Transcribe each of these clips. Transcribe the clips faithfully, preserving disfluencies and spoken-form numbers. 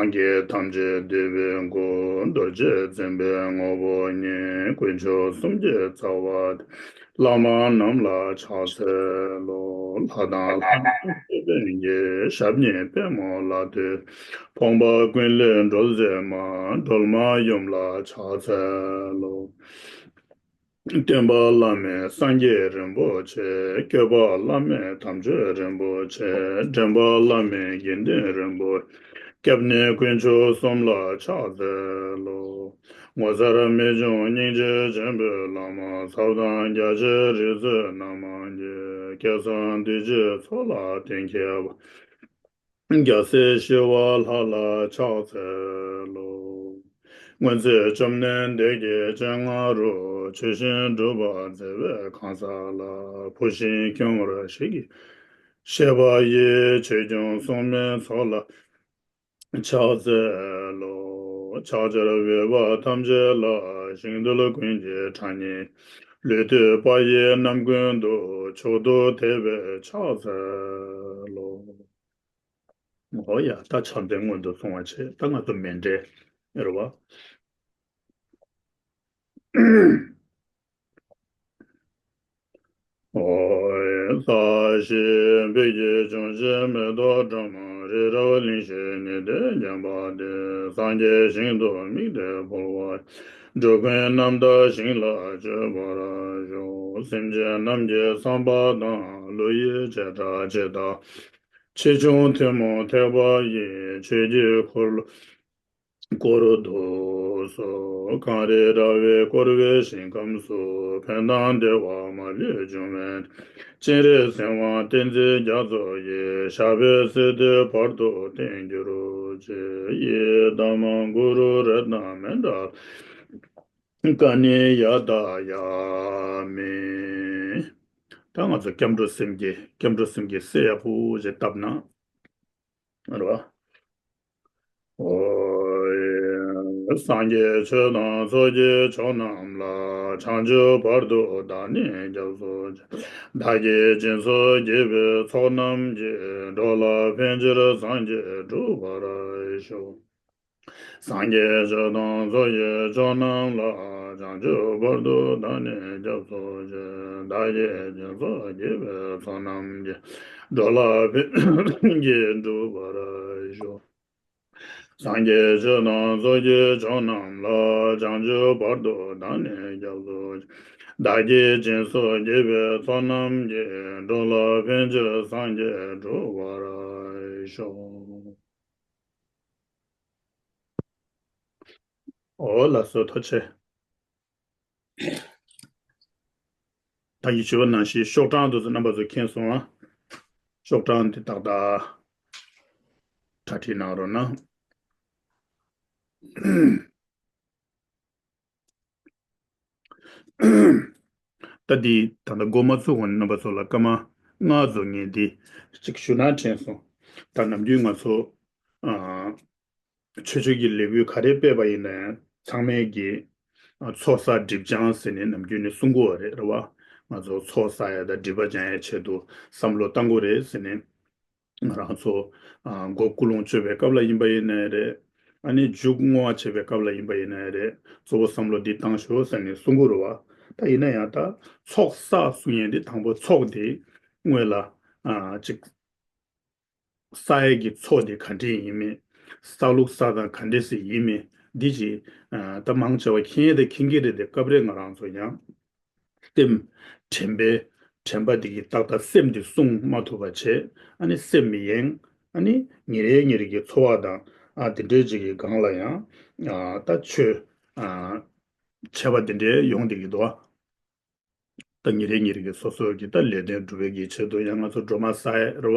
སངས་རྒྱས་ཐམས་ཅད་འདུས་པའི་སྐུ། རྡོ་རྗེ་འཛིན་པའི་ངོ་བོ་ཉིད། དཀོན་མཆོག་གསུམ་གྱི་རྩ་བ་སྟེ། བླ་མ་རྣམས་ལ་ཕྱག་འཚལ་ལོ། ལྷ་དང་ལྷ་མིན་ཐམས་ཅད་ཀུན་གྱི། ཞབས་གཉིས་པད་མོ་ལ་བཏུད། ཕོངས་པ་ཀུན་ལས་སྒྲོལ་མཛད་མ། སྒྲོལ་མ་ཡུམ་ལ་ཕྱག་འཚལ་ལོ། སྟོན་པ་བླ་མེད་སངས་རྒྱས་རིན་པོ་ཆེ། སྐྱོབ་པ་བླ་མེད་དམ་ཆོས་རིན་པོ་ཆེ། འདྲེན་པ་བླ་མེད་དགེ་འདུན་རིན་པོ་ཆེ། སྐྱབས་གནས་དཀོན་མཆོག་གསུམ་ལ་ཕྱག་འཚལ་ལོ། ངོ་མཚར་རྨད་བྱུང་སྙིང་རྗེ་ཆེན་པོའི་བླ་མ། ཟབ་དང་རྒྱ་ཆེའི་རིག་འཛིན་རྣམ་མང་གི། སྐལ་བཟང་འདུས་བྱས་ཚོགས་ལ་བརྟེན་མཁས་པ། རྒྱལ་སྲས་ཞི་བ་ལྷ་ལ་ཕྱག་འཚལ་ལོ། སྔོན་ཚེ་བཅོམ་ལྡན་འདས་ཀྱི་སྤྱན་སྔ་རུ། ཆོས་བཞིན་སྒྲུབ་པར་མཛད་པའི་གང་ཟག་ལ། བུ་བཞིན་སྐྱོང་བར་ཞིག་གི་བཤད་པ་ཡི། ཆོས་སྐྱོང་སྲུང་མའི་ཚོགས་ལ་ཕྱག་འཚལ་ལོ། ཕྱག་བྱར་འོས་པ་ཐམས་ཅད་ལ། ཞིང་རྡུལ་ཀུན་གྱི་གྲངས་སྙེད། ལུས་བཏུད་པ་ཡི་རྣམ་ཀུན་ཏུ། མཆོག་ཏུ་དད་པས་ཕྱག་འཚལ་ལོ། འོ་ཡ། ད་ཕྱག་འཚལ་སྔོན་དུ་སོང་བ་བྱས། ད་ང་ཚོ་མཎྜལ་རེད་བ། ཨོ་ཡེ། ས་གཞི་སྦིས་ཀྱི་འབྱུང་བཞི་མེ་ཏོག་སྒྲོལ་མ། རི་རབ་གླིང་བཞི་ཉི་ཟླས་བརྒྱན་པ་སྟེ། སངས་རྒྱས་ཞིང་དུ་དམིགས་ཏེ་འཕོ་བ། འགྲོ་ཀུན་རྣམ་དག་ཞིང་ལ་སྤྱོད་པར་ཤོག། སེམས་ཅན་རྣམས་ཀྱི་བསམ་པ་དང་། བློ་ཡི་བྱེ་བྲག་ཇི་ལྟ། ཆེ་ཆུང་ཐུན་མོང་ཐེག་པ་ཡི། ཆོས་ཀྱི་འཁོར་ལོ་བསྐོར་དུ་གསོལ། གངས་རི་ར་བས་བསྐོར་བའི་ཞིང་ཁམས་སུ། ཕན་དང་བདེ་བ་མ་ལུས་འབྱུང་བའི། སྤྱན་རས་གཟིགས་དབང་བསྟན་འཛིན་རྒྱ་མཚོ་ཡི། ཞབས་པད་སྲིད་མཐའི་བར་དུ་བརྟན་གྱུར་ཅིག། ཡི་དམ་གུ་རུ་རཏྣ་མཎྜལ་ཀ་ནེ་ཡ་དཱ་ཡ་མི། ད་ང་ཚོ་སྐྱབས་འགྲོ་སེམས་བསྐྱེད། སྐྱབས་འགྲོ་སེམས་བསྐྱེད་གསལ་ཡག་པོ་ཞིག་བཏབ་ན། རེད་བ། ཨོ་ཡེ། སངས་རྒྱས་ཆོས་དང་ཚོགས་ཀྱི་མཆོག་རྣམས་ལ། བྱང་ཆུབ་བར་དུ་བདག་ནི་སྐྱབས་སུ་མཆི། བདག་གིས་སྦྱིན་སོགས་བགྱིས་པའི་ཚོགས་རྣམས་ཀྱིས། འགྲོ་ལ་ཕན་ཕྱིར་སངས་རྒྱས་འགྲུབ་པར་ཤོག། སངས་རྒྱས་ཆོས་དང་ཚོགས་ཀྱི་མཆོག་རྣམས་ལ། བྱང་ཆུབ་བར་དུ་བདག་ནི་སྐྱབས་སུ་མཆི། བདག་གིས་སྦྱིན་སོགས་བགྱིས་པའི་ཚོགས་རྣམས་ཀྱིས། འགྲོ་ལ་ཕན་ཕྱིར་འགྲུབ་པར་ཤོག། སངས་རྒྱས་ཆོས་དང་ཚོགས་ཀྱི་མཆོག་རྣམས་ལ། བྱང་ཆུབ་བར་དུ་བདག་ནི་སྐྱབས་སུ་མཆི། བདག་གིས་སྦྱིན་སོགས་བགྱིས་པའི་ཚོགས་རྣམས་ཀྱིས། འགྲོ་ལ་ཕན་ཕྱིར་སངས་རྒྱས་འགྲུབ་པར་ཤོག། འོ་ལགས་སོ། ཐུགས་རྗེ་ཆེ། ད་གིན་ཞུས་པ་ནང་བཞིན་ཤོག་གྲངས་དེ་ཚོ་རྣམ་པ་ཚོ་མཁྱེན་སོང་ང་། ཤོག་གྲངས་དེ་ཏག་ཏག་གྲ་སྒྲིག་གནང་རོགས་གནང་། ད་འདི་ད་ལྟ་འགོ་མ་ཚུགས་གོང་ནས་རྣམ་པ་ཚོ་ལ་སྐར་མ་ལྔ་རྫོགས་ངེས་འདི་གཅིག་ཞུ་ན་དྲན་སོང་། ད་ནམ་རྒྱུན་ང་ཚོ་ཨ། ཆོས་ཕྱོགས་ཀྱི་ལས་འགུལ་ག་རེ་སྤེལ་བ་ཡིན་ན་ཡང་ཚང་མས་ཀྱི་ཚོགས་བསགས་སྒྲིབ་སྦྱང་ཟེར་ནས་ནམ་རྒྱུན་ནས་གསུང་གི་ཡོད་རེད། རེད་བ། ང་ཚོ་ཚོགས་བསགས་ཡ་དང་སྒྲིབ་པ་སྦྱང་ཡའི་ཆེད་དུ་བསམ་བློ་བཏང་དགོས་རེད་ཟེར་ནས། ང་རང་ཚོ་ཨ་མགོ་ཀུན་སློང་བཅོས་པའི་སྐབས་ལ་ཡིན་པ་ཡིན་ནའི་རེད། ཨ་ནི་མཇུག་བསྔོ་བ་བྱེད་པའི་སྐབས་ལ་ཡིན་པ་ཡིན་ནའི་རེད། གཙོ་བོ་བསམ་བློ་འདི་བཏང་ཤོག་ཟེར་ནས་གསུང་གི་རེད་བ། ད་ཡིན་ན་ཡང་ད་ཚོགས་བསགས་གསུང་ཡས་འདི་དང་པོ་ཚོགས་འདི་སྔོན་ལ་ཨ་ཅིག་བསགས་ཡས་ཀྱི་ཚོགས་དེ་ག་འདྲས་ཡིན་མིན། བསགས་ལུགས་བསགས་སྟངས་ག་འདྲས་སེ་ཡིན་མིན་འདི་ཅིག་ཨ་ད་མང་ཆེ་བ་མཁྱེན་ཡས་དེ་མཁྱེན་གྱི་རེད་དེ། སྐབས་རེ་ང་རང་ཚོ་ཡང་སེམས་དྲན་པའི་དྲན་པ་དེ་གིས་ཏག་ཏག་སེམས་དེ་བསྲུང་མ་ཐུབ་པ་བྱས། ཨ་ནི་སེམས་ཡེངས། ཨ་ནི་ཉིན་རེ་ཉིན་རེ་གི་འཚོ་བ་དང་ཨ་དེ་འདྲས་ཅིག་གི་སྒང་ལ་ཡང་ཨ་ད་ཆོས་ཨ་བྱས་པ་དེ་འདྲས་ཡོང་བསྡད་ཀྱི་འདུག་ཨ། ད་ཉིན་རེ་ཉིན་རེ་གི་སོ་སོ་གི་ད་ལས་དོན་སྒྲུབ་པའི་གི་ཆེད་དུ་ཡང་ང་ཚོ་སྒྲོལ་མ་བསགས་ཡས་རེད་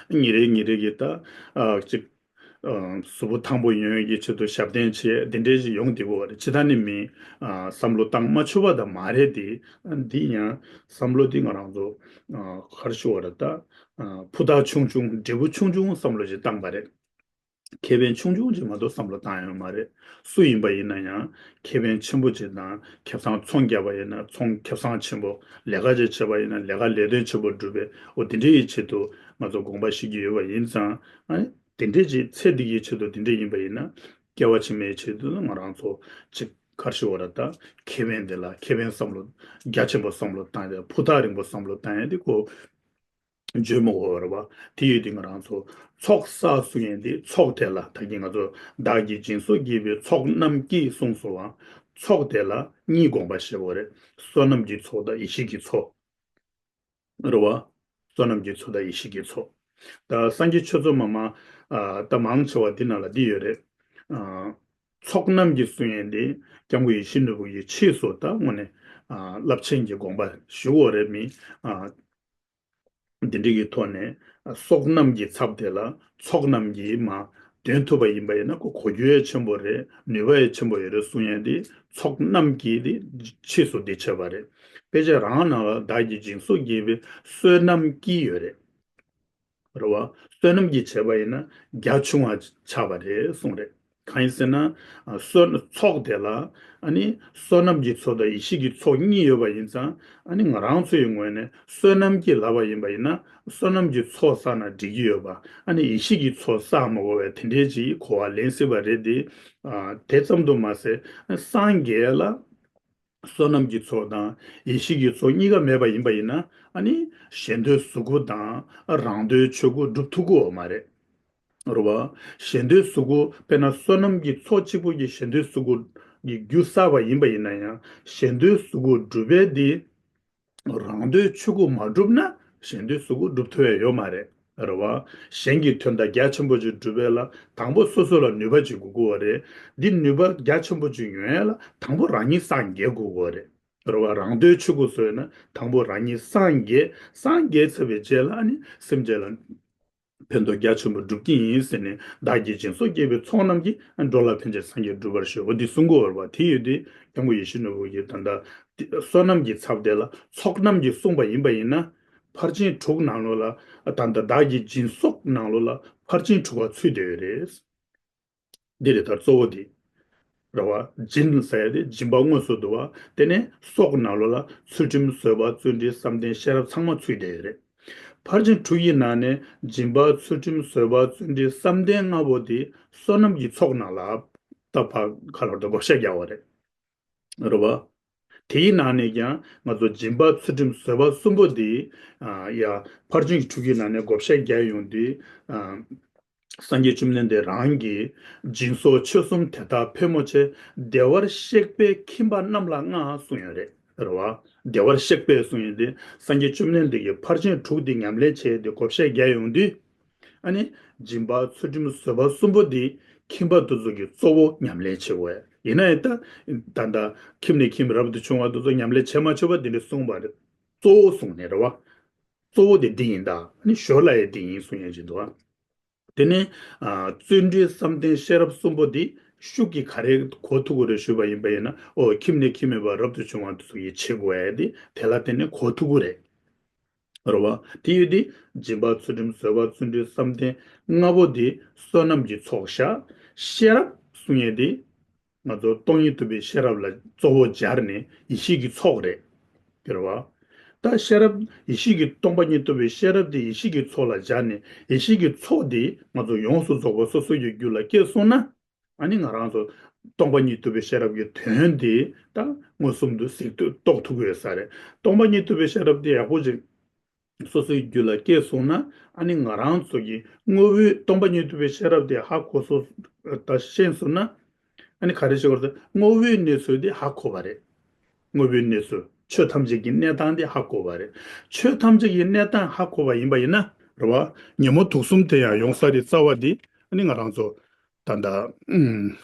བ། ཉིན་རེ་ཉིན་རེ་གི་ད་ཨ་ཅིག་ཨ་གཟུགས་པོ་ཐང་པོ་ཡོང་ཡས་ཀྱི་ཆེད་དུ་ཞབས་བརྟན་བྱེད་ཡས་དེ་འདྲས་ཞིག་ཡོང་བསྡད་ཀྱི་ཡོད་རེད། ཇི་ལྟར་ནི་མིན་ཨ་བསམ་བློ་བཏང་མ་ཆོག་པ་ད་མ་རེད་དེ། འདི་ཡང་བསམ་བློ་འདི་ང་རང་ཚོ་ཨ་ག་རེ་ཞུ་བ་རེད། ད་ཨ་ཕུ་ཐག་ཆུང་ཆུང་འབྲས་བུ་ཆུང་ཆུང་བསམ་བློ་ཞིག་བཏང་པ་རེད། ཁེ་ཕན་ཆུང་ཆུང་ཅིག་མ་གཏོགས་བསམ་བློ་བཏང་ཡོད་མ་རེད། སུ་ཡིན་པ་ཡིན་ན་ཡང་ཁེ་ཕན་ཆེན་པོ་ཅིག་དང་ཁེ་བཟང་ཚོང་རྒྱག་པ་ཡིན་ན་ཚོང་ཁེ་བཟང་ཆེན་པོ། ལས་ཀ་ཅིག་བྱེད་པ་ཡིན་ན་ལས་ཀ་ལས་དོན་ཆེན་པོ་སྒྲུབ་པའི་འོ་དེ་འདྲའི་ཡི་ཆེད་དུ་ང་ཚོ་དགོངས་པ་བཞེས་ཀྱི་ཡོད་པ་ཡིན་ཙང་། ཨ་ནི་ དེ་འདྲས་ཅིག་ཚེ་འདི་གི་ཆེད་དུ་དེ་འདྲས་ཡིན་པ་ཡིན་ན། སྐྱེ་བ་ཕྱི་མའི་ཆེད་དུ་ང་རང་ཚོ་ཅིག་ག་རེ་ཞུ་དགོས་རེད། ད་ཁེ་ཕན་དེ་ལ་ཁེ་ཕན་བསམ་བློ་རྒྱ་ཆེན་པོ་བསམ་བློ་བཏང་ཡ། ཕུ་ཐག་རིང་པོ་བསམ་བློ་བཏང་ཡ་དེ་ཁོ་བརྗོད་མི་དགོས་པ་རེད་པ། དེ་ཡོད་དུས་ང་རང་ཚོ་ཚོགས་བསགས་གསུང་ཡས་དེ། ཚོགས་དེ་ལ་ད་གིན་ང་ཚོ་བདག་གིས་སྦྱིན་སོགས་བགྱིས་པའི་ཚོགས་རྣམས་ཀྱིས་གསུངས་སོང་བ། ཚོགས་དེ་ལ་གཉིས་དགོངས་པ་བཞེས་དགོས་རེད། བསོད་ནམས་ཀྱི་ཚོགས་དང་ཡེ་ཤེས་ཀྱི་ཚོགས། རེད་བ། བསོད་ནམས་ཀྱི་ཚོགས་དང་ཡེ་ཤེས་ཀྱི་ཚོགས། ད་སངས་རྒྱས་ཆོས་ཚོགས་མ་མ། ཨ། ད་མང་ཆེ་བ་འདི་ནང་ལ་འདི་ཡོད་རེད། ཨ། ཚོགས་རྣམས་ཀྱིས་གསུང་ཡས་འདི་སྐྱབས་མགོན་ཡིད་བཞིན་ནོར་བུ་ཡིས་ཕྱིས་སུ་ད་དངོས་གནས། ཨ། རླབས་ཆེན་གྱི་དགོངས་པ་ཞུ་དགོས་རེད་མི། ཨ། འདི་འདྲ་གི་ཐོག་ནས། ཨ། བསོད་ནམས་ཀྱི་ཚབ་དེ་ལ་ཚོགས་རྣམས་ཀྱིས་མ་འདོན་ཐུབ་པ་ཡིན་པ་ཡིན་ན། ཁོ་གོ་རྒྱུ་ཡང་ཆེན་པོ་རེད། ནུས་པ་ཡང་ཆེན་པོ་ཡོད་རེད་གསུང་ཡས་འདི། ཚོགས་རྣམས་ཀྱིས་འདི་ཕྱིས་སུ་འདི་བྱས་པ་རེད། དཔེ་ཆ་རང་ནང་ལ་བདག་གིས་སྦྱིན་སོགས་བགྱིས་པའི་བསོད་ནམས་ཀྱིས་ཡོད་རེད། རེད་བ། བསོད་ནམས་ཀྱིས་བྱས་པ་ཡིན་ན་རྒྱ་ཆུང་བ་ཆགས་པ་རེད་གསུངས་རེད། གང་ཡིན་ཟེར་ན། ཨ། བསོད། ཚོགས་དེ་ལ། ཨ་ནི་བསོད་ནམས་ཀྱི་ཚོགས་དང་ཡེ་ཤེས་ཀྱི་ཚོགས་གཉིས་ཡོད་པ་ཡིན་ཙང་། ཨ་ནི་ང་རང་ཚོའི་ངོས་ནས་བསོད་ནམས་ཀྱིས་ལབ་པ་ཡིན་པ་ཡིན་ན། བསོད་ནམས་ཀྱི་ཚོགས་བསགས་ན་འགྲིག་གི་ཡོད་པ། ཨ་ནི་ཡེ་ཤེས་ཀྱི་ཚོགས་བསགས་མ་དགོས་པའི་དེ་འདྲའི་ཅིག་གོ་བ་ལེན་སྲིད་པ་རེད་དེ། ཨ། དེ་ཙམ་དུ་མ་ཟད། སངས་རྒྱས་ལ་བསོད་ནམས་ཀྱི་ཚོགས་དང་ཡེ་ཤེས་ཀྱི་ཚོགས་གཉིས་ཀ་མེད་པ་ཡིན་པ་ཡིན་ན། ཨ་ནི་གཞན་དོན་གཟུགས་སྐུ་དང་རང་དོན་ཆོས་སྐུ་འགྲུབ་ཐུབ་ཀྱི་ཡོད་མ་རེད། རེད་བ། གཞན་དོན་གཟུགས་སྐུ། དཔེར་ན་བསོད་ནམས་ཀྱི་ཚོགས་གཅིག་པུ་གིས་གཞན་དོན་གཟུགས་སྐུ་གི་རྒྱུ་བསགས་པ་ཡིན་པ་ཡིན་ན་ཡང་། གཞན་དོན་གཟུགས་སྐུ་འགྲུབ་པའི་དེ་རང་དོན་ཆོས་སྐུ་མ་འགྲུབ་ན་གཞན་དོན་གཟུགས་སྐུ་འགྲུབ་ཐུབ་ཡ་ཡོད་མ་རེད། རེད་བ། གཞན་གྱི་དོན་དག་རྒྱ་ཆེན་པོ་ཅིག་འགྲུབ་པ་ལ་དང་པོ་སོ་སོ་ལ་ནུས་པ་ཅིག་དགོས་ཀྱི་ཡོད་རེད། འདི་ནུས་པ་རྒྱ་ཆེན་པོ་ཅིག་ཡོང་ཡ་ལ་དང་པོ་རང་ཉིད་སངས་རྒྱས་དགོས་ཀྱི་ཡོད་རེད། རེད་བ། རང་དོན་ཆོས་སྐུ་བཟོས་ན་དང་པོ་རང་ཉིད་སངས་རྒྱས། སངས་རྒྱས་ཚར་བའི་རྗེས་ལ་ཨ་ནི་སེམས་ཅན་ལ་ཕན་ཐོགས་རྒྱ་ཆེན་པོ་འགྲུབ་ཀྱི་ཡིན་ཟེར་ནས། བདག་གིས་སྦྱིན་སོགས་བགྱིས་པའི་ཚོགས་རྣམས་ཀྱིས། ཨ། འགྲོ་ལ་ཕན་ཕྱིར་སངས་རྒྱས་འགྲུབ་པར་ཤོག་འོ་འདི་གསུང་གི་ཡོད་རེད་བ། དེ་ཡོད་དུས་སྐྱབས་མགོན་ཡིད་བཞིན་ནོར་བུ་གིས་ད་ལྟ་བསོད་ནམས་ཀྱི་ཚབ་དེ་ལ་ཚོགས་རྣམས་ཀྱིས་གསུངས་པ་ཡིན་པ་ཡིན་ན། ཕར་ཕྱིན་དྲུག་ནང་ལོགས་ལ། ད་ལྟ་བདག་གིས་སྦྱིན་སོགས་ནང་ལོགས་ལ་ཕར་ཕྱིན་དྲུག་པ་ཚུད་བསྡད་ཡོད་རེད། འདི་རེད། ད་གཙོ་བོ་འདི། རེད་བ། སྦྱིན་ཟེར་ཡ་དེ་སྦྱིན་པ་དངོས་སུ་འདུག་བ། དེ་ནས་སོགས་ནང་ལོགས་ལ་ཚུལ་ཁྲིམས་བཟོད་པ་བརྩོན་འགྲུས་བསམ་གཏན་ཤེས་རབ་ཚང་མ་ཚུད་བསྡད་ཡོད་རེད། ཕར་ཕྱིན་དྲུག་གི་ནང་ནས་སྦྱིན་པ་ཚུལ་ཁྲིམས་བཟོད་པ་བརྩོན་འགྲུས་བསམ་གཏན་ལྔ་པོ་དེ་བསོད་ནམས་ཀྱི་ཚོགས་ནང་ལ་ད་ཕར་ཁ་ལོར་དུ་བགོ་བཤའ་རྒྱག་པ་རེད། རེད་བ། དེའི་ནང་ནས་ཀྱང་ང་ཚོ་སྦྱིན་པ་ཚུལ་ཁྲིམས་བཟོད་པ་གསུམ་པོ་འདི། ཨ། ཡ། ཕར་ཕྱིན་གྱི་དྲུག་གི་ནང་ནས་བགོ་བཤའ་རྒྱག་ཡོང་དུས། ཨ། སངས་རྒྱས་བཅོམ་ལྡན་འདས་རང་གིས་སྦྱིན་སོགས་ཆོས་གསུམ་དེ་དག་ཕལ་མོ་ཆེ་བདེ་བར་གཤེགས་པའི་ཁྱིམ་པ་རྣམས་ལ་མངའ་གསུངས་ཡོད་རེད། རེད་བ། བདེ་བར་གཤེགས་པའི་གསུངས་ཡོད་དེ། སངས་རྒྱས་བཅོམ་ལྡན་འདས་ཀྱིས་ཕར་ཕྱིན་དྲུག་འདི་ཉམས་ལེན་བྱས་ཏེ་བགོ་བཤའ་རྒྱག་ཡོང་དུས། ཨ་ནི་སྦྱིན་པ་ཚུལ་ཁྲིམས་བཟོད་པ་གསུམ་པོ་འདི་ཁྱིམ་པ་དེ་ཚོ་གིས་གཙོ་བོ་ཉམས་ལེན་བྱེད་དགོས། ཡིན་ན་ཡང་ད་ད་ལྟ་ཁྱིམ་ནས་ཁྱིམ་རབ་ཏུ་བྱུང་བ་དེ་ཚོ་ཉམས་ལེན་བྱེད་མ་བྱེད་པ་འདི་འདྲ་གསུངས་པ་རེད། གཙོ་བོ་གསུངས་ནས་རེད་བ། གཙོ་བོ་དེ་འདི་ཡིན་ད། ཨ་ནི་ཞོར་ལ་ཡང་འདི་ཡིན་གསུང་ཡས་ཅིག་འདུག་ཨ། དེ་ནས། ཨ། བརྩོན་འགྲུས་བསམ་གཏན་ཤེས་རབ་གསུམ་པོ་འདི་ཤུགས་ཀྱིས་ག་རེ་གོ་ཐུབ་ཀྱི་རེད་ཞུས་པ་ཡིན་པ་ཡིན་ན། ཨོ། ཁྱིམ་ནས་ཁྱིམ་མེད་པར་རབ་ཏུ་བྱུང་བ་དེ་ཚོ་ཡིས་བྱེད་དགོས་ཡ་དེ་དེ་ལ་བརྟེན་ནས་གོ་ཐུབ་ཀྱི་རེད། རེད་བ། དེ་ཡོད་དེ། སྦྱིན་པ་ཚུལ་ཁྲིམས་བཟོད་པ་བརྩོན་འགྲུས་བསམ་གཏན་ལྔ་པོ་དེ་བསོད་ནམས་ཀྱི་ཚོགས་བཞག་ཤེས་རབ་གསུང་ཡས་དེ་ང་ཚོ་སྟོང་ཉིད་རྟོགས་པའི་ཤེས་རབ་ལ་གཙོ་བོ་སྦྱར་ནས་ཡེ་ཤེས་ཀྱི་ཚོགས་རེད། དེ་རེད་བ། ད་ཤེས་རབ་ཡེ་ཤེས་ཀྱི་སྟོང་པ་ཉིད་རྟོགས་པའི་ཤེས་རབ་དེ་ཡེ་ཤེས་ཀྱི་ཚོགས་ལ་སྦྱར་ནས། ཡེ་ཤེས་ཀྱི་ཚོགས་དེ་ང་ཚོ་ཡོངས་སུ་རྫོགས་པ་སོ་སོ་ཡི་རྒྱུད་ལ་སྐྱེས་སོང་ན། ཨ་ནི་ང་རང་ཚོ་སྟོང་པ་ཉིད་རྟོགས་པའི་ཤེས་རབ་ཀྱི་དོན་དེ་ད་མངོན་སུམ་དུ་གཟིགས་ཐུབ་རྟོགས་ཐུབ་ཀྱི་ཡོད་ས་རེད། སྟོང་པ་ཉིད་རྟོགས་པའི་ཤེས་རབ་དེ་ཡག་པོ་ཅིག་སོ་སོའི་རྒྱུད་ལ་སྐྱེས་སོང་ན། ཨ་ནི་ང་རང་ཚོ་གི་དངོས་པོའི་སྟོང་པ་ཉིད་རྟོགས་པའི་ཤེས་རབ་དེ་ཧ་གོ་སོང་། ད་ཤེས་སོང་ན། ཨ་ནི་ག་རེ་བྱེད་དགོས་རེད། དངོས་པོའི་གནས་ཚུལ་དེ་ཧ་གོ་བ་རེད། དངོས་པོའི་གནས་ཚུལ། ཆོས་ཐམས་ཅད་ཀྱི་གནས་སྟངས་དེ་ཧ་གོ་བ་རེད། ཆོས་ཐམས་ཅད་ཀྱི་གནས་སྟངས་ཧ་གོ་བ་ཡིན་པ་ཡིན་ན། རེད་བ། ཉོན་མོངས་དུག་གསུམ་དེ་ཡང་ཡོང་ས་རེད། རྩ་བ་དེ་ཨ་ནི་ང་རང་ཚོ་ད་ལྟ། ཨུམ།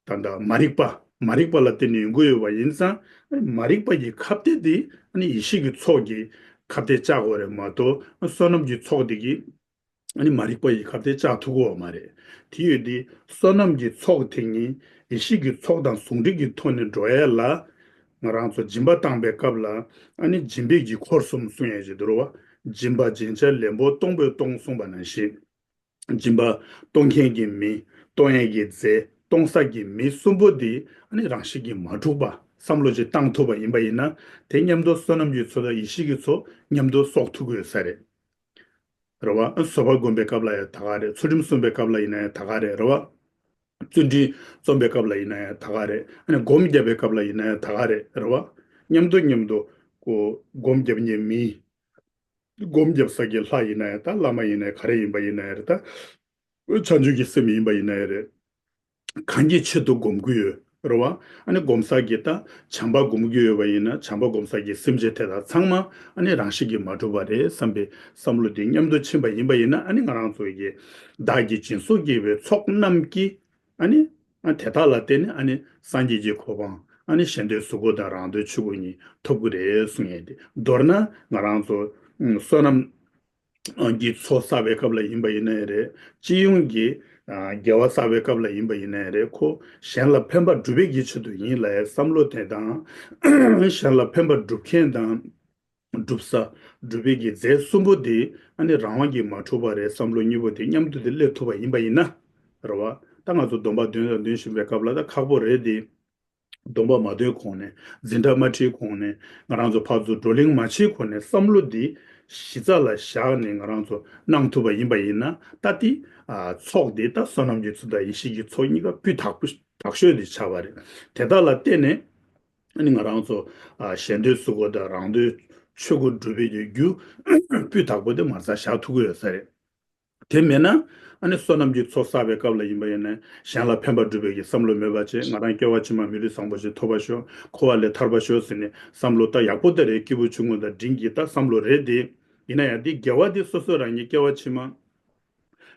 ད་ལྟ་མ་རིག་པ། མ་རིག་པ་ལ་བརྟེན་ནས་ཡོང་གི་ཡོད་པ་ཡིན་ཙང་། མ་རིག་པ་ཡི་ཁ་གཏད་དེ་ཨ་ནི་ཡེ་ཤེས་ཀྱི་ཚོགས་ཀྱིས་ཁ་གཏད་བཅག་དགོས་རེད་མ་གཏོགས། བསོད་ནམས་ཀྱི་ཚོགས་དེ་གིས་ཨ་ནི་མ་རིག་པ་ཡི་ཁ་གཏད་བཅག་ཐུབ་ཀྱི་ཡོད་མ་རེད། དེ་ཡོད་དེ། བསོད་ནམས་ཀྱི་ཚོགས་དེ་ཉིད་ཡེ་ཤེས་ཀྱི་ཚོགས་དང་ཟུང་འབྲེལ་གྱི་ཐོག་ནས་འགྲོ་ཡ་ལ། ང་རང་ཚོ་སྦྱིན་པ་བཏང་པའི་སྐབས་ལ། ཨ་ནི་སྦྱིན་པའི་དཀྱིལ་འཁོར་གསུམ་གསུང་ཡས་ཅིག་འདུག་རེད་བ། སྦྱིན་པ་སྦྱིན་བྱ་ལེན་པོ་གཏོང་པོས་གཏོང་གསུངས་པ་ནང་བཞིན། སྦྱིན་པ་གཏོང་མཁན་གྱི་མི། གཏོང་ཡས་ཀྱི་རྫས། གཏོང་ས་ཀྱི་མི་གསུམ་པོ་འདི་ཨ་ནི་རང་བཞིན་གྱིས་མ་གྲུབ་པ་བསམ་བློ་ཅིག་བཏང་ཐུབ་པ་ཡིན་པ་ཡིན་ན། དེ་མཉམ་དུ་བསོད་ནམས་ཀྱི་ཚོགས་དང་ཡེ་ཤེས་ཀྱི་ཚོགས་མཉམ་དུ་གསོག་ཐུབ་ཀྱི་ཡོད་ས་རེད། རེད་བ། བཟོད་པ་སྒོམ་པའི་སྐབས་ལ་ཡང་ད་ག་རེད། ཚུལ་ཁྲིམས་སྲུང་བའི་སྐབས་ལ་ཡིན་ན་ཡང་ད་ག་རེད། རེད་བ། བརྩོན་འགྲུས་རྩོམ་པའི་སྐབས་ལ་ཡིན་ན་ཡང་ད་ག་རེད། ཨ་ནི་སྒོམ་བརྒྱབ་པའི་སྐབས་ལ་ཡིན་ན་ཡང་ད་ག་རེད། རེད་བ། མཉམ་དུ་མཉམ་དུ་ཁོ་སྒོམ་བརྒྱབ་མཁན་མི། སྒོམ་བརྒྱབ་ས་གི་ལྷ་ཡིན་ན་ཡང་ད་བླ་མ་ཡིན་ན་ཡང་ག་རེ་ཡིན་པ་ཡིན་ན་ཡང་རེད། ད་བྱང་ཆུབ་ཀྱི་སེམས་ཡིན་པ་ཡིན་ན་ཡང་རེད། གང་གི་ཆེད་དུ་སྒོམ་གྱི་ཡོད་རེད་བ། ཨ་ནི་སྒོམ་ས་གི་ད་བྱམས་པ་སྒོམ་གྱི་ཡོད་པ་ཡིན་ན་བྱམས་པ་སྒོམ་ས་གི་སེམས་ཅན་དེ་དག་ཚང་མ་ཨ་ནི་རང་བཞིན་གྱིས་མ་གྲུབ་པ་རེད་བསམ་པའི་བསམ་བློ་དེ་མཉམ་དུ་ཕྱིན་པ་ཡིན་པ་ཡིན་ན། ཨ་ནི་ང་རང་ཚོ་གི་བདག་གིས་སྦྱིན་སོགས་བགྱིས་པའི་ཚོགས་རྣམས་ཀྱིས་ཨ་ནི་ཨ་དེ་དག་ལ་བརྟེན་ནས་ཨ་ནི་སངས་རྒྱས་ཀྱི་གོ་འཕང་། ཨ་ནི་གཞན་དོན་གཟུགས་སྐུ་དང་རང་དོན་ཆོས་སྐུ་གཉིས་ཐོབ་ཀྱི་རེད་གསུང་ཡས་དེ། མདོར་ན་ང་རང་ཚོ་ཨ་བསོད་ནམས་ཀྱི་ཚོགས་བསགས་པའི་སྐབས་ལ་ཡིན་པ་ཡིན་ནའི་རེད། སྤྱི་ཡོངས་ཀྱི་ཨ་དགེ་བ་བསགས་པའི་སྐབས་ལ་ཡིན་པ་ཡིན་ནའི་རེད། ཁོ་གཞན་ལ་ཕན་པ་སྒྲུབ་པའི་གི་ཆེད་དུ་ཡིན་ལབ་ཡས་བསམ་བློ་དེ་དང་། གཞན་ལ་ཕན་པ་སྒྲུབ་མཁན་དང་སྒྲུབ་ས་སྒྲུབ་པའི་གི་རྫས་གསུམ་པོ་དེ་ཨ་ནི་རང་དབང་གིས་མ་གྲུབ་པ་རེད་བསམ་བློ་གཉིས་པོ་དེ་མཉམ་དུ་དེ་སླེབས་ཐུབ་པ་ཡིན་པ་ཡིན་ན། རེད་བ། ད་ང་ཚོ་སྡོམ་པ་འདོན་དང་འདོན་བཞིན་པའི་སྐབས་ལ་ད་ཁག་པོ་རེད་དེ། སྡོམ་པ་མ་འདོན་གོང་ནས་འཛིན་གྲྭ་མ་ཁྲིད་གོང་ནས་ང་རང་ཚོ་ཕར་ཚུར་བགྲོ་གླེང་མ་བྱེད་གོང་ནས་བསམ་བློ་འདི་གཞི་རྩ་ལ་བཞག་ནས་ང་རང་ཚོ་གནང་ཐུབ་པ་ཡིན་པ་ཡིན་ན། ད་འདི་ཨ་ཚོགས་འདི་ད་བསོད་ནམས་ཀྱི་ཚོགས་དང་ཡེ་ཤེས་ཀྱི་ཚོགས་གཉིས་ཀ་སྤུས་དག་པོ་དག་ཤོས་འདི་ཆགས་པ་རེད། དེ་དག་ལ་བརྟེན་ནས་ཨ་ནི་ང་རང་ཚོ་ཨ་གཞན་དོན་གཟུགས་སྐུ་དང་རང་དོན་ཆོས་སྐུ་སྒྲུབ་པའི་གི་རྒྱུ་སྤུས་དག་པོ་དེ་མ་རྩ་བཞག་ཐུབ་ཀྱི་ཡོད་ས་རེད། དེ་མེད་ན་ཨ་ནི་བསོད་ནམས་ཀྱི་ཚོགས་བསགས་པའི་སྐབས་ལ་ཡིན་པ་ཡིན་ན་གཞན་ལ་ཕན་པ་སྒྲུབ་པའི་གི་བསམ་བློ་མེད་པ་བྱས། ང་རང་སྐྱེ་བ་ཕྱི་མ་མི་ལུས་བཟང་པོ་ཞིག་ཐོབ་པ་ཤོག་འཁོར་བ་ལས་ཐར་པ་ཤོག་ཟེར་ནས་བསམ་བློ་ད་ཡག་པོ་དེ་རེད། སྐྱེས་བུ་ཆུང་ངུ་དང་འབྲིང་གི་ད་བསམ་བློ་རེད་དེ། ཡིན་ན་ཡང་དེ་དགེ་བ་དེ་སོ་སོ་རང་ཉིད་སྐྱེ་བ་ཕྱི་མ་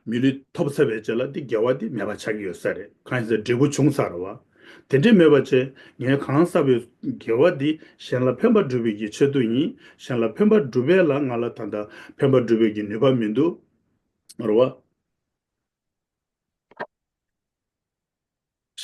མི་ལུས་ཐོབ་ཚར་བའི་རྗེས་ལ་དེ་དགེ་བ་དེ་མེད་པ་ཆགས་ཀྱི་ཡོད་ས་རེད། གང་ཡིན་ཟེར་འབྲས་བུ་བྱུང་ཚར་བ། དེ་འདྲས་མེད་པ་བྱས། ངས་གང་བསགས་པའི་དགེ་བ་འདི་གཞན་ལ་ཕན་པ་སྒྲུབ་པའི་གི་ཆེད་དུ་ཡིན། གཞན་ལ་ཕན་པ་སྒྲུབ་པས་ལ་ང་ལ་ད་ལྟ་ཕན་པ་སྒྲུབ་པའི་གི་ནུས་པ་མི་འདུག་རེད་བ།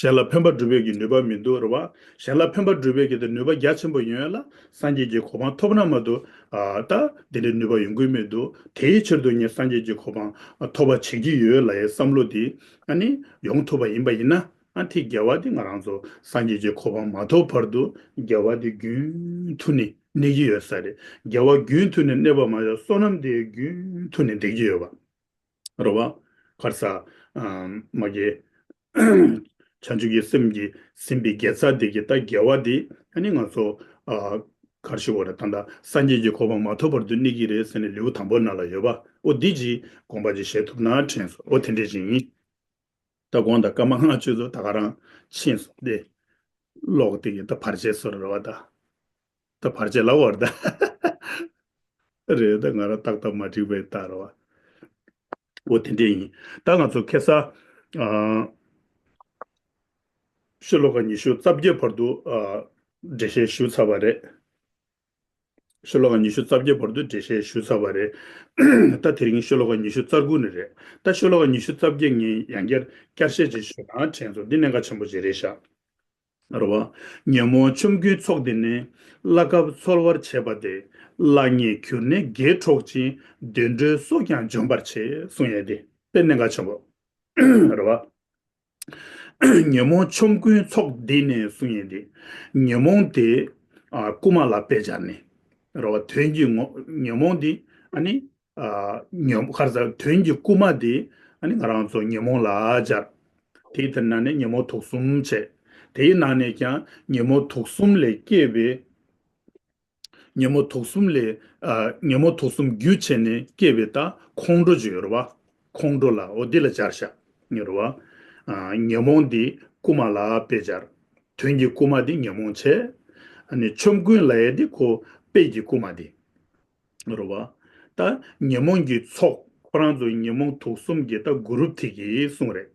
གཞན་ལ་ཕན་པ་སྒྲུབ་པའི་གི་ནུས་པ་མི་འདུག་རེད་བ། གཞན་ལ་ཕན་པ་སྒྲུབ་པའི་གི་དེ་ནུས་པ་རྒྱ་ཆེན་པོ་ཡོད་ལ་སངས་རྒྱས་ཀྱི་གོ་འཕང་ཐོབ་ན་མ་གཏོགས་ཨ་ད་དེ་འདྲའི་ནུས་པ་ཡོང་གི་མི་འདུག་དེའི་ཕྱིར་དུ་ངས་སངས་རྒྱས་ཀྱི་གོ་འཕང་ཐོབ་པ་བྱེད་ཀྱི་ཡོད་ལབ་ཡའི་བསམ་བློ་དེ་ཨ་ནི་ཡོང་ཐུབ་པ་ཡིན་པ་ཡིན་ན། ཨ་དེ་དགེ་བ་དེ་ང་རང་ཚོ་སངས་རྒྱས་ཀྱི་གོ་འཕང་མ་ཐོབ་བར་དུ་དགེ་བ་དེ་རྒྱུན་མཐུད་ནས་གནས་ཀྱི་ཡོད་ས་རེད། དགེ་བ་རྒྱུན་མཐུད་ནས་གནས་པ་མ་ཡོང་བསོད་ནམས་དེ་རྒྱུན་མཐུད་ནས་བསྡད་ཀྱི་ཡོད་པ་རེད་བ། ག་རེ་ཟ། ཨ་མ་གི་བྱང་ཆུབ་ཀྱི་སེམས་ཀྱིས་ཟིན་པའི་དགེ་རྩ་དེ་གི་ད་དགེ་བ་དེ་ཨ་ནི་ང་ཚོ་ཨ་ག་རེ་ཞུ་དགོས་རེད། ད་ལྟ་སངས་རྒྱས་ཀྱི་གོ་འཕང་མ་ཐོབ་བར་དུ་གནས་ཀྱི་རེད་ཟེར་ནས་ལེའུ་དང་པོ་ནང་ལ་ཡོད་པ། ཨོ་འདི་ཅིག་དགོངས་པ་ཅིག་བཞེས་ཐུབ་ན་དྲན་སོང་། ཨོ་དེ་འདྲས་ཅིག་ཡིན། ད་དགོངས་དག་སྐར་མ་ལྔ་བཅུ་ཙམ་ད་ག་རང་ཕྱིན་སོང་སྟེ། ཀློག་དེ་གི་ད་བར་ཆད་སོ་རེད་བ་ད། ད་བར་ཆད་ལབ་དགོས་རེད་ད། རེད། ད་ང་རང་ཏག་ཏག་མ་འགྲིག་པའི་རྟགས་རེད་བ། འོ་དེ་འདྲས་ཡིན། ད་ང་ཚོ་ཁ་སང་ཨ་ཤོ་ལོ་ཀ་ཉི་ཤུ་རྩ་བརྒྱད་བར་དུ་ཨ་འགྲེལ་བཤད་ཞུས་ཚར་བ་རེད། ཤོ་ལོ་ཀ་ཉི་ཤུ་རྩ་བརྒྱད་བར་དུ་འགྲེལ་བཤད་ཞུས་ཚར་བ་རེད། ད་དེ་རིང་ཤོ་ལོ་ཀ་ཉི་ཤུ་རྩ་དགུ་ནས་རེད། ད་ཤོ་ལོ་ཀ་ཉི་ཤུ་རྩ་བརྒྱད་ངས་ཡང་བསྐྱར་བསྐྱར་བཤད་ཅིག་ཞུ་ན་དྲན་སོང་། འདི་གནད་འགག་ཆེན་པོ་ཅིག་རེད་ཤག་རེད་བ། ཉོན་མོངས་ཆོམ་རྐུན་ཚོགས་འདི་ནི། བླ་གབ་འཚོལ་བར་བྱེད་པ་སྟེ། བླ་ངེས་གྱུར་ནས་དགེ་འཕྲོག་ཅིང་། བདེ་འགྲོའི་སྲོག་ཀྱང་འཇོམས་པར་བྱེད། གསུང་ཡས་དེ་དཔེ་གནད་འགག་ཆེན་པོ་རེད་བ། ཉོན་མོངས་ཆོམ་རྐུན་ཚོགས་འདི་ནི་གསུང་ཡས་དེ། ཉོན་མོངས་དེ་ཨ་རྐུན་མ་ལ་དཔེ་སྦྱར་ནས་རེད་བ། དོན་གྱི་ངོ་ཉོན་མོངས་འདི་ཨ་ནི་ཨ་ཉོན་ག་རེ་ཟ། དོན་གྱི་རྐུན་མ་དེ་ཨ་ནི་ང་རང་ཚོ་ཉོན་མོངས་ལ་སྦྱར། དེའི་དེ་ནང་ནས་ཉོན་མོངས་དུག་གསུམ་བྱས། དེའི་ནང་ནས་ཀྱང་ཉོན་མོངས་དུག་གསུམ་ལས་སྐྱེས་པའི། ཉོན་མོངས་དུག་གསུམ་ལས་ཨ་ཉོན་མོངས་དུག་གསུམ་རྒྱུ་བྱས་ནས་སྐྱེས་པའི་ད་ཁོང་ཁྲོ་ཅིག་ཡོད་རེད་བ། ཁོང་ཁྲོ་ལ་འོ་འདི་ལ་སྦྱར་ཤག་ཡོད་རེད་བ། ཨ་ཉོན་མོངས་འདི་རྐུན་མ་ལ་དཔེ་སྦྱར། དོན་གྱི་རྐུན་མ་འདི་ཉོན་མོངས་བྱས། ཨ་ནི་ཆོམ་རྐུན་ལབ་ཡས་འདི་ཁོ་དཔེ་གི་རྐུན་མ་འདི་རེད་བ། ད་ཉོན་མོངས་ཀྱི་ཚོགས་ཁོ་རང་ཚོ་ཉོན་མོངས་དུག་གསུམ་གྱི་ད་གུ་རུབ་དེ་གི་གསུང་རེད།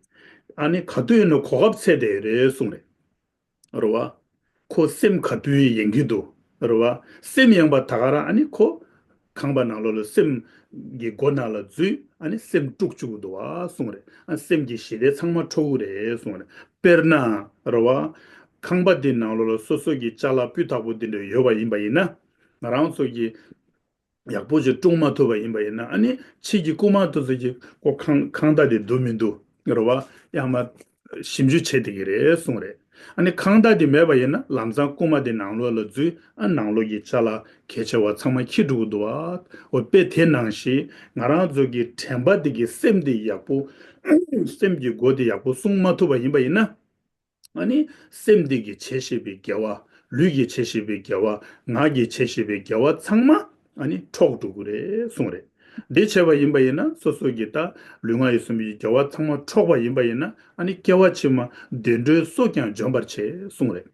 ཨ་ནི་ག་དུས་ཡིན་ན་གོ་སྐབས་འཚོལ་བསྡད་ཡོད་རེད་གསུང་རེད། རེད་བ། ཁོ་སེམས་ག་དུས་ཡེངས་ཀྱི་འདུག་རེད་བ། སེམས་ཡེངས་པ་ད་ག་རང་ཨ་ནི་ཁོ་ཁང་པ་ནང་ལོགས་ལ་སེམས་ཀྱི་སྒོ་ནང་ལ་འཛུལ། ཨ་ནི་སེམས་དཀྲུག་བཅུག་གི་འདུག་བ་གསུང་རེད། ཨ་སེམས་ཀྱི་ཞི་བདེ་ཚང་མ་འཕྲོག་གི་རེད་གསུང་རེད། དཔེར་ན་རེད་བ། ཁང་པ་འདི་ནང་ལོགས་ལ་སོ་སོ་གི་ཅ་ལག་སྤུས་དག་པོ་འདི་འདྲ་ཡོད་པ་ཡིན་པ་ཡིན་ན། ང་རང་ཚོ་གི་ཡག་པོ་ཞིག་སྲུང་མ་ཐུབ་པ་ཡིན་པ་ཡིན་ན། ཨ་ནི་ཕྱི་གི་རྐུན་མ་དེ་ཚོ་གིས་ཁོ་ཁང་ཁང་བདག་དེ་སྡུག་མི་འདུག་རེད་བ། ཡང་མ་ཞིབ་འཇུག་བྱེད་བསྡད་ཀྱི་རེད་གསུངས་རེད། ཨ་ནི་གང་ལྟར་དེ་མེད་པ་ཡིན་ན་ལམ་སང་རྐུན་མ་དེ་ནང་ལོགས་ལ་འཛུལ། ཨ་ནང་ལོགས་ཀྱི་ཅ་ལག་གལ་ཆེ་བ་ཚང་མ་འཁྱེར་འགྲོ་གི་འདུག་བ། འོ་དཔེ་དེ་ནང་བཞིན་ང་རང་ཚོ་གི་དྲན་པ་དེ་གི་སེམས་དེ་ཡག་པོ། སེམས་ཀྱི་སྒོ་དེ་ཡག་པོ་བསྲུང་མ་ཐུབ་པ་ཡིན་པ་ཡིན་ན། ཨ་ནི་སེམས་འདི་གིས་བྱེད་ཤེས་པའི་དགེ་བ། ལུས་ཀྱིས་བྱེད་ཤེས་པའི་དགེ་བ། ངག་གིས་བྱེད་ཤེས་པའི་དགེ་བ་ཚང་མ་ཨ་ནི་འཕྲོག་འགྲོ་གི་རེད་གསུངས་རེད། འདི་བྱས་པ་ཡིན་པ་ཡིན་ན་སོ་སོ་གི་ད་ལུས་ངག་ཡིད་གསུམ་གྱི་དགེ་བ་ཚང་མ་འཕྲོག་པ་ཡིན་པ་ཡིན་ན། ཨ་ནི་སྐྱེ་བ་ཕྱི་མ་བདེ་འགྲོའི་སྲོག་ཀྱང་འཇོམས་པར་བྱེད་གསུངས་རེད།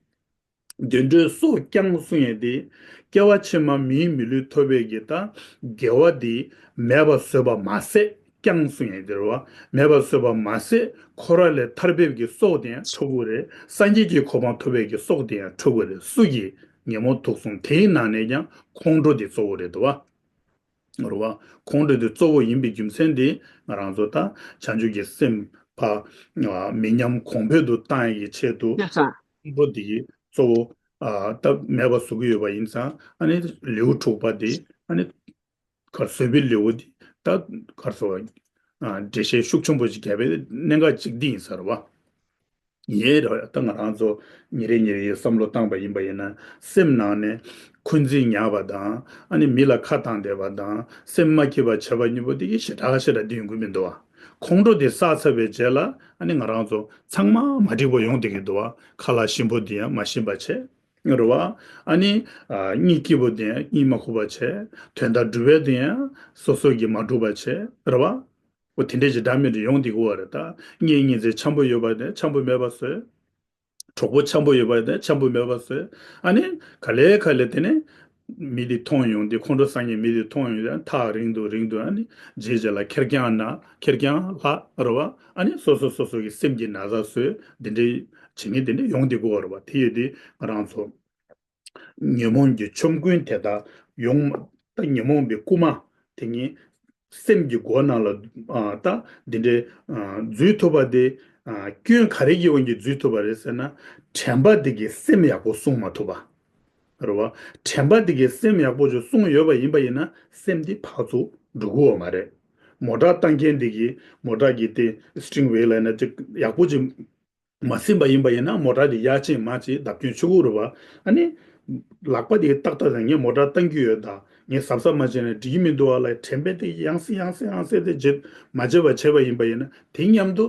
བདེ་འགྲོའི་སྲོག་ཀྱང་གསུང་ཡས་དེ། སྐྱེ་བ་ཕྱི་མ་མིའི་མི་ལུས་ཐོབ་པའི་གི་ད་དགེ་བ་དེ་མེད་པ་བཟོས་པ་མ་ཟད་ཀྱང་གསུང་ཡས་དེ་རེད་བ། མེད་པ་བཟོས་པ་མ་ཟད་འཁོར་བ་ལས་ཐར་འབེབས་ཀྱི་སྲོག་དེ་ཡང་འཕྲོག་གི་རེད། སངས་རྒྱས་ཀྱི་གོ་འཕང་ཐོབ་པའི་གི་སྲོག་དེ་ཡང་འཕྲོག་གི་རེད། སུ་གིས། ཉོན་མོངས་དུག་གསུམ་དེའི་ནང་ནས་ཀྱང་ཁོང་ཁྲོ་དེ་གཙོ་བོ་རེད་འདུག་བ། རེད་བ། ཁོང་ཁྲོ་དེ་གཙོ་བོ་ཡིན་པའི་རྒྱུ་མཚན་དེ་ང་རང་ཚོ་ད་བྱང་ཆུབ་ཀྱི་སེམས་ཕར་མི་ཉམས་གོང་འཕེལ་དུ་བཏང་ཡས་ཀྱི་ཆེད་དུ། ཡ་ས། ཁོང་ཁྲོ་དེ་གི་གཙོ་བོ་ད་མེད་པ་བཟོ་གི་ཡོད་པ་ཡིན་ཙང་། ཨ་ནི་ལེའུ་དྲུག་པ་དེ་ཨ་ནི་གར་བཟོད་པའི་ལེའུ་དེ་ད་གར་བཟོ་བ་འགྲེལ་བཤད་ཤུགས་ཆེན་པོ་ཞིག་བརྒྱབ་པའི་གནད་འགག་ཅིག་འདི་ཡིན་ས་རེད་བ། ཡིན་རེད། ད་ང་རང་ཚོ་ཉིན་རེ་ཉིན་རེ་བསམ་བློ་བཏང་པ་ཡིན་པ་ཡིན་ན། སེམས་ནང་ནས་འཁོན་འཛིན་ཉར་བ་དང་། ཨ་ནི་མི་ལ་ཁ་བཏང་བསྡད་པ་དང་། སེམས་མ་སྐྱིད་པ་བྱས་པ་གཉིས་པོ་དེ་གི་ཞེ་དྲག་ཞེ་དྲག་འདི་ཡོང་གི་མི་འདུག་བ། ཁོང་ཁྲོ་དེ་བསགས་ཚར་བའི་རྗེས་ལ་ཨ་ནི་ང་རང་ཚོ་ཚང་མ་མ་འགྲིག་པ་ཡོང་བསྡད་ཀྱི་འདུག་བ། ཁ་ལག་ཞིམ་པོ་དེ་ཡང་མ་ཞིམ་པ་བྱས། རེད་བ། ཨ་ནི་ཨ་གཉིད་སྐྱིད་པོ་དེ་ཡང་གཉིད་མ་ཁུག་པ་བྱས། དོན་དག་སྒྲུབ་པ་དེ་ཡང་སོ་སོ་གིས་མ་འགྲུབ་པ་བྱས། རེད་བ། འོ་དེ་འདྲས་ཀྱི་འདྲ་མི་འདྲ་ཡོང་བསྡད་ཀྱི་ཡོད་རེད། ད་གཉེན་ཉེ་ཚན་འཆམ་པོ་ཡོད་པ་དེ་འཆམ་པོ་མེད་པ་བཟོས། གྲོགས་པོ་འཆམ་པོ་ཡོད་པ་དེ་འཆམ་པོ་མེད་པ་བཟོས། ཨ་ནི་ག་ལེ་ག་ལེ་དེ་ནས་མི་དེ་མཐོང་ཡོང་དུས། ཁོང་ཁྲོ་ཟ་མཁན་མི་དེ་མཐོང་ཡོང་དུས་ཐག་རིང་དུ་རིང་དུ། ཨ་ནི་རྗེས་རྗེས་ལ་ཁེར་རྐྱང་ན་ཁེར་རྐྱང་ལྷག་རེད་བ། ཨ་ནི་སོ་སོ་སོ་སོ་གི་སེམས་ཀྱི་ན་ཚ་བཟོས། དེ་འདྲའི་བྱེད་མཁན་དེ་འདྲ་ཡོང་བསྡད་ཀྱི་ཡོད་རེད་བ། དེ་ཡོད་དུས་ང་རང་ཚོ། ཉོན་མོངས་ཀྱི་ཆོམ་རྐུན་དེ་དག་ཡོང་མ། ད་ཉོན་མོངས་པའི་རྐུན་མ་དེ་ཉིད་སེམས་ཀྱི་སྒོ་ནང་ལ། ཨ་ད་འདི་འདྲའི་ཨ་འཛུལ་ཐུབ་པ་དེ། ཨ་སྐྱོན་ག་རེ་ཡི་དབང་གིས་འཛུལ་ཐུབ་པ་རེད་ཟེར་ན། དྲན་པ་དེ་གིས་སེམས་ཡག་པོ་བསྲུང་མ་ཐུབ་པ་རེད་བ། དྲན་པ་དེ་གིས་སེམས་ཡག་པོ་ཅིག་བསྲུངས་ཡོད་པ་ཡིན་པ་ཡིན་ན། སེམས་དེ་ཕར་ཚུར་འགྲོ་གི་ཡོད་མ་རེད། མོ་ཊ་བཏང་མཁན་དེ་གིས་མོ་ཊ་གི་དེ་སི་ཊི་རིང་ཝེལ་ལབ་ན་ཅིག་ཡག་པོ་ཅིག་མ་ཟིན་པ་ཡིན་པ་ཡིན་ན། མོ་ཊ་དེ་ཡར་ཕྱིན་མར་ཕྱིན་བརྡབ་སྐྱོན་ཆུ་བུར་རུ་བ། ཨ་ནི་ལག་པ་དེ་ཏག་ཏག་དང་། ངས་མོ་ཊ་བཏང་གི་ཡོད་ད། ངས་གཟབ་གཟབ་མ་བྱས་ན་འགྲིག་གི་མི་འདུག་བ་ལ། དྲན་པས་དེ་ཡང་སེ་ཡང་སེ་ཡང་སེ་དེ་བྱེད་མ་བྱེད་པ་བྱས་པ་ཡིན་པ་ཡིན་ན། དེ་མཉམ་དུ་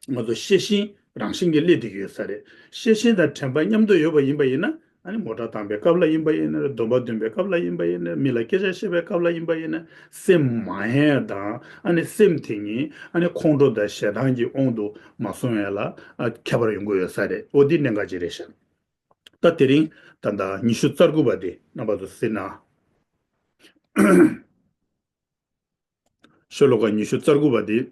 ང་ཚོ་ཤེས་བཞིན་རང་བཞིན་གྱིས་སླེབས་བསྡད་ཀྱི་ཡོད་ས་རེད། ཤེས་བཞིན་དང་དྲན་པ་མཉམ་དུ་ཡོད་པ་ཡིན་པ་ཡིན་ན། ཨ་ནི་མོ་ཊ་བཏང་པའི་སྐབས་ལ་ཡིན་པ་ཡིན་ན། སྡོམ་པ་འདོན་པའི་སྐབས་ལ་ཡིན་པ་ཡིན་ན། མི་ལ་སྐད་ཆ་བཤད་པའི་སྐབས་ལ་ཡིན་པ་ཡིན་ན། སེམས་མ་ཡེངས་དང་། ཨ་ནི་སེམས་དེ་ཉིད་ཨ་ནི་ཁོང་ཁྲོ་དང་ཞེ་སྡང་གི་དབང་དུ་མ་སོང་ཡ་ལ་ཨ་ཁྱད་པར་ཡོང་གི་ཡོད་ས་རེད། འོ་འདི་གནད་འགག་ཅིག་རེད་ཤག་ད་དེ་རིང་ད་ལྟ་ཉི་ཤུ་རྩ་དགུ་པ་དེ་རྣམ་པ་ཚོ་གཟིགས་ན། ཤོ་ལོ་ཀ་ཉི་ཤུ་རྩ་དགུ་པ་དེ།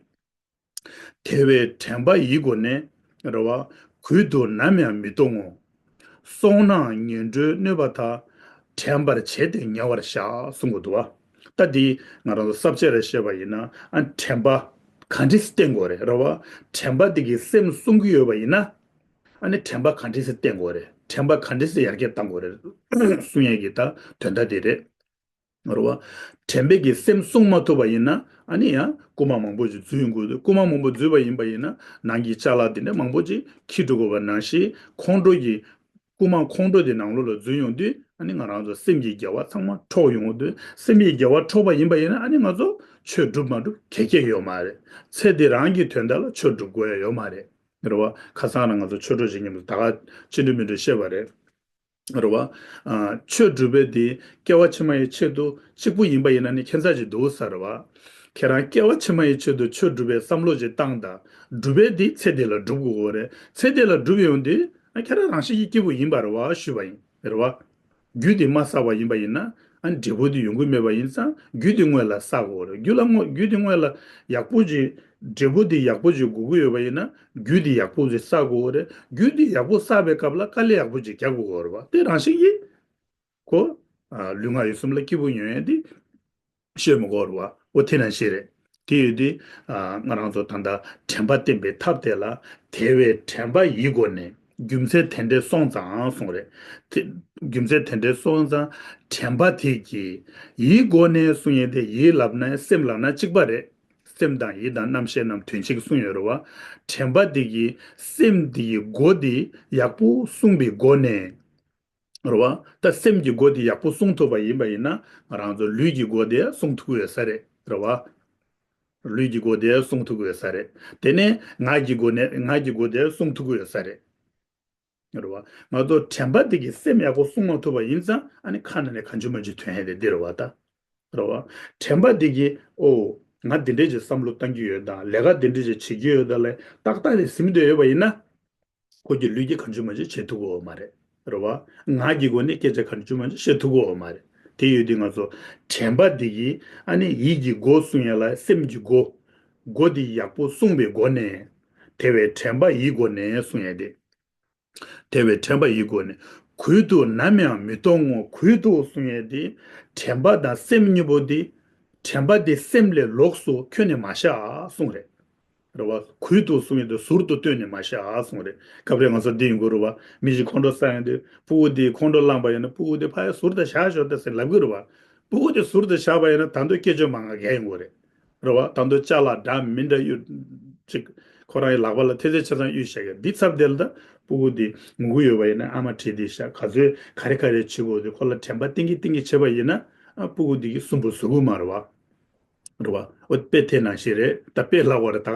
དེ་བས་དྲན་པ་ཡིད་སྒོ་ནས། རེད་བ། གུད་དུ་ནམ་ཡང་མི་གཏོང་ངོ་། སོང་ནའང་ངན་འགྲོའི་གནོད་པ་དག། དྲན་པར་བྱས་ཏེ་ཉེ་བར་བཞག་གསུང་གི་འདུག་བ། ད་འདི་ང་རང་ཚོ་ས་བཅད་ལ་བཤད་པ་ཡིན་ན། ཨ་དྲན་པ་ག་འདྲས་སེ་བསྟེན་དགོས་རེད། རེད་བ། དྲན་པ་འདི་གིས་སེམས་བསྲུང་གི་ཡོད་པ་ཡིན་ན། ཨ་ནི་དྲན་པ་ག་འདྲས་སེ་བསྟེན་དགོས་རེད། དྲན་པ་ག་འདྲས་སེ་ཡར་རྒྱས་གཏང་དགོས་རེད་གསུང་ཡས་ཀྱི་ད་དོན་དག་དེ་རེད། རེད་བ། དྲན་པས་ཀྱིས་སེམས་བསྲུང་མ་ཐུབ་པ་ཡིན་ན། ཨ་ནི་ཡང་རྐུན་མ་མང་པོ་ཞིག་འཛུལ་ཡོང་གི་འདུག་རྐུན་མ་མང་པོ་འཛུལ་བ་ཡིན་པ་ཡིན་ན། ནང་གི་ཅ་ལག་དེ་འདྲ་མང་པོ་ཅིག་འཁྱེར་འགྲོ་དགོས་པ་ནང་བཞིན། ཁོང་ཁྲོ་གི་རྐུན་མ་ཁོང་ཁྲོ་དེ་ནང་ལོགས་ལ་འཛུལ་ཡོང་དུས། ཨ་ནི་ང་རང་ཚོ་སེམས་ཀྱི་དགེ་བ་ཚང་མ་འཕྲོག་ཡོང་གི་འདུག་སེམས་ཀྱི་དགེ་བ་འཕྲོག་པ་ཡིན་པ་ཡིན་ན། ཨ་ནི་ང་ཚོ་ཆོས་སྒྲུབ་མ་སྒྲུབ་གལ་ཆེ་ཡོད་མ་རེད། ཚེ་འདི་རང་གི་དོན་དག་ལ་ཆོས་སྒྲུབ་དགོས་ཡ་ཡོད་མ་རེད། རེད་བ། ཁ་སང་རང་ང་ཚོ་ཆོས་གྲོགས་ཅིག་མཉམ་དུ་ད་ག་ཅི་འདྲ་མི་འདྲ་བཤད་པ་རེད། རེད་བ། ཨ་ཆོས་སྒྲུབ་པའི་དེ་སྐྱེ་བ་ཕྱི་མ་ཡི་ཆེད་དུ་གཅིག་པུ་ཡིན་པ་ཡིན་ན་ནི་ཁྱད་མཚར་ཅིག་འདུག་ས་རེད་བ། ཁྱེད་རང་སྐྱེ་བ་ཕྱི་མ་ཡི་ཆེད་དུ་ཆོས་སྒྲུབ་པའི་བསམ་བློ་ཅིག་བཏང་དང་། སྒྲུབ་པའི་དེ་ཚེ་འདི་ལ་སྒྲུབ་དགོས་རེད། ཚེ་འདི་ལ་སྒྲུབ་ཡོང་དུས། ཨ་ཁྱེད་རང་རང་བཞིན་གྱིས་སྐྱིད་པོ་ཡིན་པ་རེད་བ་ཞུས་པ་ཡིན། རེད་བ། རྒྱུ་དེ་མ་བསགས་པ་ཡིན་པ་ཡིན་ན། ཨ་འབྲས་བུ་དེ་ཡོང་གི་མེད་པ་ཡིན་ཙང་། རྒྱུ་དེ་སྔོན་ལ་བསགས་དགོས་རེད། རྒྱུ་ལ་སྔོན། རྒྱུ་དེ་སྔོན་ལ་ཡག་པོ་ཅིག་འབྲས་བུ་དེ་ཡག་པོ་ཅིག་དགོས་ཀྱི་ཡོད་པ་ཡིན་ན། རྒྱུ་དེ་ཡག་པོ་ཅིག་བསགས་དགོས་རེད། རྒྱུ་དེ་ཡག་པོ་བསགས་པའི་སྐབས་ལ་དཀའ་ལས་ཡག་པོ་ཅིག་རྒྱག་དགོས་རེད་བ། དེ་རང་བཞིན་གྱིས་ཁོ། ཨ་ལུས་ངག་ཡིད་གསུམ་ལ་སྐྱིད་པོ་ཡོང་ཡས་དེ་བཤད་མི་དགོས་རེད་བ། འོ་དེ་ནང་བཞིན་རེད། དེ་ཡོད་དུས། ཨ་ང་རང་ཚོ་ད་ལྟ་དྲན་པ་བསྟེན་པའི་ཐབས་དེ་ལ། དེ་བས་དྲན་པ་ཡིད་སྒོ་ནས། རྒྱུ་མཚན་དེ་འདྲས་སོང་ཙང་གསུངས་རེད། དེ་རྒྱུ་མཚན་དེ་འདྲས་སོང་ཙང་། དྲན་པ་དེ་གིས་ཡིད་སྒོ་ནས་གསུང་ཡས་དེ། ཡིད་ལབ་ན་སེམས་ལབ་ན་གཅིག་པ་རེད། སེམས་དང་ཡིད་དང་རྣམ་ཤེས་རྣམས་དོན་གཅིག་གསུངས་ཡོད་རེད་བ། དྲན་པ་དེ་གིས་སེམས་དེ་ཡི་སྒོ་དེ་ཡག་པོ་བསྲུངས་པའི་སྒོ་ནས། རེད་བ། ད་སེམས་ཀྱི་སྒོ་དེ་ཡག་པོ་བསྲུང་ཐུབ་པ་ཡིན་པ་ཡིན་ན། ང་རང་ཚོ་ལུས་ཀྱི་སྒོ་དེ་བསྲུང་ཐུབ་ཀྱི་ཡོད་ས་རེད། རེད་བ། ལུས་ཀྱི་སྒོ་དེ་བསྲུང་ཐུབ་ཀྱི་ཡོད་ས་རེད། དེ་ནས་ངག་གི་སྒོ་ནས་ངག་གི་སྒོ་དེ་བསྲུང་ཐུབ་ཀྱི་ཡོད་ས་རེད། རེད་བ། ང་ཚོ་དྲན་པ་དེ་གིས་སེམས་ཡག་པོ་བསྲུང་མ་ཐུབ་པ་ཡིན་ཙང་། ཨ་ནི་ཁ་ནང་ནས་གང་བྱུང་མང་བྱུང་ཐོན་ཡ་དེ་འདི་རེད་བ་ད། རེད་བ། དྲན་པ་དེ་གིས། ཨོ། ང་འདི་འདྲས་ཀྱི་བསམ་བློ་བཏང་གི་ཡོད་ད། ལས་ཀ་འདི་འདྲས་ཀྱི་བྱེད་ཀྱི་ཡོད་ད་ལས་ཏག་ཏག་དེ་ཟིན་འདོད་ཡོད་པ་ཡིན་ན། ཁོ་གི་ལུས་ཀྱིས་གང་བྱུང་མང་བྱུང་བྱེད་ཐུབ་ཀྱི་ཡོད་མ་རེད། རེད་བ། ངག་གི་སྒོ་ནས་སྐད་ཆ་གང་བྱུང་མང་བྱུང་བཤད་ཐུབ་ཀྱི་ཡོད་མ་རེད། དེ་ཡོད་དུས་ང་ཚོ་དྲན་པ་འདི་ཡིས། ཨ་ནི་ཡིད་ཀྱི་སྒོ་བསྲུང་ཡ་ལ་སེམས་ཀྱི་སྒོ། སྒོ་འདི་ཡག་པོ་བསྲུངས་པའི་སྒོ་ནས། དེ་བས་དྲན་པ་ཡིས་སྒོ་ནས་བསྲུང་ཡ་དེ། དེ་བས་དྲན་པ་ཡིས་སྒོ་ནས། གུད་དུ་ནམ་ཡང་མི་གཏོང་ངོ་། གུད་དུ་གསུང་ཡས་དེ། དྲན་པ་དང་སེམས་གཉིས་པོ་དེ། དྲན་པ་དེ་སེམས་ལས་ལོགས་སུ་ཁྱོན་ནས་མ་བཞག་གསུངས་རེད། རེད་བ། གུད་དུ་གསུང་ཡས་དེ་ཟུར་དུ་བཏོན་ནས་མ་བཞག་གསུངས་རེད། སྐབས་རེ་ང་ཚོ་འདི་ཡོང་གི་རེད་བ། མི་ཞིག་ཁོང་ཁྲོ་ཟ་ཡོང་དུས་སྤུ་གུ་དེ་ཁོང་ཁྲོ་ལངས་པ་ཡིན་ན། སྤུ་གུ་དེ་ཕར་ཡ་ཟུར་དུ་བཞག་ཤོག་དང་ཟེར་ལབ་གི་རེད་བ། སྤུ་གུ་དེ་ཟུར་དུ་བཞག་པ་ཡིན་ན། ད་དུང་སྐད་ཅོར་མང་ང་རྒྱག་ཡོང་གི་རེད། རེད་བ། ད་དུང་ཅ་ལག་འདྲ་མི་འདྲ་གཡུག་ཅིག་ཁོ་རང་གི་ལག་པ་ལ་ཐེ་ཚེ་ཆ་ཚང་གཡུག་བཞག་གི། འདི་ཚབ་དེ་ལ་ད་སྤུ་གུ་འདི་ངུ་གི་ཡོད་པ་ཡིན་ན། ཨ་མ་བྲིས་འདི་བཞག་ག་ཚོད་ག་རེ་ག་རེ་བྱེད་དགོས་འདི་ཁོ་ལ་དྲན་པ་གཏིང་གི་གཏིང་གི་བྱེད་པ་ཡིན་ན། ཨ། སྤུ་གུ་འདི་གིས་སུན་པོ་བཟོ་གི་མ་རེད་བ། རེད་བ། འོ་དཔེ་དེ་ནང་བཞིན་རེད། ད་དཔེ་ལྷག་པ་རེད། ད་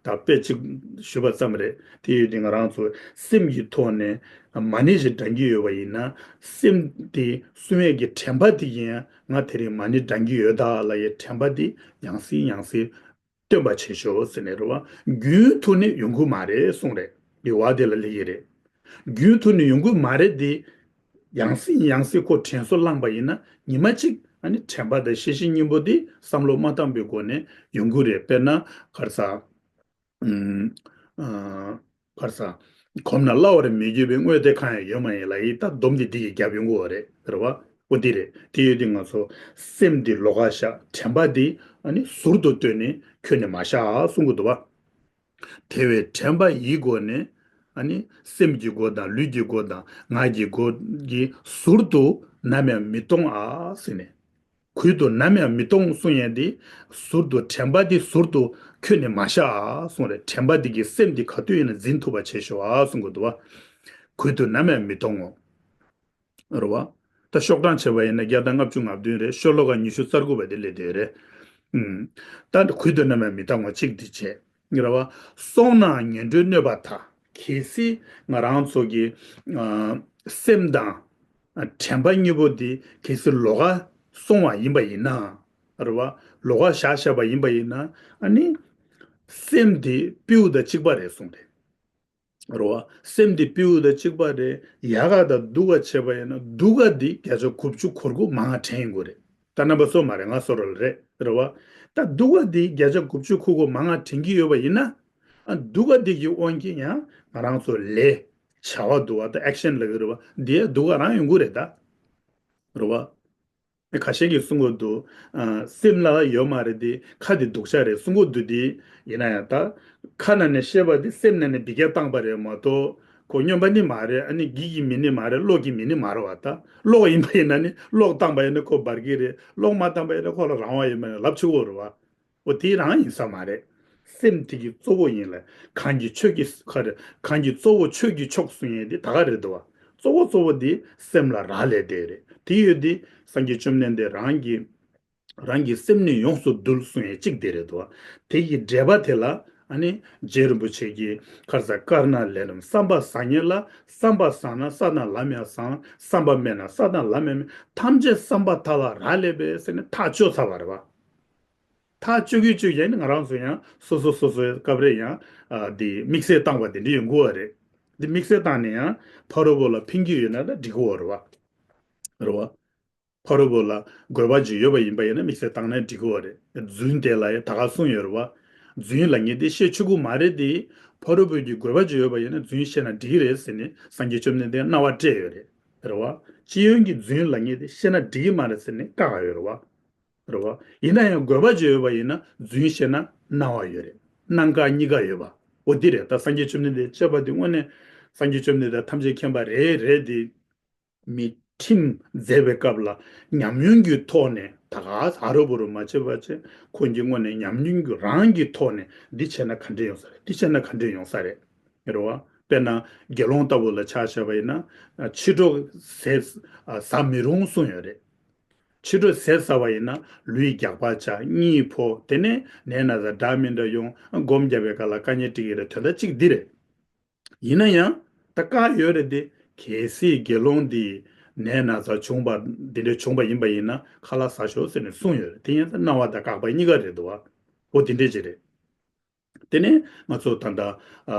ད་དཔེ་ཅིག་ཞུས་པ་ཙམ་རེད། དེ་ཡོད་དུས་ང་རང་ཚོ་སེམས་ཀྱི་ཐོག་ནས་མ་ཎི་ཞིག་བགྲང་གི་ཡོད་པ་ཡིན་ན། སེམས་དེ་བསྲུང་ཡས་ཀྱི་དྲན་པ་དེ་ཡིན། ང་དེ་རིང་མ་ཎི་བགྲང་གི་ཡོད་ད་ལབ་ཡས་དྲན་པ་དེ་ཡང་སེ་ཡང་སེ་སྟོན་པ་བྱེད་ཤོག་ཟེར་ནས། རེད་བ། རྒྱུན་དུ་ནི་ཡོང་གི་མ་རེད་གསུངས་རེད། ཡོད་བ་དེ་ལ་སླེབས་ཀྱི་རེད། རྒྱུན་དུ་ནི་ཡོང་གི་མ་རེད་དེ། ཡང་སེ་ཡང་སེ་ཁོ་དྲན་གསོ་བསླངས་པ་ཡིན་ན། ཉི་མ་གཅིག་ཨ་ནི་དྲན་པ་དང་ཤེས་བཞིན་གཉིས་པོ་དེ་བསམ་བློ་མ་བཏང་པའི་སྒོ་ནས་ཡོང་གི་རེད། དཔེར་ན་ག་རེ་ཟ། ཨུམ། ཨ། ག་རེ་ཟ། གོམས་ན་སླ་བར་མི་འགྱུར་བའི། དངོས་དེ་གང་ཡང་ཡོད་མ་ཡིན་ལབ་ཡས་ད་སྡོམ་དེ་འདི་གིས་རྒྱབ་ཡོང་གི་ཡོད་རེད། རེད་བ། འོ་འདི་རེད། དེ་ཡོད་དུས་ང་ཚོ་སེམས་འདི་ལོགས་ཀ་བཞག་དྲན་པ་འདི་ཨ་ནི་ཟུར་དུ་བཏོན་ནས་ཁྱོན་ནས་མ་བཞག་གསུང་གི་འདུག་བ། དེ་བས་དྲན་པ་ཡི་སྒོ་ནས། ཨ་ནི་སེམས་ཀྱི་སྒོ་དང་ལུས་ཀྱི་སྒོ་དང་ངག་གི་སྒོ་གིས་ཟུར་དུ་ནམ་ཡང་མི་གཏོང་ཨ་ཟེར་ནས། གུད་དུ་ནམ་ཡང་མི་གཏོང་གསུང་ཡས་དེ། ཟུར་དུ་དྲན་པ་དེ་ཟུར་དུ་ཁྱོན་ནས་མ་བཞག་ཨ་གསུང་རེད། དྲན་པ་དེ་གིས་སེམས་དེ་ག་དུས་ཡིན་ན་འཛིན་ཐུབ་པ་བྱེད་ཤོག་ཨ་གསུང་གི་འདུག་བ། གུད་དུ་ནམ་ཡང་མི་གཏོང་ངོ་། རེད་བ། ད་ཤོག་གྲངས་བྱས་པ་ཡིན་ན་བརྒྱ་དང་ལྔ་བཅུ་ང་བདུན་རེད། ཤོ་ལོ་ཀ་ཉི་ཤུ་རྩ་དགུ་པ་དེ་སླེབས་བསྡད་རེད། ཨུམ། ད་གུད་དུ་ནམ་ཡང་མི་གཏོང་ངོ་གཅིག་དེ་བྱས། རེད་བ། སོང་ནའང་ངན་འགྲོའི་གནོད་པ་དག་གལ་སྲིད་ང་རང་ཚོ་གི། ཨ། སེམས་དང་། ཨ། དྲན་པ་གཉིས་པོ་དེ་གལ་སྲིད་ལོགས་ཀ་སོང་བ་ཡིན་པ་ཡིན་ན། རེད་བ། ལོགས་ཀ་བཞག་བཞག་པ་ཡིན་པ་ཡིན་ན། ཨ་ནི་སེམས་དེ་སྤྲེའུ་དང་གཅིག་པ་རེད་གསུངས་རེད། རེད་བ། སེམས་དེ་སྤྲེའུ་དང་གཅིག་པ་རེད། ཡག་ག་དང་སྡུག་ག་བྱས་པ་ཡིན་ན། སྡུག་ག་དེ་བརྒྱ་ཆ་དགུ་བཅུ་གོ་དགུ་མང་ང་དྲན་ཡོང་གི་རེད། ད་རྣམ་པ་ཚོ་མ་རེད། ང་ཚོ་རང་རེད། རེད་བ། ད་སྡུག་ག་དེ་བརྒྱ་ཆ་དགུ་བཅུ་གོ་དགུ་མང་ང་དྲན་གྱི་ཡོད་པ་ཡིན་ན། ཨ། སྡུག་ག་དེ་གི་དབང་གིས་ཡང་ང་རང་ཚོ་ལས། བྱ་བ་འདུག་བ། ད་ཨེག་ཤན་ལབ་ཀྱི་རེད་བ། དེ་སྡུག་ག་རང་ཡོང་གི་རེད་ད། རེད་བ། ཁ་ཤས་ཀྱིས་གསུང་གི་འདུག་ཨ། སེམས་ལ་ཡོད་མ་རེད་དེ། ཁ་དེ་སྡུག་ཅག་རེད་གསུང་གི་འདུག་དེ། ཡིན་ན་ཡང་ད་ཁ་ནང་ནས་བཤད་པ་དེ་སེམས་ནང་ནས་འདི་སྐད་བཏང་པ་རེད་མ་གཏོགས། ཁོ་སྨྱོན་པ་ནི་མ་རེད། ཨ་ནི་སྒྱིད་ཀྱི་མི་ནི་མ་རེད། གློག་གི་མི་ནི་མ་རེད་བ། ད་གློག་ཡིན་པ་ཡིན་ན་ནི། གློག་བཏང་པ་ཡིན་ན་ཁོ་འབར་གི་རེད། གློག་མ་བཏང་པ་ཡིན་ན་ཁོ་ལ་རང་དབང་ཡོད་མ་རེད་ལབ་ཆོག་གི་རེད་བ། འོ་དེ་རང་ཡིན་ས་མ་རེད། སེམས་དེ་གི་གཙོ་བོ་ཡིན་ལ། གང་གི་ཆོས་ཀྱི་ཁ་རེད། གང་གི་གཙོ་བོ་ཆོས་ཀྱི་མཆོག་གསུང་ཡས་དེ་ད་ག་རེད་འདུག་བ། གཙོ་བོ་གཙོ་བོ་དེ་སེམས་ལ་རག་ལས་དེ་རེད། དེ་ཡོད་དེ་སངས་རྒྱས་བཅོམ་ལྡན་འདས་རང་གི། རང་གི་སེམས་ནི་ཡོངས་སུ་འདུལ་གསུང་ཡས་གཅིག་དེ་རེད་འདུག་བ། དེ་གི་འགྲེལ་པ་དེ་ལ། ཨ་ནི་རྗེ་རིན་པོ་ཆེ་གིས་ག་རེ་ཟ། དཀར་ནག་ལས་རྣམས་བསམ་པ་བཟང་ངེས་ལ། བསམ་པ་བཟང་ན་ས་དང་ལམ་ཡང་བཟང་། བསམ་པ་དམན་ན་ས་དང་ལམ་ཡང་དམན། ཐམས་ཅད་བསམ་པ་ཐག་ལ་རག་ལས་པས་ཟེར་ནས་ཐག་གཅོད་ཚར་བ་རེད་བ། ཐག་གཅོད་ཀྱི་གཅོད་ཀྱི་ནི་ང་རང་ཚོ་ཡང་སོ་སོ་སོ་སོའི་སྐབས་རེ་ཡང་། ཨ། འདི་དམིགས་བསལ་བཏང་བ་དེ་འདྲ་ཡོང་གི་ཡོད་རེད། འདི་དམིགས་བསལ་བཏང་ནས་ཡང་ཕ་རོལ་པོ་ལ་ཕན་གྱི་ཡོད་ན་ད་འགྲིག་གི་ཡོད་རེད་བ། རེད་བ། ཕ་རོལ་པོ་ལ་དགོས་པ་ཅིག་ཡོད་པ་ཡིན་པ་ཡིན་ན་དམིགས་བསལ་བཏང་ན་འགྲིག་གི་ཡོད་རེད། རྫུན་དེ་ལ་ཡང་ད་ག་གསུངས་ཡོད་རེད་བ། རྫུན་ལབ་མཁན་དེ་བཤད་ཆོག་གི་མ་རེད་དེ། ཕ་རོལ་པོ་གི་དགོས་པ་ཅིག་ཡོད་པ་ཡིན་ན་རྫུན་བཤད་ན་འགྲིག་གི་རེད་ཟེར་ནས་སངས་རྒྱས་བཅོམ་ལྡན་འདས་རྣ་བར་སྤྲད་ཡོད་རེད། རེད་བ། སྤྱི་ཡོངས་ཀྱི་རྫུན་ལབ་མཁན་དེ་བཤད་ན་འགྲིག་གི་མ་རེད་ཟེར་ནས་བཀག་ཡོད་རེད་བ། རེད་བ། ཡིན་ན་ཡང་དགོས་པ་ཅིག་ཡོད་པ་ཡིན་ན་རྫུན་བཤད་ན་གནང་བ་ཡོད་རེད། གནང་བཀག་གཉིས་ཀ་ཡོད་པ། འོ་འདི་རེད། ད་སངས་རྒྱས་བཅོམ་ལྡན་འདས་སྤྱད་པ་འདི་དངོས་གནས་སངས་རྒྱས་བཅོམ་ལྡན་འདས་ཐམས་ཅད་མཁྱེན་པ་རེད་རེད་དེ། མི་ཁྲིམས་མཛད་པའི་སྐབས་ལ་ཉམས་མྱོང་གི་ཐོག་ནས་ ད་ག་ཨ་རུ་བུ་རུ་མ་བྱེད་པ་བྱས། ཁོང་གི་དངོས་གནས་ཉམས་མྱོང་གི་རང་གི་ཐོག་ནས་འདི་བྱས་ན་ག་འདྲས་ཡོང་ས་རེད། འདི་བྱས་ན་ག་འདྲས་ཡོང་ས་རེད། རེད་བ། དཔེར་ན་དགེ་སློང་ལྟ་བུ་ལ་ཆ་བཞག་པ་ཡིན་ན། ཕྱི་དྲོ་ཟས་ཟ་མི་རུང་གསུངས་ཡོད་རེད། ཕྱི་དྲོ་ཟས་ཟ་བ་ཡིན་ན་ལུས་རྒྱགས་པ་ཆགས། གཉིད་ཕོག། དེ་ནས་ནད་ན་ཚ་འདྲ་མི་འདྲ་ཡོང་། སྒོམ་རྒྱབ་པའི་སྐབས་ལ་དཀའ་ངལ་འཕྲད་ཀྱི་རེད། དོན་དག་གཅིག་འདི་རེད། ཡིན་ན་ཡང་ད་བཀག་ཡོད་རེད་དེ། གལ་སྲིད་དགེ་སློང་འདི་ནད་ན་ཚ་བྱུང་བ་འདི་འདྲ་བྱུང་བ་ཡིན་པ་ཡིན་ན་ཁ་ལག་ཟ་ཤོག་ཟེར་ནས་གསུངས་ཡོད་རེད། དེ་ཡིན་ཙང་གནང་བ་དང་བཀག་པ་གཉིས་ཀ་རེད་འདུག་བ། འོ་དེ་འདྲས་ཅིག་རེད། དེ་ནས་ང་ཚོ་ད་ལྟ་ཨ་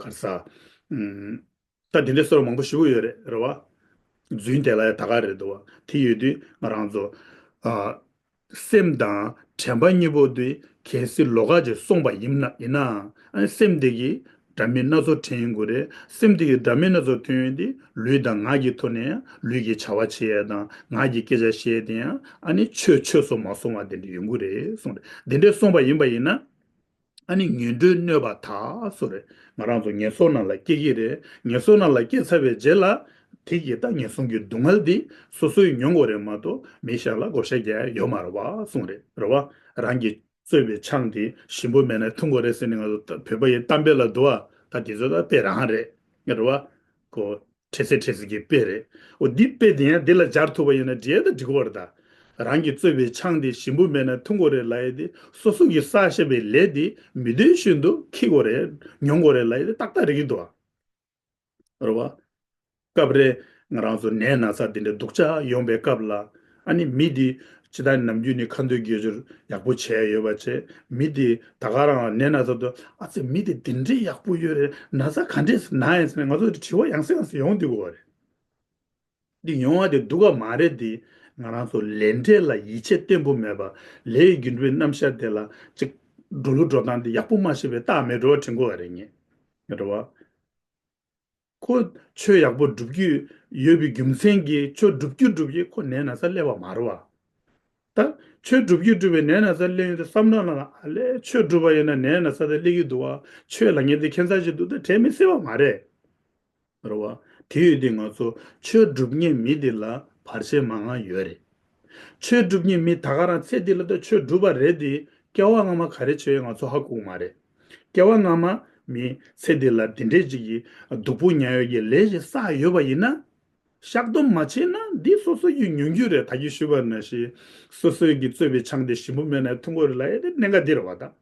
ག་རེ་ཟ། ཨམ། ད་དེ་འདྲའི་སོར་མང་པོ་ཞིག་ཡོད་རེད། རེད་བ། རྫུན་དེ་ལ་ཡང་ད་ག་རེད་འདུག་བ། དེ་ཡོད་དུས་ང་རང་ཚོ་ཨ་སེམས་དང་དྲན་པ་གཉིས་པོ་དེ་གལ་སྲིད་ལོགས་ཀ་ཅིག་སོང་བ་ཡིན་ན་ཡིན་ནའང་ཨ་ནི་སེམས་དེ་གིས་འདྲ་མིན་སྣ་ཚོགས་དྲན་ཡོང་གི་རེད། སེམས་དེ་གིས་འདྲ་མིན་སྣ་ཚོགས་ཐོན་ཡོང་དུས་ལུས་དང་ངག་གི་ཐོག་ནས་ཡང་ལུས་ཀྱི་བྱ་བ་བྱེད་ཡས་དང་ངག་གི་སྐད་ཆ་བཤད་ཡས་དེ་ཡང་ཨ་ནི་ཆོས་ཆོས་སུ་མ་སོང་བ་དེ་འདྲ་ཡོང་གི་རེད་གསུངས་རེད། དེ་འདྲ་སོང་བ་ཡིན་པ་ཡིན་ན། ཨ་ནི་ངན་འགྲོའི་གནོད་པ་དག་སོགས་རེད། ང་རང་ཚོ་ངན་སོང་ནང་ལ་སྐྱེ་གི་རེད། ངན་སོང་ནང་ལ་སྐྱེས་ཚར་བའི་རྗེས་ལ་དེ་གི་ད་ངན་སོང་གི་སྡུག་བསྔལ་འདི་སོ་སོས་མྱོང་དགོས་རེད་མ་གཏོགས་མི་གཞན་ལ་བགོ་བཤའ་རྒྱག་ཡ་ཡོད་མ་རེད་བ་གསུངས་རེད། རེད་བ། རང་གིས་བཙོས་པའི་ཆང་དེ་ཞིམ་པོ་མེད་ན་འཐུང་དགོས་རེད་ཟེར་ནས་ང་ཚོ་ད་བོད་པ་ཡི་གཏམ་དཔེ་ལ་འདུག་བ། ད་དེ་ཚོ་ད་དཔེ་རང་རེད། རེད་བ། ཁོ། འཕྲལ་སེལ་འཕྲལ་སེལ་གྱི་དཔེ་རེད། འོ་འདི་དཔེ་དེ་ཡང་འདི་ལ་སྦྱར་ཐུབ་པ་ཡིན་ན་འགྲིག་ཡ་ད་འགྲིག་གི་རེད་ད། རང་གིས་བཙོས་པའི་ཆང་དེ་ཞིམ་པོ་མེད་ན་འཐུང་དགོས་རེད་ལབ་ཡ་དེ་སོ་སོ་གིས་བསགས་བཞག་པའི་ལས་དེ་མི་འདོད་བཞིན་དུ་འཁྱེར་དགོས་རེད། མྱོང་དགོས་རེད་ལབ་ཡ་དེ་ཏག་ཏག་རེད་ཀྱི་འདུག་ཨ། རེད་བ། སྐབས་རེ་ང་རང་ཚོ་ནད་ན་ཚ་འདི་འདྲ་སྡུག་ཅག་ཡོང་པའི་སྐབས་ལ་ཨ་ནི་མི་འདི་ཇི་ལྟར་ནམ་རྒྱུན་ནས་ཁ་འདོན་དགེ་སྦྱོར་ཡག་པོ་བྱས་ཡོད་པ་བྱས། མི་འདི་ད་ག་རང་ནད་ན་ཚ་དུ་ཨ་ཙི་མི་འདི་འདི་འདྲའི་ཡག་པོ་ཡོད་རེད། ན་ཚ་ག་འདྲས་ན་ཡིན་ཟེར་ནས་ང་ཚོ་དྲི་བ་ཡང་སེ་ཡང་སེ་ཡོང་བསྡད་ཀྱི་ཡོད་རེད། འདི་ཡོང་བ་དེ་སྡུག་ག་མ་རེད་དེ། ང་རང་ཚོ་ལས་འབྲས་ལ་ཡིད་ཆེས་བརྟན་པོ་མེད་པ། ལས་ཀྱི་རྒྱུ་འབྲས་རྣམ་གཞག་དེ་ལ་ཅིག་འགྲོ་ལུགས་འགྲོ་སྟངས་དེ་ཡག་པོ་མ་ཤེས་པའི་རྟགས་མེད་འགྲོ་བ་དྲན་གྱི་ཡོད་རེད་ངས། རེད་བ། ཁོ་ཆོས་ཡག་པོ་སྒྲུབ་རྒྱུ་ཡོད་པའི་རྒྱུ་མཚན་གྱིས་ཆོས་སྒྲུབ་རྒྱུ་སྒྲུབ་ཀྱི་ཁོ་ནད་ན་ཚ་སླེབས་པ་མ་རེད་བ། ད་ཆོས་སྒྲུབ་རྒྱུ་སྒྲུབ་པའི་ནད་ན་ཚ་སླེབས་ཡོང་དུས་བསམ་བློ་ནང་ལ་ཨ་ལས་ཆོས་སྒྲུབ་པ་ཡིན་ན་ནད་ན་ཚ་དེ་སླེབས་ཀྱི་འདུག་བ། ཆོས་ལ་ངེས་དེ་ཁྱད་མཚར་ཞིག་འདུག་ད་དྲན་མི་སྲིད་པ་མ་རེད། རེད་བ། དེ་ཡོད་དུས་ང་ཚོ་ཆོས་སྒྲུབ་མཁན་མི་དེ་ལ་བར་ཆད་མང་ང་ཡོད་རེད། ཆོས་སྒྲུབ་མཁན་མི་ད་ག་རང་ཚེ་འདི་ལ་ད་ཆོས་སྒྲུབ་པ་རེད་དེ་སྐྱེ་བ་སྔ་མ་ག་རེ་བྱས་ཡོད་ང་ཚོ་ཧ་གོ་གི་མ་རེད། སྐྱེ་བ་སྔ་མ་མི་ཚེ་འདི་ལ་འདི་འདྲས་ཅིག་གི་སྡུག་པོ་མྱངས་ཡོད་ཀྱི་ལས་ཞིག་བསགས་ཡོད་པ་ཡིན་ན། བཤགས་སྡོམ་མ་བྱས་ན་འདི་སོ་སོ་ཡི་མྱོང་རྒྱུ་རེད། ད་གིན་ཞུས་པ་ནང་བཞིན་སོ་སོ་གིས་བཙོས་པའི་ཆང་དེ་ཞིམ་པོ་མེད་ན་འཐུང་དགོས་རེད་ལབ་ཡ་དེ་གནད་འགག་འདི་རེད་བ་ད།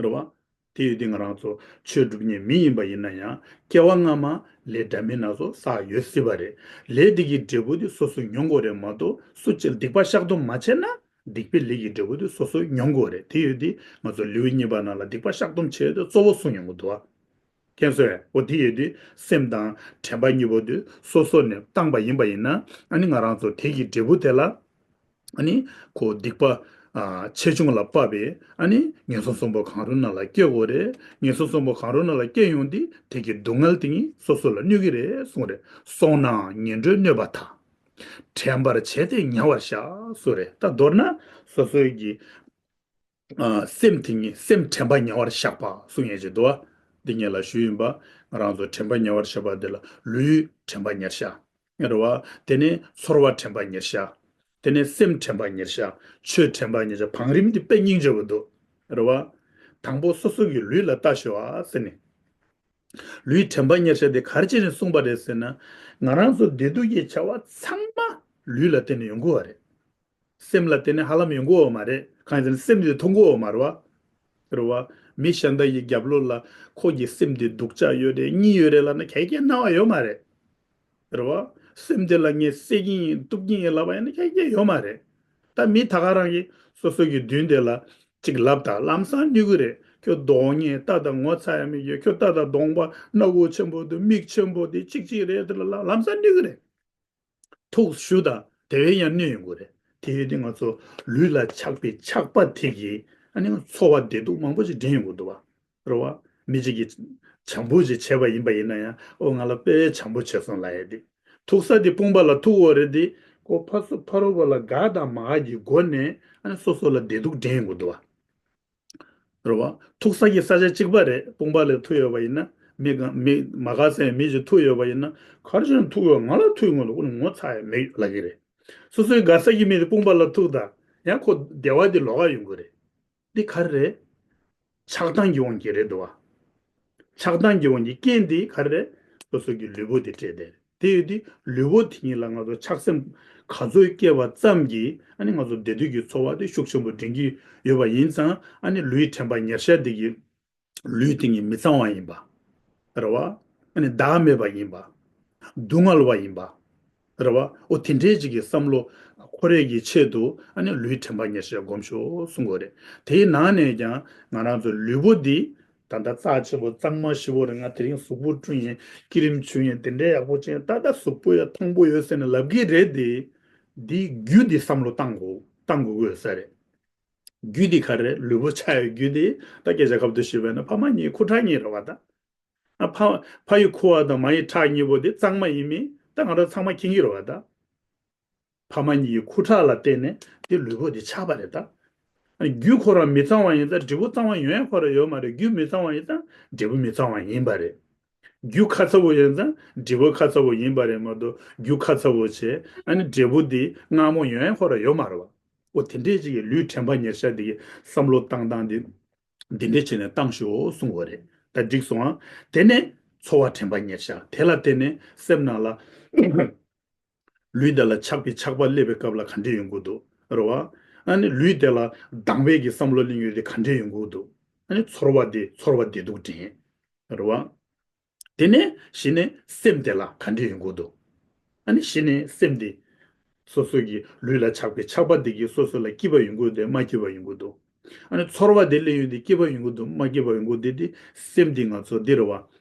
རེད་བ། དེ་ཡོད་དུས་ང་རང་ཚོ་ཆོས་སྒྲུབ་མཁན་མི་ཡིན་པ་ཡིན་ན་ཡང་སྐྱེ་བ་སྔ་མ་ལས་འདྲ་མིན་སྣ་ཚོགས་བསགས་ཡོད་སྲིད་པ་རེད། ལས་དེ་གི་འབྲས་བུ་དེ་སོ་སོས་མྱོང་དགོས་རེད་མ་གཏོགས་སུ་གཅིག་སྡིག་པ་བཤགས་སྡོམ་མ་བྱས་ན་སྡིག་པའི་ལས་ཀྱི་འབྲས་བུ་དེ་སོ་སོས་མྱོང་དགོས་རེད། དེ་ཡོད་དུས་ང་ཚོ་ལེའུ་གཉིས་པ་ནང་ལ་སྡིག་པ་བཤགས་སྡོམ་བྱེད་ཡོད་དུས་གཙོ་བོ་གསུངས་ཡོང་གི་འདུག་བ། མཁྱེན་སོང་ངས། འོ་དེ་ཡོད་དུས་སེམས་དང་དྲན་པ་གཉིས་པོ་དེ་སོ་སོ་ནས་བཏང་པ་ཡིན་པ་ཡིན་ན་ཨ་ནི་ང་རང་ཚོ་དེ་གི་འབྲས་བུ་དེ་ལ། ཨ་ནི་ཁོ་སྡིག་པ་ཨ་ཆེ་ཆུང་ལ་དཔག་པའི་ཨ་ནི་ངན་སོང་གསུམ་པོ་གང་རུང་ནང་ལ་སྐྱེ་དགོས་རེད། ངན་སོང་གསུམ་པོ་གང་རུང་ནང་ལ་སྐྱེ་ཡོང་དུས་དེ་གི་སྡུག་བསྔལ་དེ་ཉིད་སོ་སོ་ལ་གནོད་ཀྱི་རེད་གསུངས་རེད། སོང་ནའང་ངན་འགྲོའི་གནོད་པ་དག་དྲན་པར་བྱས་ཏེ་ཉར་བར་བྱ་གསུངས་རེད། ད་མདོར་ན་སོ་སོའི་གི་ཨ་སེམས་དེ་ཉིད་སེམས་དྲན་པ་ཉར་བར་བྱ་བ་གསུངས་ཡས་ཅིག་འདུག་བ། འདི་ངས་ལ་ཞུས་ཡིན་པ། ང་རང་ཚོ་དྲན་པ་ཉར་བར་བྱ་བ་འདི་ལ་ལུས་དྲན་པ་ཉར་བྱ། རེད་བ། དེ་ནས་ཚོར་བ་དྲན་པ་ཉར་བྱ། དེ་ནས་སེམས་དྲན་པ་ཉར་བྱ། ཆོས་དྲན་པ་ཉར་བྱ། བང་རིམ་འདི་དཔེ་སྙིང་རྗེ་པོ་འདུག་རེད་བ། དང་པོ་སོ་སོ་གི་ལུས་ལ་ལྟ་ཞོག་ཨ་ཟེར་ནས། ལུས་དྲན་པ་ཉར་བྱ་དེ་ག་རེ་བྱས་ནས་གསུངས་པ་རེད་ཟེར་ན། ང་རང་ཚོ་བདེ་སྡུག་གི་བྱ་བ་ཚང་མ་ལུས་ལ་བརྟེན་ནས་ཡོང་གི་ཡོད་རེད། སེམས་ལ་བརྟེན་ནས་ཧ་ལམ་ཡོང་གི་ཡོད་མ་རེད། གང་ཡིན་ཟེར་ན་སེམས་དེ་མཐོང་གི་ཡོད་མ་རེད་བ། རེད་བ། མི་གཞན་དག་གི་རྒྱབ་ལོགས་ལ་ཁོ་གི་སེམས་དེ་སྡུག་ཅག་ཡོད་རེད་གཉིད་ཡོད་རེད་ལབ་ན་ག་གེ་སྣང་བ་ཡོད་མ་རེད། རེད་བ། སེམས་དེ་ལ་ངས་བསད་ཀྱི་ཡིན་གཏུབ་ཀྱི་ཡིན་ལབ་པ་ཡིན་ན་ག་གེ་ཡོད་མ་རེད། ད་མི་ད་ག་རང་གིས་སོ་སོ་གི་མདུན་དེ་ལ་ཅིག་ལབ་ད་ལམ་སང་གནོད་གི་རེད། ཁྱོད་གདོང་ངན་ལྟ་ད་ངོ་ཚ་ཡ་མེད་ཀྱི། ཁྱོད་ལྟ་ད་གདོང་པ་སྣ་ཁུག་ཆེན་པོ་འདུག་མིག་ཆེན་པོ་དེ་གཅིག་གཅིག་རེད་དེ་ལ་ལམ་སང་གནོད་གི་རེད། ཐུགས་ཞུ་དང་དེ་བས་ཡང་གནོད་ཡོང་གི་རེད། དེ་ཡོད་དུས་ང་ཚོ་ལུས་ལ་ཆགས་པའི་ཆགས་པ་དེ་གིས་ཨ་ནི་ཚོར་བ་བདེ་སྡུག་མང་པོ་ཞིག་འདྲེན་ཡོང་གི་འདུག་བ། རེད་བ། མི་གཅིག་གིས་བྱམས་པོ་ཞིག་བྱས་པ་ཡིན་པ་ཡིན་ན་ཡང་ཨོ་ང་ལ་དཔེ་བྱམས་པོ་བྱས་སོང་ལབ་ཡས་དེ། ཐུག་ས་དེ་དཔུང་པ་ལ་ཐུག་ཡོད་རེད་དེ། ཁོ་ཕ་སུ་ཕ་རོལ་པོ་ལ་དགའ་དང་མ་དགའ་གི་སྒོ་ནས་ཨ་ནི་སོ་སོ་ལ་བདེ་སྡུག་འདྲེན་ཡོང་གི་འདུག་བ། རེད་བ། ཐུག་ས་གི་ས་ཆ་གཅིག་པ་རེད། དཔུང་པ་ལ་ཐུག་ཡོད་པ་ཡིན་ན། མི་ག་མི་མ་དགའ་སའི་མི་ཞིག་ཐུག་ཡོད་པ་ཡིན་ན། ག་རེ་བྱས་ནས་ཐུག་ཡོད། ང་ལ་ཐུག་ཡོང་གི་འདུག་ཁོ་ནི་ངོ་ཚ་ཡ་མེད་ལབ་ཀྱི་རེད། སོ་སོའི་དགའ་ས་ཀྱི་མི་དེ་དཔུང་པ་ལ་ཐུག་ད། ཡང་ཁོ་བདེ་བ་དེ་ལོག་ག་ཡོང་གི་རེད། འདི་ག་རེ་རེད། ཆགས་སྡང་གི་དབང་གིས་རེད་འདུག་བ། ཆགས་སྡང་གི་དབང་གིས། རྐྱེན་འདི་ག་རེ་རེད། སོ་སོ་གི་ལུས་པོ་དེ་སྤྲད་དེ་རེད། དེ་ཡོད་དུས་ལུས་པོ་དེ་ཉིད་ལ་ང་ཚོ་ཆགས་སེམས་ག་ཚོད་སྐྱེས་པ་ཙམ་གྱིས་ཨ་ནི་ང་ཚོ་བདེ་སྡུག་གི་ཚོར་བ་དེ་ཤུགས་ཆེན་པོ་འདྲེན་གྱི་ཡོད་པ་ཡིན་ཙང་། ཨ་ནི་ལུས་དྲན་པ་ཉེར་ཤ་དེ་གིས་ལུས་དེ་ཉིད་མི་གཙང་བ་ཡིན་པ། རེད་བ། ཨ་ནི་བདག་མེད་པ་ཡིན་པ། སྡུག་བསྔལ་བ་ཡིན་པ། རེད་བ། འོ་དེ་འདྲའི་ཅིག་གི་བསམ་བློ་འཁོར་ཡས་ཀྱི་ཆེད་དུ་ཨ་ནི་ལུས་དྲན་པ་ཉེར་ཤ་སྒོམ་ཤོག་གསུང་གི་ཡོད་རེད། དེའི་ནང་ནས་ཀྱང་ང་རང་ཚོ་ལུས་པོ་འདི་ད་ལྟ་རྩ་ཆེན་པོ་གཙང་མ་ཞིག་པོ་རེད། ང་དེ་རིང་གཟུགས་པོ་བཀྲུས་ཡིན། སྐྱི་རིམ་བྱུགས་ཡིན། དེ་འདྲའི་ཡག་པོ་བྱས་ཡིན། ད་ལྟ་གཟུགས་པོ་ཡང་ཐང་པོ་ཡོད་ཟེར་ནས་ལབ་ཀྱི་རེད་དེ། འདིའི་རྒྱུ་འདི་བསམ་བློ་བཏང་དགོས་བཏང་དགོས་ཀྱི་ཡོད་ས་རེད། རྒྱུ་འདི་ག་རེ་རེད། ལུས་པོ་ཆགས་ཡོད་རྒྱུ་འདི། ད་སྐད་ཆ་ཁ་ཐུག་ཞུས་པ་ཡིན་ན་ཕ་མ་གཉིས་ཁུ་ཁྲག་གཉིས་རེད་བ་ད། ཨ་ཕ་ཕ་ཡི་ཁུ་བ་དང་མ་ཡི་ཁྲག་གཉིས་པོ་དེ་གཙང་མ་ཡིན་མིན་ད་ང་རང་ཚང་མ་མཁྱེན་གྱི་རེད་བ་ད། ཕ་མ་གཉིས་ཀྱི་ཁུ་ཁྲག་ལ་བརྟེན་ནས་དེ་ལུས་པོ་དེ་ཆགས་པ་རེད་ད། ཨ་རྒྱུ་ཁོ་རང་མི་གཙང་བ་ཡིན་ཙང་འབྲས་བུ་གཙང་བ་ཡོང་ཡ་ཁོ་རང་ཡོད་མ་རེད། རྒྱུ་མི་གཙང་བ་ཡིན་ཙང་འབྲས་བུ་མི་གཙང་བ་ཡིན་པ་རེད། རྒྱུ་ཁ་ཚ་བོ་ཡིན་ཙང་འབྲས་བུ་ཁ་ཚ་བོ་ཡིན་པ་རེད་མ་གཏོགས། རྒྱུ་ཁ་ཚ་བོ་བྱས་ཨ་ནི་འབྲས་བུ་དེ་མངར་མོ་ཡོང་ཡ་ཁོ་རང་ཡོད་མ་རེད་བ། འོ་དེ་འདྲས་ཅིག་གི་ལུས་དྲན་པ་ཉེར་ཤ་དེ་གི་བསམ་བློ་བཏང་སྟངས་དེ་འདི་འདྲས་བྱས་ནས་བཏང་ཤོག་གསུང་གི་ཡོད་རེད། ད་འགྲིག་སོང་ཨ། དེ་ནས་ཚོར་བ་དྲན་པ་ཉེར་ཤ་དེ་ལ་བརྟེན་ནས་སེམས་ནང་ལ་ལུས་དེ་ལ་ཆགས་པའི་ཆགས་པ་སླེབས་པའི་སྐབས་ལ་ག་འདྲས་ཡོང་གི་འདུག་རེད་བ། ཨ་ནི་ལུས་དེ་ལ་སྡང་བའི་གི་བསམ་བློ་སླེབས་ཡོང་དུས་ག་འདྲས་ཡོང་གི་འདུག་ཨ་ནི་ཚོར་བ་དེ་ཚོར་བ་བདེ་སྡུག་དྲན། རེད་བ། དེ་ནས་གཞི་ནས་སེམས་དེ་ལ་ག་འདྲས་ཡོང་གི་འདུག་ཨ་ནི་གཞི་ནས་སེམས་དེ་སོ་སོ་གི་ལུས་ལ་ཆགས་པའི་ཆགས་པ་དེ་གིས་སོ་སོ་ལ་སྐྱིད་པ་ཡོང་གི་འདུག་མ་སྐྱིད་པ་ཡོང་གི་འདུག་ཨ་ནི་ཚོར་བ་དེ་སླེབས་ཡོང་དུས་སྐྱིད་པ་ཡོང་གི་འདུག་མ་སྐྱིད་པ་ཡོང་གི་འདུག་དེ་དེ་སེམས་དེ་ང་ཚོ་འདི་རེད་བ།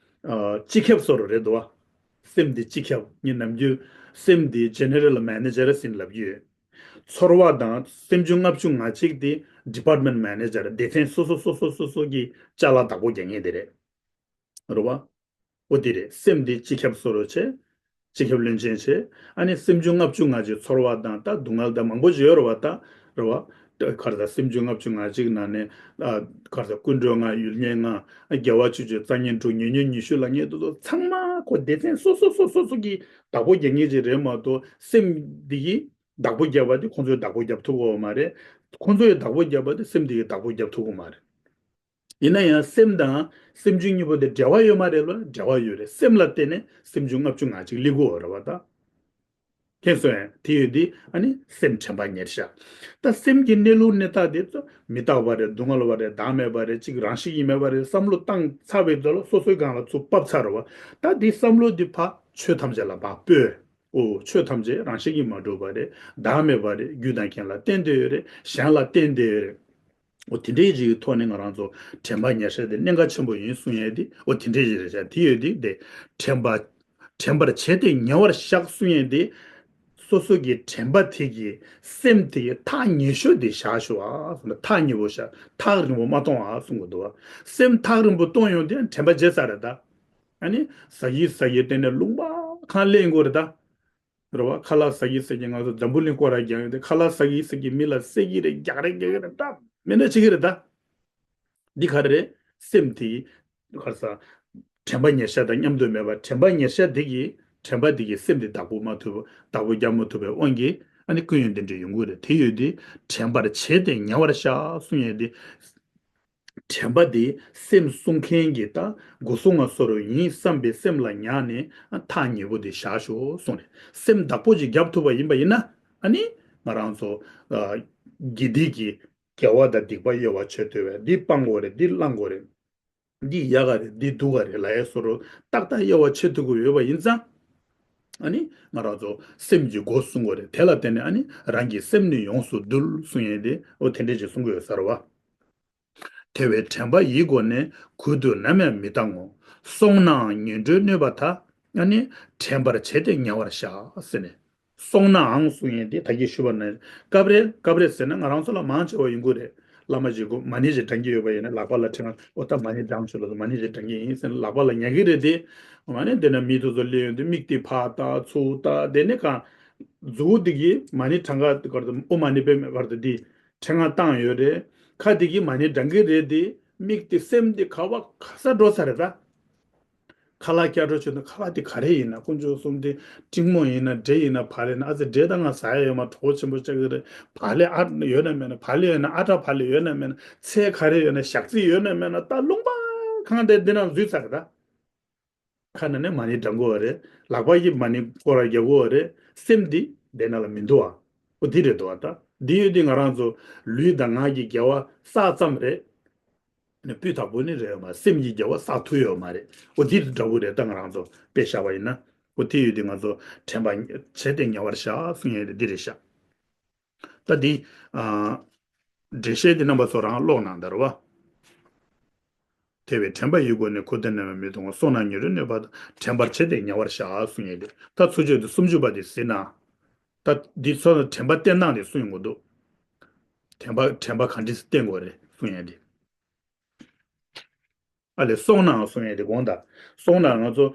ཨ། སྤྱི་ཁྱབ་བཟོ་འདྲ་རེད་འདུག་བ། སེམས་དེ་སྤྱི་ཁྱབ། ངས་ནམ་རྒྱུན་སེམས་དེ་General Manager ཟེར་ལབ་ཀྱི་ཡོད། ཚོར་བ་དང་སེམས་བྱུང་ལྔ་བཅུ་ང་གཅིག་དེ་Department Manager། སྡེ་ཚན་སོ་སོ་སོ་སོ་སོ་སོ་གི་ཅ་ལག་བདག་པོ་རྒྱག་མཁན་དེ་རེད། རེད་བ། འོ་དེ་རེད། སེམས་དེ་སྤྱི་ཁྱབ་བཟོ་འདྲ་བྱས། སྤྱི་ཁྱབ་བློན་ཆེན་བྱས། ཨ་ནི་སེམས་བྱུང་ལྔ་བཅུ་ང་གཅིག་ཚོར་བ་དང་ད་སྡུག་བསྔལ་དང་མང་པོ་ཞིག་ཡོད་རེད་བ་ད། རེད་བ། ག་རེ་ད་སེམས་བྱུང་ལྔ་བཅུ་ང་གཅིག་ནང་ནས། ཨ། ག་རེ་ད་ཀུན་འགྲོ་ལྔ། ཡུལ་ངན་ལྔ། དགེ་བ་བཅུ་བཅུ། རྩ་ངན་དྲུག་ཉེ་ཉོན་ཉི་ཤུ་ལ་ངེས་དུ་དུ་ཚང་མ་ཁོ་སྡེ་ཚན་སོ་སོ་སོ་སོ་སོ་གི་བདག་པོ་རྒྱག་མཁན་ཅིག་རེད་མ་གཏོགས་སེམས་འདི་གི་བདག་པོ་བརྒྱབ་པ་དེ་ཁོང་ཚོས་བདག་པོ་བརྒྱབ་ཐུབ་ཀྱི་ཡོད་མ་རེད། ཁོང་ཚོས་བདག་པོ་བརྒྱབ་པ་དེ་སེམས་དེ་གིས་བདག་པོ་བརྒྱབ་ཐུབ་ཀྱི་ཡོད་མ་རེད། ཡིན་ན་ཡང་སེམས་དང་སེམས་བྱུང་གཉིས་པོ་དེ་འབྲེལ་བ་ཡོད་མ་རེད་ལ། འབྲེལ་བ་ཡོད་རེད། སེམས་ལ་བརྟེན་ནས་སེམས་བྱུང་ལྔ་བཅུ་ང་གཅིག་སླེབས་ཀྱི་ཡོད་རེད་བ་ད། མཁྱེན་སོང་ངས། དེ་ཡོད་དུས་ཨ་ནི་སེམས་དྲན་པ་ཉེར་ཤ། ད་སེམས་ཀྱི་གནས་ལུགས་གནས་སྟངས་དེ་ཚོ་མི་རྟག་པ་རེད། སྡུག་བསྔལ་བ་རེད། བདག་མེད་པ་རེད། གཅིག་རང་བཞིན་གྱིས་མེད་པ་རེད་བསམ་བློ་བཏང་ཚར་བའི་རྗེས་ལ་སོ་སོའི་སྒང་ལ་ཚུར་ཕབ་ཚར་རེད་བ། ད་དེ་བསམ་བློ་དེ་ཕར་ཆོས་ཐམས་ཅད་ལ་ཕར་སྤོས། འོ། ཆོས་ཐམས་ཅད་རང་བཞིན་གྱིས་མ་གྲུབ་པ་རེད། བདག་མེད་པ་རེད། རྒྱུ་དང་རྐྱེན་ལ་བརྟེན་བསྡད་ཡོད་རེད། གཞན་ལ་བརྟེན་བསྡད་ཡོད་རེད། འོ་དེ་འདྲའི་ཅིག་གི་ཐོག་ནས་ང་རང་ཚོ་དྲན་པ་ཉེར་ཤ་དེ་གནད་འགག་ཆེན་པོ་ཡིན་གསུང་ཡས་དེ། འོ་དེ་འདྲའི་ཅིག་རེད་ཤག་དེ་ཡོད་དེ། དེ་དྲན་པ། དྲན་པར་བྱས་ཏེ་ཉེ་བར་བཞག་གསུང་ཡས་དེ། སོ་སོ་གི་དྲན་པ་དེ་གི་སེམས་དེ་གི་ཐག་ཉེ་ཤོས་དེ་བཞག་ཤོག་ཨ་གསུངས་ན། ཐག་ཉེ་པོ་བཞག་ཐག་རིང་པོ་མ་གཏོང་ཨ་གསུང་གི་འདུག་བ། སེམས་ཐག་རིང་པོ་གཏོང་ཡོང་དུས་དྲན་པ་བརྗེད་ཚར་རེད་ད། ཨ་ནི་ཟ་གི་ཟ་གི་སྟེང་ནས་ལུང་པ་གང་སླེབས་ཡོང་གི་རེད་ད། རེད་བ། ཁ་ལག་ཟ་གི་ཟ་གི་ང་ཚོ་འཛམ་བུ་གླིང་སྐོར་ར་རྒྱག་ཡོང་དུས་ཁ་ལག་ཟ་གི་ཟ་གི་མི་ལ་བསད་ཀྱི་རེད། རྒྱག་རེད། རྒྱག་གི་རེད་ད། མི་འདྲ་བྱེད་ཀྱི་རེད་ད། འདི་ག་རེ་རེད། སེམས་དེ་ག་རེ་ཟ། དྲན་པ་ཉེར་ཤ་དང་མཉམ་དུ་མེད་པ། དྲན་པ་ཉེར་ཤ་དེ་གིས་དྲན་པ་དེ་གིས་སེམས་དེ་བདག་པོ་མ་ཐུབ། བདག་པོ་རྒྱག་མ་ཐུབ་པའི་དབང་གིས་ཨ་ནི་ཀུན་ཡོན་དེ་འདྲ་ཡོང་གི་རེད། དེ་ཡོད་དུས་དྲན་པར་བྱས་ཏེ་ཉེ་བར་བཞག་གསུང་ཡས་དེ། དྲན་པ་དེ་སེམས་བསྲུང་མཁན་གྱི་ད་སྒོ་སྲུང་བ་བཟོ་འདྲ་ཡིན་བསམ་པའི་སེམས་ལ་ཉར་ནས་ཐག་ཉེ་པོ་དེ་བཞག་ཤོག་གསུངས་ནས། སེམས་བདག་པོ་ཅིག་རྒྱབ་ཐུབ་པ་ཡིན་པ་ཡིན་ན་ཨ་ནི་ང་རང་ཚོ་ཨ་དགེ་སྡིག་གི་དགེ་བ་དང་སྡིག་པ་དབྱེ་བ་ཕྱེ་ཐུབ་པས། འདི་སྤང་དགོས་རེད། འདི་བླང་དགོས་རེད། འདི་ཡག་ག་རེད། འདི་སྡུག་ག་རེད་ལབ་ཡས་བཟོ་འདྲ་ཏག་ཏག་དབྱེ་བ་ཕྱེ་ཐུབ་ཀྱི་ཡོད་པ་ཡིན་ཙང་། ཨ་ནི་ང་རང་ཚོ་སེམས་ཀྱི་སྒོ་སྲུང་དགོས་རེད། དེ་ལ་བརྟེན་ནས་ཨ་ནི་རང་གི་སེམས་ནི་ཡོངས་སུ་འདུལ་གསུང་ཡས་དེ་འོ་དེ་འདྲས་ཅིག་གསུང་གི་ཡོད་ས་རེད་བ། དེ་བས་དྲན་པ་ཡིད་བསྒོམས་ནས། གུད་དུ་ནམ་ཡང་མི་བཏང་ངོ་། སོང་ནའང་ངན་འགྲོའི་གནོད་པ་དག་ཨ་ནི་དྲན་པར་བྱས་ཏེ་ཉེ་བར་བཞག་ཟེར་ནས། སོང་ནའང་གསུང་ཡས་དེ་ད་གིན་ཞུས་པ་ནང་སྐབས་རེ་སྐབས་རེ་ཟེར་ན་ང་རང་ཚོ་ལ་མང་ཆེ་བ་ཡོང་གི་རེད། བླ་མ་ཞིག་གོ་མ་ཎི་ཞིག་བགྲང་གི་ཡོད་པ་ཡིན་ན་ལག་པ་ལ་ཕྲེང་བ། འོ་ད་མ་ཎི་བགྲང་ཆོག་ལ་མ་ཎི་ཞིག་བགྲང་གི་ཡིན་ཟེར་ནས་ལག་པ་ལ་ཉར་གི་རེད་དེ། མ་ཎི་འདི་ན་མི་དེ་ཚོ་སླེབས་ཡོང་དུས་མིག་དེ་ཕར་ལྟ་ཚུར་ལྟ་དེ་ནས་གང་། མཛུ་གུ་དེ་གིས་མ་ཎི་བགྲང་ག་དེ་གར་དུ་ཨོཾ་མ་ཎི་པདྨེ་བར་དུ་དེ་ཕྲེང་བ་བཏང་ཡོད་རེད། ཁ་དེ་གིས་མ་ཎི་བགྲང་གི་རེད་དེ། མིག་དེ་སེམས་དེ་ག་བ་ག་ས་འགྲོ་ས་རེད་ད། ཁ་ལག་བསྐྱར་སྤྲོད་བྱེད་དུས་ཁ་ལག་དེ་ག་རེ་ཡིན་ན། དཀོན་མཆོག་གསུམ་དེ་སྤྲིན་མོ་ཡིན་ན་འབྲས་ཡིན་ན་བག་ལེབ་ཡིན་ན། ཨ་ཙི་འབྲས་ད་ང་ཟ་ཡ་ཡོད་མ། གྲོགས་པོ་ཆེན་པོ་ཅག་གི་རེད། བག་ལེབ་ཨ་ཡོད་ན་མེད་ན། བག་ལེབ་ཡོད་ན་ཨ་ཏྲ་བག་ལེབ་ཡོད་ན་མེད་ན། ཚལ་ག་རེ་ཡོད་ན། ཞག་རྩི་ཡོད་ན་མེད་ན། ད་ལུང་པ་གང་དེ་འདི་ནང་འཛུལ་ཚར་གི་ད། ཁ་ནང་ནས་མ་ཎི་བགྲང་དགོས་པ་རེད། ལག་པ་གིས་མ་ཎི་སྐོར་ར་རྒྱག་དགོས་པ་རེད། སེམས་འདི་དེ་ནང་ལ་མི་འདུག་ཨ། ཨོ་འདི་རེད་འདུག་ཨ། ད་འདི་ཡོད་དུས་ང་རང་ཚོ་ལུས་དང་ངག་གི་དགེ་བ་བསགས་ཙམ་རེད། ནི་སྤུས་དག་པོ་ནི་རེད་ཡོད་མ། སེམས་ཀྱི་དགེ་བ་བསགས་ཐུབ་ཡོད་མ་རེད། ཨོ་འདི་འདྲ་བོ་རེད། ད་ང་རང་ཚོ་དཔེ་བཞག་པ་ཡིན་ན། ཨོ་དེ་ཡོད་དུས་ང་ཚོ་དྲན་པ་བྱས་ཏེ་ཉལ་བར་བྱ་གསུང་ཡས་དེ་འདི་རེད་ཤག། ད་འདི་ཨ་འགྲེལ་བཤད་འདི་རྣམ་པ་ཚོ་རང་ཀློག་གནང་དང་རེད་བ། དེ་བས་དྲན་པ་ཡི་སྒོ་ནས། འཁོར་འདས་རྣམ་པར་མི་ལྟུང་བ། བསོད་ནམས་ཉེ་རུ་གནས་པ་དང་། དྲན་པར་བྱས་ཏེ་ཉལ་བར་བྱ་གསུང་ཡས་དེ། ད་ཚུར་ཕྱོགས་དེ་སུམ་ཅུ་པ་དེ་གཟིགས་ན། ད་འདི་ཚོ་དྲན་པ་བསྟེན་སྟངས་དེ་གསུང་ཡོང་གི་འདུག། དྲན་པ་དྲན་པ་ག་འདྲས་བསྟེན་དགོས་རེད་གསུང་ཡས་དེ། ཨ་ལས་བསོད་ནམས་གསུང་ཡས་དེ་དགོངས་དག། བསོད་ནམས་ང་ཚོ་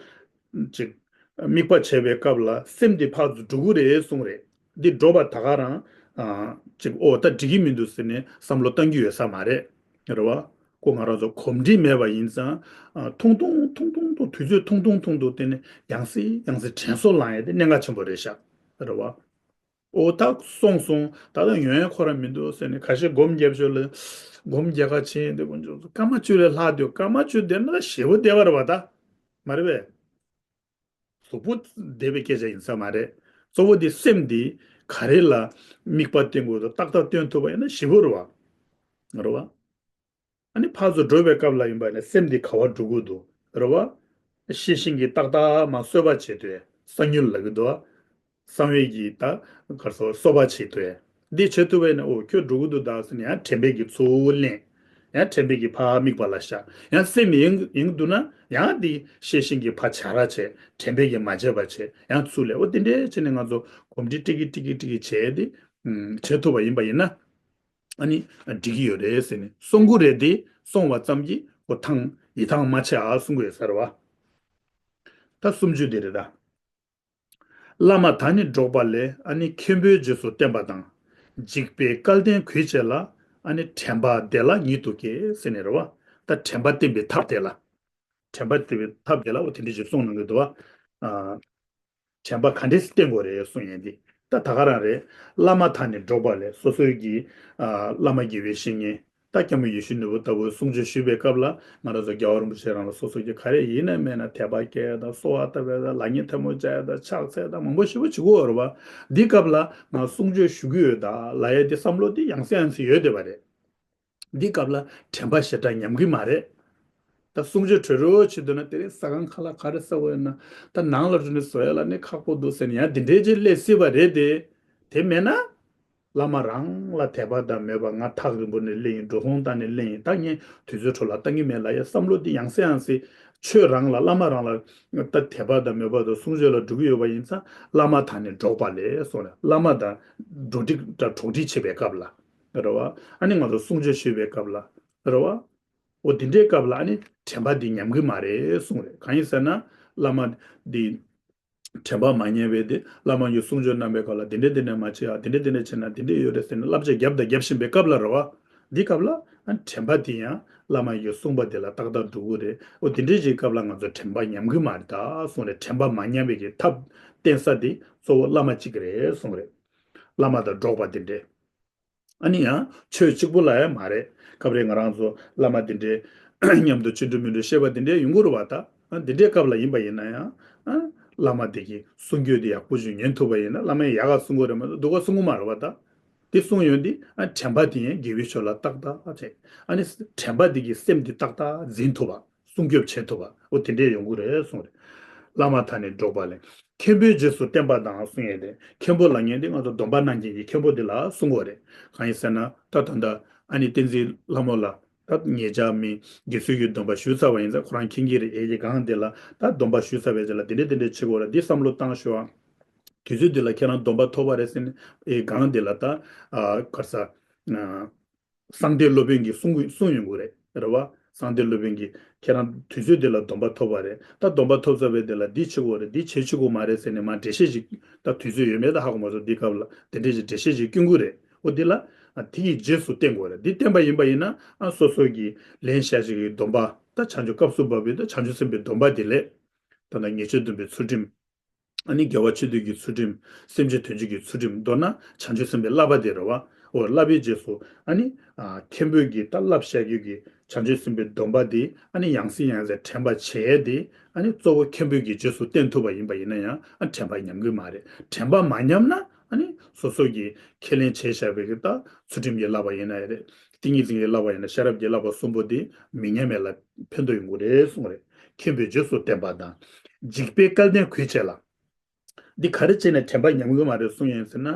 ཅིག་དམིགས་པ་བྱས་པའི་སྐབས་ལ་སེམས་དེ་ཕར་ཚུར་འགྲོ་གི་རེད་གསུང་རེད། འདི་འགྲོ་བ་ད་ག་རང་ཨ་ཅིག་ཨོ་ད་འགྲིག་གི་མི་འདུག་ཟེར་ནས་བསམ་བློ་བཏང་རྒྱུ་ཡོད་ས་མ་རེད། རེད་བ། ཁོ་ང་རང་ཚོ་གོམས་འདྲིས་མེད་པ་ཡིན་ཙང་ཨ་ཐུང་ཐུང་ཐུང་ཐུང་ཐུང་། དུས་ཚོད་ཐུང་ཐུང་ཐུང་ཐུང་དེ་ནས་ཡང་སེ་ཡང་སེ་དྲན་གསོ་ལངས་ཡས་དེ་གནད་འགག་ཆེན་པོ་རེད་ཤག། རེད་བ། ཨོ་ད་སོང་སོང་། ད་ལྟ་ཡོང་ཡ་ཁོ་རང་མི་འདུག་ཟེར་ནས་ཁ་ཤས་སྒོམ་རྒྱབ་ཞོར་ལ། སྒོམ་རྒྱག་ག་ཕྱིན་དེ་དཀོན་མཆོག་གཙོ། སྐར་མ་བཅུ་ལས་ལྷག་འདུག། སྐར་མ་བཅུ་བསྡད་ན་ད་ཞེ་པོ་བསྡད་པ་རེད་བ་ད། མ་རེད་པས། གཟུགས་པོ་བསྡད་པའི་སྐད་ཆ་ཡིན་ས་མ་རེད། གཙོ་བོ་དེ་སེམས་འདི་ག་རེ་ལ་དམིགས་པ་བསྟེན་དགོས་འདུག། ཏག་ཏག་བསྟེན་ཐུབ་པ་ཡིན་ན་ཞེ་པོ་རེད་བ། རེད་བ། ཨ་ནི་ཕར་ཚུར་འགྲོ་བའི་སྐབས་ལ་ཡིན་པ་ནི་སེམས་འདི་ག་བར་འགྲོ་དགོས་འདུག། རེད་བ། ཤེས་བཞིན་གྱིས་ཏག་ཏག་མར་གསོད་པ་བྱེད་དུས་གསང་ཉུལ་ལབ་ཀྱི་འདུག། གསང་བའི་གི་ད་གར་སོ་གསོད་པ་བྱེད་དུས། འདི་བྱེད་ཐུབ་པས་ན་ཨོ་ཁྱོད་འགྲོ་གི་འདུག་ད་ཟེར་ནས་ཡང་དྲན་པའི་གི་ཚུར་ལེན། ཡང་དྲན་པའི་གི་ཕར་དམིགས་པ་ལ་བཞག། ཡང་སེམས་ཡེངས་ཡེངས་འདུག་ན་ཡང་འདི་ཤེས་བཞིན་གྱིས་ཕར་བྱ་ར་བྱེད། དྲན་པའི་གི་མ་བྱས་པ་བྱེད། ཡང་ཚུར་ལེན། ཨོ་དེ་འདྲས་བྱས་ནས་ང་ཚོ་གོམས་འདྲིས་ཀྲིག་ཀི་ཀྲིག་ཀི་ཀྲིག་ཀི་བྱས་ཏེ་བྱེད་ཐུབ་པ་ཡིན་པ་ཡིན་ན། ཨ་ནི་འགྲིག་གི་ཡོད་རེད་ཟེར་ནས་གསུང་གི་རེད་དེ། གསུང་བ་ཙམ་གྱིས་ཁོ་ཐང་ཡིད་ཐང་མ་ཆད་ཨ་གསུང་གི་ཡོད་ས་རེད་བ། ད་སུམ་ཅུ་དེ་རེད་ད། བླ་མ་དང་ནི་འགྲོགས་པ་ལས། ཨ་ནི་མཁན་པོའི་རྗེས་སུ་བསྟན་པ་དང་། འཇིགས་པའི་སྐལ་ལྡན་གུས་བྱེད་ལ། ཨ་ནི་དྲན་པ་དེ་ལ་ཉིད་དུ་སྐྱེ་ཟེར་ནས་རེད་བ། ད་དྲན་པ་བསྟེན་པའི་ཐབས་དེ་ལ། དྲན་པ་བསྟེན་པའི་ཐབས་དེ་ལ་འོ་དེ་འདྲ་ཞིག་གསུངས་གནང་གི་འདུག་བ། ཨ། དྲན་པ་ག་འདྲས་བསྟེན་དགོས་རེད་གསུང་ཡས་འདི། ད་ད་ག་རང་རེད། བླ་མ་དང་ནི་འགྲོགས་པ་ལས། སོ་སོའི་གི་ཨ་བླ་མ་དགེ་བའི་བཤེས་གཉེན། ད་སྐྱབས་མགོན་ཡིད་བཞིན་ནོར་བུ་ལྟ་བུའི་གསུང་ཆོས་ཞུས་པའི་སྐབས་ལ་ང་རང་ཚོ་རྒྱལ་བ་རིན་པོ་ཆེ་རང་ལ་སོ་སོ་གི་ག་རེ་ཡིན་ན་མེད་ན་དད་པ་སྐྱེ་ཡ་དང་། གསོལ་བ་བཏབ་ཡ་དང་། ལག་གཉིས་ཐལ་མོ་སྦྱར་ཡ་དང་། ཕྱག་འཚལ་དང་། མང་པོ་ཞེ་པོ་བྱེད་དགོས་རེད་བ། འདི་སྐབས་ལ་ང་གསུང་ཆོས་ཞུ་གི་ཡོད་ད་ལབ་ཡ་འདི་བསམ་བློ་འདི་ཡང་སེ་ཡང་སེ་ཡོད་བསྡད་པ་རེད། འདི་སྐབས་ལ་དྲན་པ་ཞེ་དྲག་ཉམས་ཀྱི་མ་རེད། ད་གསུང་ཆོས་གྲོལ་རོགས་བྱེད་འདོད་ན་དེ་རིང་ཟ་ཁང་ཁ་ལག་ག་རེ་ཟ་དགོས་ཡོད་ན། ད་ནང་ལ་འགྲོ་ནས་བཟོ་ཡ་ལ་ནི་ཁག་པོ་འདུག་ཟེར་ནས་ཡང་འདི་འདྲའི་ཅིག་སླེབས་སྲིད་པ་རེད་དེ། དེ་མེད་ན། བླ་མ་རང་ལ་དད་པ་དང་མོས་པ་ང་ཐག་རིང་པོ་ནས་སླེབས་ཡིན། འགྲོ་སོང་བཏང་ནས་སླེབས་ཡིན། ད་ངས་དུས་ཚོད་འཕྲོ་བརླག་བཏང་གི་མེད་ལབ་ཡ་བསམ་བློ་འདི་ཡང་སེ་ཡང་སེ། ཆོས་རང་ལ་བླ་མ་རང་ལ་ད་དད་པ་དང་མོས་པ་དང་གསུང་ཆོས་ལ་འགྲོ་གི་ཡོད་པ་ཡིན་ཙང་། བླ་མ་དང་ནི་འགྲོགས་པ་ལས་གསུངས་རེད། བླ་མ་དང་འགྲོ་འགྲིག་དང་གྲོགས་འགྲིག་བྱེད་པའི་སྐབས་ལ། རེད་བ། ཨ་ནི་ང་ཚོ་གསུང་ཆོས་ཞུས་པའི་སྐབས་ལ། རེད་བ། འོ་དེ་འདྲའི་སྐབས་ལ་ཨ་ནི་དྲན་པ་འདི་ཉམས་ཀྱི་མ་རེད་གསུངས་རེད། གང་ཡིན་ཟེར་ན། བླ་མ་འདི་དྲན་པ་མ་ཉམས་པའི་དེ། བླ་མ་གིས་གསུང་ཆོས་གནང་པའི་སྐབས་ལ་འདི་འདྲས་འདི་འདྲས་མ་བྱེད་ཨ། འདི་འདྲས་འདི་འདྲས་བྱས་ན་འདི་འདྲས་ཡོད་རེད་ཟེར་ནས་བསླབ་བྱ་བརྒྱབ་དང་རྒྱབ་བཞིན་པའི་སྐབས་ལ་རེད་བ། འདི་སྐབས་ལ་ཨ་ནི་དྲན་པ་འདི་ཡང་བླ་མ་གིས་གསུངས་པ་འདི་ལ་ཏག་ཏག་འགྲོ་གི་རེད། འོ་དེ་འདྲས་ཅིག་སྐབས་ལ་ང་ཚོ་དྲན་པ་ཉམས་ཀྱི་མ་རེད་ད་གསུངས་རེད། དྲན་པ་མ་ཉམས་པའི་གི་ཐབས་བསྟེན་ས་འདི་གཙོ་བོ་བླ་མ་གཅིག་རེད་གསུངས་རེད། བླ་མ་དང་འགྲོགས་པ་འདི་འདྲས། ཨ་ནི་ཡང་ཆོས་གཅིག་པུ་ལ་ཡང་མ་རེད། སྐབས་རེ་ང་རང་ཚོ་བླ་མ་འདི་འདྲའི་མཉམ་དུ་ཅི་འདྲ་མི་འདྲ་བཤད་པ་འདི་འདྲའི་ཡོང་གི་རེད་བ་ད། ཨ་འདི་འདྲའི་སྐབས་ལ་ཡིན་པ་ཡིན་ན་ཡང་། ཨ་བླ་མ་དེ་གི་གསུང་རྒྱུན་དེ་ཡག་པོ་ཞིག་ཉན་ཐུབ་པ་ཡིན་ན། བླ་མས་ཡག་ག་གསུང་གི་རེད་མ་གཏོགས་སྡུག་ག་གསུང་གི་མ་རེད་བ་ད། དེ་གསུང་ཡོང་དུས་ཨ་དྲན་པ་དེ་ཡང་དགེ་བའི་ཕྱོགས་ལ་ཏག་ཏག་བྱས། ཨ་ནི་དྲན་པ་དེ་གི་སེམས་དེ་ཏག་ཏག་འཛིན་ཐུབ་པ། སྲུང་སྐྱོབ་བྱེད་ཐུབ་པ། འོ་དེ་འདྲས་ཡོང་གི་རེད་གསུངས་རེད། བླ་མ་དང་ནི་འགྲོགས་པ་ལས། མཁན་པོའི་རྗེས་སུ་བསྟན་པ་དང་གསུང་ཡས་དེ། མཁན་པོ་ལབ་མཁན་དེ་ང་ཚོ་སྡོམ་པ་གནང་མཁན་གྱི་མཁན་པོ་དེ་ལ་གསུང་གི་རེད། གང་ཡིན་ཟེར་ན་ད་ད་ལྟ་ཨ་ནི་བསྟན་འཛིན་ལྷ་མོ་ལ་ད་ངེད་ཅག་མི་དགེ་ཚུལ་གྱི་སྡོམ་པ་ཞུས་ཚར་བ་ཡིན་ཙང་། ཁོ་རང་མཁྱེན་གྱི་རེད། ཨེ་ཡི་གང་དེ་ལ་ད་སྡོམ་པ་ཞུས་ཚར་བའི་རྗེས་ལ་དེ་འདྲས་དེ་འདྲས་བྱེད་དགོས་རེད། འདི་བསམ་བློ་བཏང་ཤོག་ཨ། དུས་ཚོད་འདི་ལ་ཁྱེད་རང་སྡོམ་པ་ཐོབ་པ་རེད་ཟེར་ནས་ཨེ་ཡི་གང་དེ་ལ་ད་ཨ་གར་ས་ཨ། གསང་བདེ་སློབ་དཔོན་གྱིས་གསུང་གི་གསུང་ཡོང་གི་རེད། རེད་བ། གསང་བདེ་སློབ་དཔོན་གྱིས་ཁྱེད་རང་དུས་ཚོད་འདི་ལ་སྡོམ་པ་ཐོབ་པ་རེད། ད་སྡོམ་པ་ཐོབ་ཚར་བའི་དེ་ལ་འདི་བྱེད་དགོས་རེད། འདི་བྱེད་བྱེད་དགོས་མ་རེད་ཟེར་ནས་མར་འགྲེལ་བཤད་ཅིག་ད་དུས་ཚོད་ཡོད་མེད་ད་ཧ་གོ་མ་སོང་། འདི་སྐབས་ལ་དེ་འདྲས་ཅིག་འགྲེལ་བཤད་ཅིག་སྐྱོན་གྱི་རེད། འོ་འདི་ལ་ཨ་དེ་ཡི་རྗེས་སུ་བསྟན་དགོས་རེད། འདི་བསྟན་པ་ཡིན་པ་ཡིན་ན་ཨ་སོ་སོ་གི་ལེན་བྱ་ཞིག་གི་སྡོམ་པ། ད་བྱང་ཆུབ་སྐབས་སུ་བབས་པའི་ད་བྱང་ཆུབ་སེམས་དཔའི་སྡོམ་པ་དེ་ལས། ད་ལྟ་ཉེས་སྤྱོད་སྡོམ་པའི་ཚུལ་ཁྲིམས། ཨ་ནི་དགེ་བ་ཆོས་སྡུད་ཀྱི་ཚུལ་ཁྲིམས། སེམས་ཅན་དོན་བྱེད་ཀྱི་ཚུལ་ཁྲིམས། མདོར་ན་བྱང་ཆུབ་སེམས་དཔའི་བསླབ་པ་དེ་རེད་བ། འོ་བསླབ་པའི་རྗེས་སུ་ཨ་ནི་ཨ་མཁན་པོས་ཀྱི་ད་བསླབ་བྱ་རྒྱུད་ཀྱི་བྱང་ཆུབ་སེམས་དཔའི་སྡོམ་པ་དེ་ཨ་ནི་ཡང་སེ་ཡང་སེ་དྲན་པ་བྱས་ཏེ། ཨ་ནི་གཙོ་བོ་མཁན་པོས་ཀྱི་རྗེས་སུ་བསྟན་ཐུབ་པ་ཡིན་པ་ཡིན་ན་ཡང་ཨ་དྲན་པ་ཉམས་ཀྱི་མ་རེད། དྲན་པ་མ་ཉམས་ན་ཨ་ནི་སོ་སོ་གྱི་ཁས་ལེན་བྱས་བཞག་པའི་གི་ད་ཚུལ་ཁྲིམས་ཀྱི་བསླབ་པ་ཡིན་ན་ཡང་རེད། ཏིང་ངེ་འཛིན་གྱི་བསླབ་པ་ཡིན་ན། ཤེས་རབ་ཀྱི་བསླབ་པ་གསུམ་པོ་དེ་མི་ཉམས་ཡས་ལ་ཕན་ཐོགས་ཡོང་གི་རེད་གསུངས་རེད། མཁན་པོས་རྗེས་སུ་བསྟན་པ་དང་། འཇིགས་པས་སྐལ་ལྡན་གུས་བྱས་ལ། འདི་ག་རེ་བྱས་ནས་དྲན་པ་ཉམས་གི་མ་རེད་གསུངས་ཡིན་ཟེར་ན།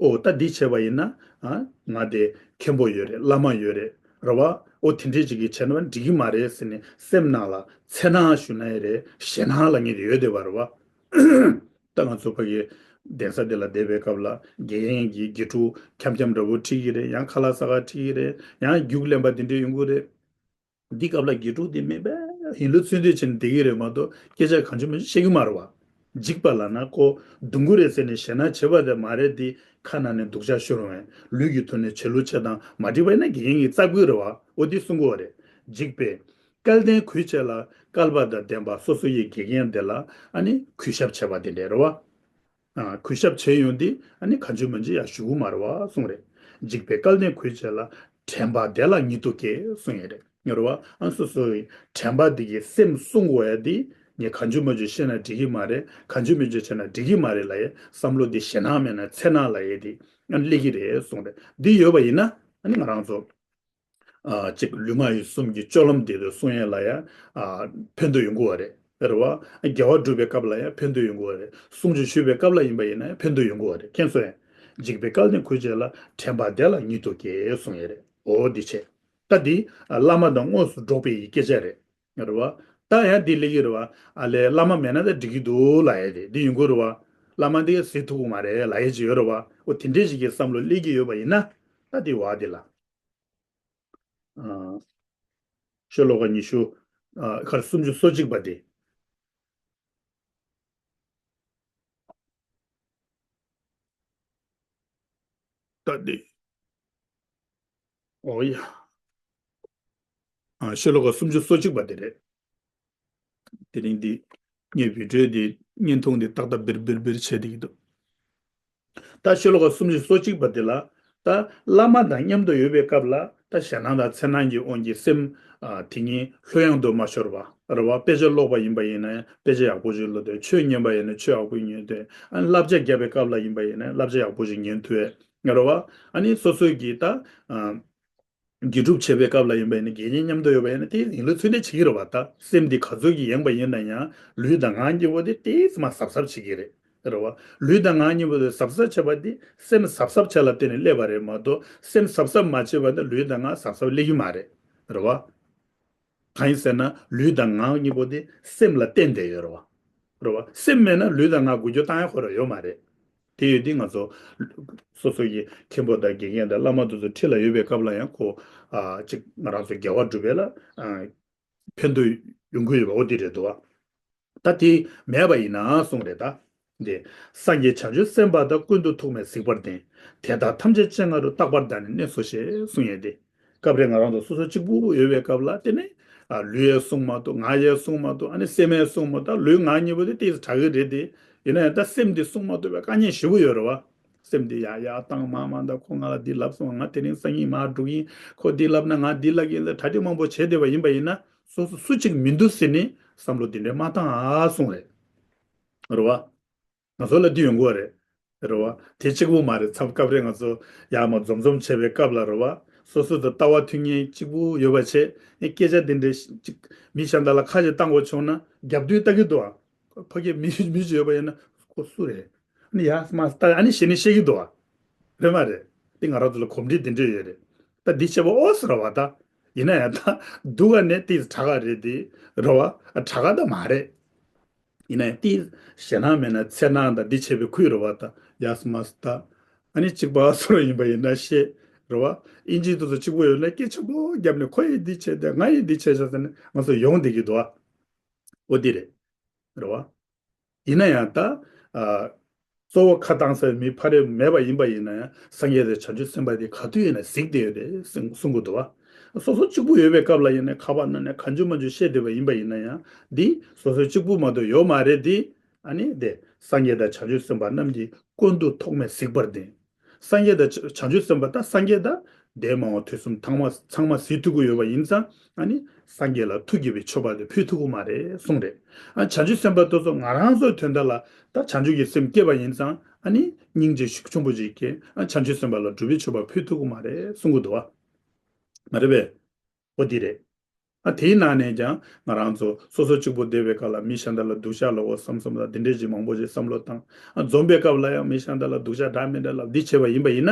ཨོ་ད་འདི་བྱས་པ་ཡིན་ན་ཨ་ང་དེ་མཁན་པོ་ཡོད་རེད། བླ་མ་ཡོད་རེད། རེད་བ། ཨོ་དེ་འདྲས་ཅིག་གིས་བྱས་ན་འགྲིག་གི་མ་རེད་ཟེར་ནས་སེམས་ནང་ལ་འཚེར་སྣང་ཞུ་ན་ཡང་རེད། ཞེད་སྣང་ལབ་མཁན་དེ་ཡོད་བསྡད་པ་རེད་བ། ད་ང་ཚོ་ཕ་གི་གདན་ས་འདི་ལ་བསྡད་པའི་སྐབས་ལ་དགེ་རྒན་གྱིས་དགེ་ཕྲུག་འཁྱམ་འཁྱམ་འདྲ་པོ་ཁྲིད་ཀྱི་རེད། ཡང་ཁ་ལག་ཟ་ག་ཁྲིད་ཀྱི་རེད། ཡང་རྒྱུགས་ལེན་པ་དེ་འདྲས་ཡོང་གི་རེད། འདི་སྐབས་ལ་དགེ་ཕྲུག་དེ་མེད་པས་ཡིན་ལུགས་ཚུལ་འདོད་བྱས་ནས་བསྡད་ཀྱི་རེད་མ་གཏོགས་སྐད་ཆ་གང་བྱུང་མང་བྱུང་བཤད་ཀྱི་མ་རེད་བ། འཇིགས་པ་ལབ་ན་ཁོ་གདུང་གི་རེད་ཟེར་ནས་ཞེད་སྣང་བྱེད་པ་དེ་མ་རེད་དེ། ཁ་ནང་ནས་སྡུག་ཅག་ཤོར་འོང་བས། ལུས་ཀྱི་ཐོག་ནས་བྱེད་ལུགས་བྱེད་སྟངས་མ་འགྲིག་པ་ཡིན་ན་དགེ་རྒན་གྱིས་བཙག་གི་རེད་བ། ཨོ་དེ་གསུང་གི་ཡོད་རེད། འཇིགས་པས་སྐལ་ལྡན་གུས་བྱས་ལ། སྐལ་པ་དང་ལྡན་པ་སོ་སོ་ཡི་དགེ་རྒན་དེ་ལ་ཨ་ནི་གུས་ཞབས་བྱས་པ་དེ་འདྲས་རེད་བ། ཨ་གུས་ཞབས་བྱས་ཡོང་དུས་ཨ་ནི་གང་བྱུང་མང་བྱུང་ཡང་ཞུ་གི་མ་རེད་བ་གསུངས་རེད། འཇིགས་པས་སྐལ་ལྡན་གུས་བྱས་ལ། དྲན་པ་དེ་ལ་ཉིད་དུ་སྐྱེ་གསུངས་ཡོད་རེད། ངེས་རེད་བ། ཨ་སོ་སོའི་དྲན་པ་འདི་གི་སེམས་བསྲུང་དགོས་ཡ་འདི་ངས་གང་བྱུང་མང་བྱུང་བཤད་ན་འགྲིག་གི་མ་རེད། གང་བྱུང་མང་བྱུང་བྱས་ན་འགྲིག་གི་མ་རེད་ལབ་ཡས་བསམ་བློ་འདི་ཞེད་སྣང་མེད་ན་འཚེར་སྣང་ལབ་ཡས་འདི་ཨ་ནི་སླེབས་ཀྱི་རེད་གསུངས་རེད། འདི་ཡོད་པ་ཡིན་ན་ཨ་ནི་ང་རང་ཚོ་ཨ་གཅིག་ལུས་ངག་ཡིད་གསུམ་གྱི་སྤྱོད་ལམ་དེ་ཚོ་སྲུང་ཡས་ལ་ཡང་ཨ་ཕན་ཐོགས་ཡོང་གི་ཡོད་རེད། རེད་བ། དགེ་བ་སྒྲུབ་པའི་སྐབས་ལ་ཡང་ཕན་ཐོགས་ཡོང་གི་ཡོད་རེད། སྲུང་བརྩི་ཞུ་བའི་སྐབས་ལ་ཡིན་པ་ཡིན་ན་ཡང་ཕན་ཐོགས་ཡོང་གི་ཡོད་རེད། མཁྱེན་སོང་ངས། འཇིགས་པས་སྐལ་ལྡན་གུས་བྱས་ལ། དྲན་པ་དེ་ལ་ཉིད་དུ་སྐྱེ་གསུངས་ཡོད་རེད། འོ་འདི་བྱས། ད་འདི་ཨ་བླ་མ་དང་དངོས་སུ་འགྲོགས་པའི་སྐད་ཆ་རེད། རེད་བ། ད་ཡང་འདི་སླེབས་ཀྱི་རེད་བ། ཨ་ལས་བླ་མ་མེད་ན་ད་འགྲིག་གི་འདུག་ལབ་ཡས་དེ་འདི་ཡོང་གི་རེད་བ། བླ་མ་འདི་གཟིགས་ཐུབ་ཀྱི་མ་རེད་ལབ་ཡས་ཅིག་ཡོད་རེད་བ། འོ་དེ་འདྲས་ཞིག་གི་བསམ་བློ་སླེབས་ཀྱི་ཡོད་པ་ཡིན་ན། ད་འདི་བ་འདི་ལ། ཨ། ཤོ་ལོ་ཀ་ཉི་ཤུ། ཨ་ཁར་སུམ་ཅུ་སོ་གཅིག་པ་དེ། ད་འདི། ཨོ་ཡ། ཨ་ཤོ་ལོ་ཀ་སུམ་ཅུ་སོ་གཅིག་པ་དེ་རེད། དེ་རིང་འདི་ངའི་བི་ཌིའོ་འདི་བརྙན་ཐུང་འདི་ཏག་ཏག་འབིར་འབིར་འབིར་བྱས་བསྡད་ཀྱི་འདུག་ད་ཤོ་ལོ་ཀ་སུམ་ཅུ་སོ་གཅིག་པ་དེ་ལ། ད་བླ་མ་དང་མཉམ་དུ་ཡོད་པའི་སྐབས་ལ་ད་ཞེད་སྣང་དང་འཚེར་སྣང་གི་དབང་གིས་སེམས་ཨ་དེ་ཉིད་ལྷོད་ཡངས་དུ་མ་ཤོར་བ་རེད་བ། དཔེ་ཆ་ཀློག་པ་ཡིན་པ་ཡིན་ན་ཡང་དཔེ་ཆ་ཡག་པོ་ཞིག་ཀློག་འདོད། ཆོས་ཉན་པ་ཡིན་ན་ཆོས་ཡག་པོ་ཉན་འདོད། ཨ་བསླབ་བྱ་རྒྱབ་པའི་སྐབས་ལ་ཡིན་པ་ཡིན་ན་བསླབ་བྱ་ཡག་པོ་ཞིག་ཉན་ཐུབ་ཡས་རེད་བ། ཨ་ནི་སོ་སོའི་གི་ད་ཨ་དགེ་སྒྲུབ་བྱེད་པའི་སྐབས་ལ་ཡིན་པ་ཡིན་ན་དགེ་བསྙེན་མཉམ་དུ་ཡོད་པ་ཡིན་ན་དེ་ཡིན་ལུགས་ཚུལ་འདི་བྱེད་ཀྱི་རེད་བ། ད་སེམས་འདི་ག་ཚོད་ཀྱི་ཡེངས་པ་ཡིན་ན་ཡང་ལུས་དང་ངག་གཉིས་པོ་དེ་ཏོག་ཙམ་གཟབ་གཟབ་བྱེད་ཀྱི་རེད། རེད་བ། ལུས་དང་ངག་གཉིས་པོ་དེ་གཟབ་གཟབ་བྱེད་པ་དེ་སེམས་གཟབ་གཟབ་བྱེད་ལ་བརྟེན་ནས་སླེབས་པ་རེད་མ་གཏོགས་སེམས་གཟབ་གཟབ་མ་བྱས་པ་ན་ལུས་དང་ངག་གཟབ་གཟབ་སླེབས་ཀྱི་མ་རེད། རེད་བ། གང་ཡིན་ཟེར་ན་ལུས་དང་ངག་གཉིས་པོ་དེ་སེམས་ལ་བརྟེན་བསྡད་ཡོད་རེད་བ། རེད་བ། སེམས་མེད་ན་ལུས་དང་ངག་འགུལ་སྐྱོད་བཏང་ཡ་ཁོ་རང་ཡོད་མ་རེད། དེ་ཡོད་དུས་ང་ཚོ་སོ་སོ་ཡི་མཁན་པོ་དང་དགེ་རྒན་དང་བླ་མ་དེ་ཚོ་འཁྲིས་ལ་ཡོད་པའི་སྐབས་ལ་ཡང་ཁོ་ཨ་ཅིག་ང་རང་ཚོ་དགེ་བ་སྒྲུབ་པ་ལ་ཨ་ཕན་ཐོགས་ཡོང་གི་ཡོད་པ་འོ་དེ་རེད་འདུག་བ། ད་དེ་མེད་པ་ཡིན་ན་གསུངས་རེད་ད། འདི། སངས་རྒྱས་བྱང་ཆུབ་སེམས་དཔའ་དག །ཀུན་ཏུ་ཐུགས་མེད་གཟིགས་པར་ལྡན། དེ་དག་ཐམས་ཅད་སྤྱན་སྔ་རུ། རྟག་པར་བདག་ནི་གནས་སོ་ཞེས་གསུངས་ཡོད་དེ། སྐབས་རེ་ང་རང་ཚོ་སོ་སོ་གཅིག་པུ་ཡོད་པའི་སྐབས་ལ་དེ་ནི་ཨ་ལུས་ཡས་བསྲུང་མ་ཐུབ། ངག་ཡས་བསྲུང་མ་ཐུབ། ཨ་ནི་སེམས་ཡས་བསྲུང་མ་ཐུབ། ད་ལུས་ངག་གཉིས་པོ་དེ་ཏོག་ཙམ་དྲག་གི་རེད་དེ། ཡིན་ན་ཡང་ད་སེམས་འདི་བསྲུང་མ་ཐུབ་པའི་དཀའ་ངལ་ཞེ་པོ་ཡོད་རེད་བ། སེམས་འདི་ཡར་ཡར་བཏང་མར་མར་བཏང་། ཁོ་ང་ལ་འདི་ལབ་སོང་། ང་དེ་རིང་སང་ཉིན་མར་འགྲོ་གི་ཡིན། ཁོ་འདི་ལབ་ན་ང་འདི་ལབ་ཀྱི་ཡིན་ཟེར་གྲ་སྒྲིག་མང་པོ་བྱས་བསྡད་པ་ཡིན་པ་ཡིན་ན་སོ་སོ་སུ་གཅིག་མི་འདུག་ཟེར་ནས་བསམ་བློ་འདི་འདྲས་མ་བཏང་ཨ་གསུངས་རེད། རེད་བ། ང་ཚོ་ལ་འདི་ཡོང་གི་ཡོད་རེད། རེད་བ། དེ་གཅིག་པུ་མ་རེད། མཚམས་སྐབས་རེ་ང་ཚོ་ཡར་མར་འཛོམས་འཛོམས་བྱས་པའི་སྐབས་ལ་རེད་བ། སོ་སོ་དང་ལྟ་བ་མཐུན་མཁན་གཅིག་པུ་ཡོད་པ་བྱས་ནས་སྐད་ཆ་འདི་འདྲས་ཅིག་མི་གཞན་དག་ལ་ཁ་ཞིག་བཏང་དགོས་བྱུང་ན་རྒྱབ་མདུན་ལྟ་གི་འདུག་ཨ། ཕ་གི་མི་མི་ཞིག་ཡོད་པ་ཡིན་ན་ཁོ་སུ་རེད། ཨ་ནི་ཡ་མ་ལྟ་ཨ་ནི་ཞེ་ནས་བཤད་ཀྱི་འདུག་ཨ། རེད་མ་རེད། དེ་ང་རང་ཚོ་ལ་གོམས་འདྲིས་འདི་འདྲས་ཡོད་རེད། ད་འདི་བྱས་པ་ཨོ་ཟེར་བ་ད། ཡིན་ན་ཡང་ད་སྡུག་ག་ནས་དེ་དྲག་ག་རེད་དེ། རེད་བ། ཨ་དྲག་ག་ད་མ་རེད། ཡིན་ན་ཡང་དེ་ཞེད་སྣང་མེད་ན་འཚེར་སྣང་དང་འདི་བྱས་པའི་ཁུལ་རེད་བ་ད། ཡ་མ་ལྟ། ཨ་ནི་གཅིག་པ་སོ་ར་ཡིན་པ་ཡིན་ན་ཤེས། རེད་བ། ཨིན་ཇི་དེ་ཚོ་གཅིག་པོ་ཡོད་ན་སྐད་ཆེན་པོ་བརྒྱབ་ནས་ཁོ་ཡིས་འདི་བྱས་ཏེ་ང་ཡིས་འདི་བྱས་ཤག་ཟེར་ནས་ང་ཚོ་ཡོང་བསྡད་ཀྱི་འདུག་ཨ། ཨོ་དེ་རེད། རེད་བ། ཡིན་ན་ཡང་ད། ཨ། གཙོ་བོ་ཁ་བཏང་ས་མི་ཕ་རེ་མེད་པ་ཡིན་པ་ཡིན་ན་ཡང་སངས་རྒྱས་དང་བྱང་ཆུབ་སེམས་དཔའ་དེ་ག་དུས་ཡིན་ན་གཟིགས་བསྡད་ཡོད་རེད་གསུང་གསུང་གི་འདུག་བ། སོ་སོ་གཅིག་པུ་ཡོད་པའི་སྐབས་ལ་ཡིན་ནའི་ཁ་པར་ནང་ནས་གང་བྱུང་མང་བྱུང་བཤད་བསྡད་པ་ཡིན་པ་ཡིན་ན་ཡང་འདི་སོ་སོ་གཅིག་པུ་མ་གཏོགས་ཡོད་མ་རེད། འདི་ཨ་ནི་དེ་སངས་རྒྱས་དང་བྱང་ཆུབ་སེམས་དཔའ་རྣམས་ཀྱིས་ཀུན་ཏུ་ཐོགས་མེད་གཟིགས་པར་ལྡན། སངས་རྒྱས་དང་བྱང་ཆུབ་སེམས་དཔའ་ད་སངས་རྒྱས་དང་འདས་མ་འོངས་དུས་གསུམ་ཚང་མ་ཚང་མ་གཟིགས་ཐུབ་ཀྱི་ཡོད་པ་ཡིན་ཙང་ཨ་ནི་སངས་རྒྱས་ལ་ཐུགས་དགྱེས་པའི་མཆོད་པ་དེ་ཕུལ་ཐུབ་ཀྱི་མ་རེད་གསུངས་རེད། ཨ་བྱང་ཆུབ་སེམས་དཔའ་དེ་ཚོ་ང་རང་ཚོའི་དོན་དག་ལ་ད་བྱང་ཆུབ་ཀྱི་སེམས་བསྐྱེད་པ་ཡིན་ཙང་ཨ་ནི་སྙིང་རྗེ་ཤུགས་ཆེན་པོ་ཅིག་སྐྱེས། ཨ་བྱང་ཆུབ་སེམས་དཔའ་ལ་སྒྲུབ་པའི་མཆོད་པ་ཕུལ་ཐུབ་ཀྱི་མ་རེད་གསུང་གི་འདུག་བ། མ་རེད་པས། འོ་འདི་རེད། ཨ་དེའི་ནང་ནས་ཀྱང་ང་རང་ཚོ་སོ་སོ་གཅིག་པུ་བསྡད་པའི་སྐབས་ལ་མི་གཞན་དག་ལ་སྡུག་ཅག་ལབ་དགོས་བསམ་བསམ་དང་འདི་འདྲའི་ཅིག་མང་པོ་ཅིག་བསམ་བློ་བཏང་། ཨ་འཛོམས་པའི་སྐབས་ལ་ཡང་མི་གཞན་དག་ལ་སྡུག་ཅག་འདྲ་མི་འདྲ་ལབ་འདི་བྱས་པ་ཡིན་པ་ཡིན་ན།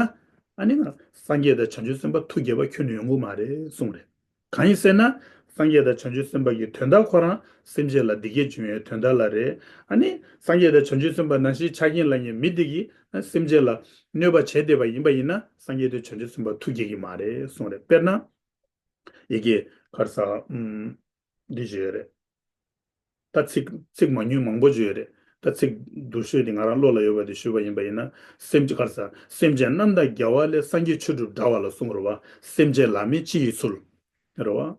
ཨ་ནི་ང་སངས་རྒྱས་དང་བྱང་ཆུབ་སེམས་དཔའ་ཐུགས་དགྱེས་པ་ཁྱོན་ནས་ཡོང་གི་མ་རེད་གསུངས་རེད། གང་ཡིན་ཟེར་ན། སངས་རྒྱས་དང་བྱང་ཆུབ་སེམས་དཔའ་གི་དོན་དག་ཁོ་རང་སེམས་ཅན་ལ་བདེ་སྐྱིད་འབྱུང་བའི་དོན་དག་ལ་རེད། ཨ་ནི་སངས་རྒྱས་དང་བྱང་ཆུབ་སེམས་དཔའ་ནང་བཞིན་ཆ་རྐྱེན་ལ་ཉེ་མི་དེ་གིས་སེམས་ཅན་ལ་གནོད་པ་བྱས་བསྡད་པ་ཡིན་པ་ཡིན་ན་སངས་རྒྱས་དང་བྱང་ཆུབ་སེམས་དཔའ་ཐུགས་དགྱེས་ཀྱི་མ་རེད་གསུངས་རེད། དཔེར་ན། ཡི་གེ་གར་ས། ཨུམ། འདི་བརྗོད་ཡོད་རེད། ད་ཚིག་ཚིག་མ་ཉུང་མང་པོ་བརྗོད་ཡོད་རེད། ད་ཚིག་སྡུག་ཤོས་དེ་ང་རང་བློ་ལ་ཡོད་པ་དེ་ཞུས་པ་ཡིན་པ་ཡིན་ན། སེམས་ཅན་གར་ས་སེམས་ཅན་རྣམས་དང་རྒྱལ་བ་ལས། སངས་རྒྱས་ཆོས་སྒྲུབ་འདྲ་བ་ལ་གསུངས་རེད་བ། སེམས་ཅན་ལ་མེད་སྤྱི་ཡི་ཚུལ། རེད་བ།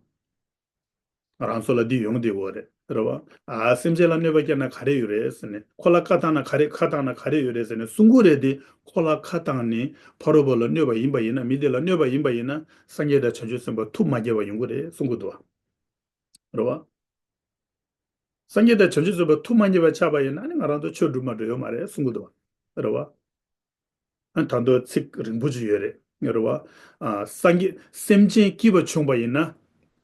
ང་རང་ཚོ་ལ་འདི་ཡོང་བསྡད་ཡོད་རེད། རེད་བ། ཨ་སེམས་ཅན་ལ་གནོད་པ་བསྐྱལ་ན་ག་རེ་ཡོད་རེད་ཟེར་ནས། ཁོ་ལ་ཁ་བཏང་ན་ག་རེ་ཁ་བཏང་ན་ག་རེ་ཡོད་རེད་ཟེར་ནས་གསུང་གི་རེད་དེ། ཁོ་ལ་ཁ་བཏང་ནས་ཕ་རོལ་པོ་ལ་གནོད་པ་ཡིན་པ་ཡིན་ན། མི་དེ་ལ་གནོད་པ་ཡིན་པ་ཡིན་ན་སངས་རྒྱས་དང་བྱང་ཆུབ་སེམས་དཔའ་ཐུགས་མ་དགྱེས་པ་ཡོང་གི་རེད་གསུང་གི་འདུག་བ། རེད་བ། སངས་རྒྱས་དང་བྱང་ཆུབ་སེམས་དཔའ་ཐུགས་མ་དགྱེས་པ་ཆགས་པ་ཡིན་ན་ནི་ང་རང་ཚོ་ཆོས་སྒྲུབ་མ་སྒྲུབ་ཡོད་མ་རེད་གསུང་གི་འདུག་བ། རེད་བ། ཨ་ད་དུང་ཚིག་རིང་པོ་ཅིག་ཡོད་རེད། རེད་བ། ཨ་སངས་རྒྱས་སེམས་ཅན་སྐྱིད་པ་བྱུང་བ་ཡིན་ན།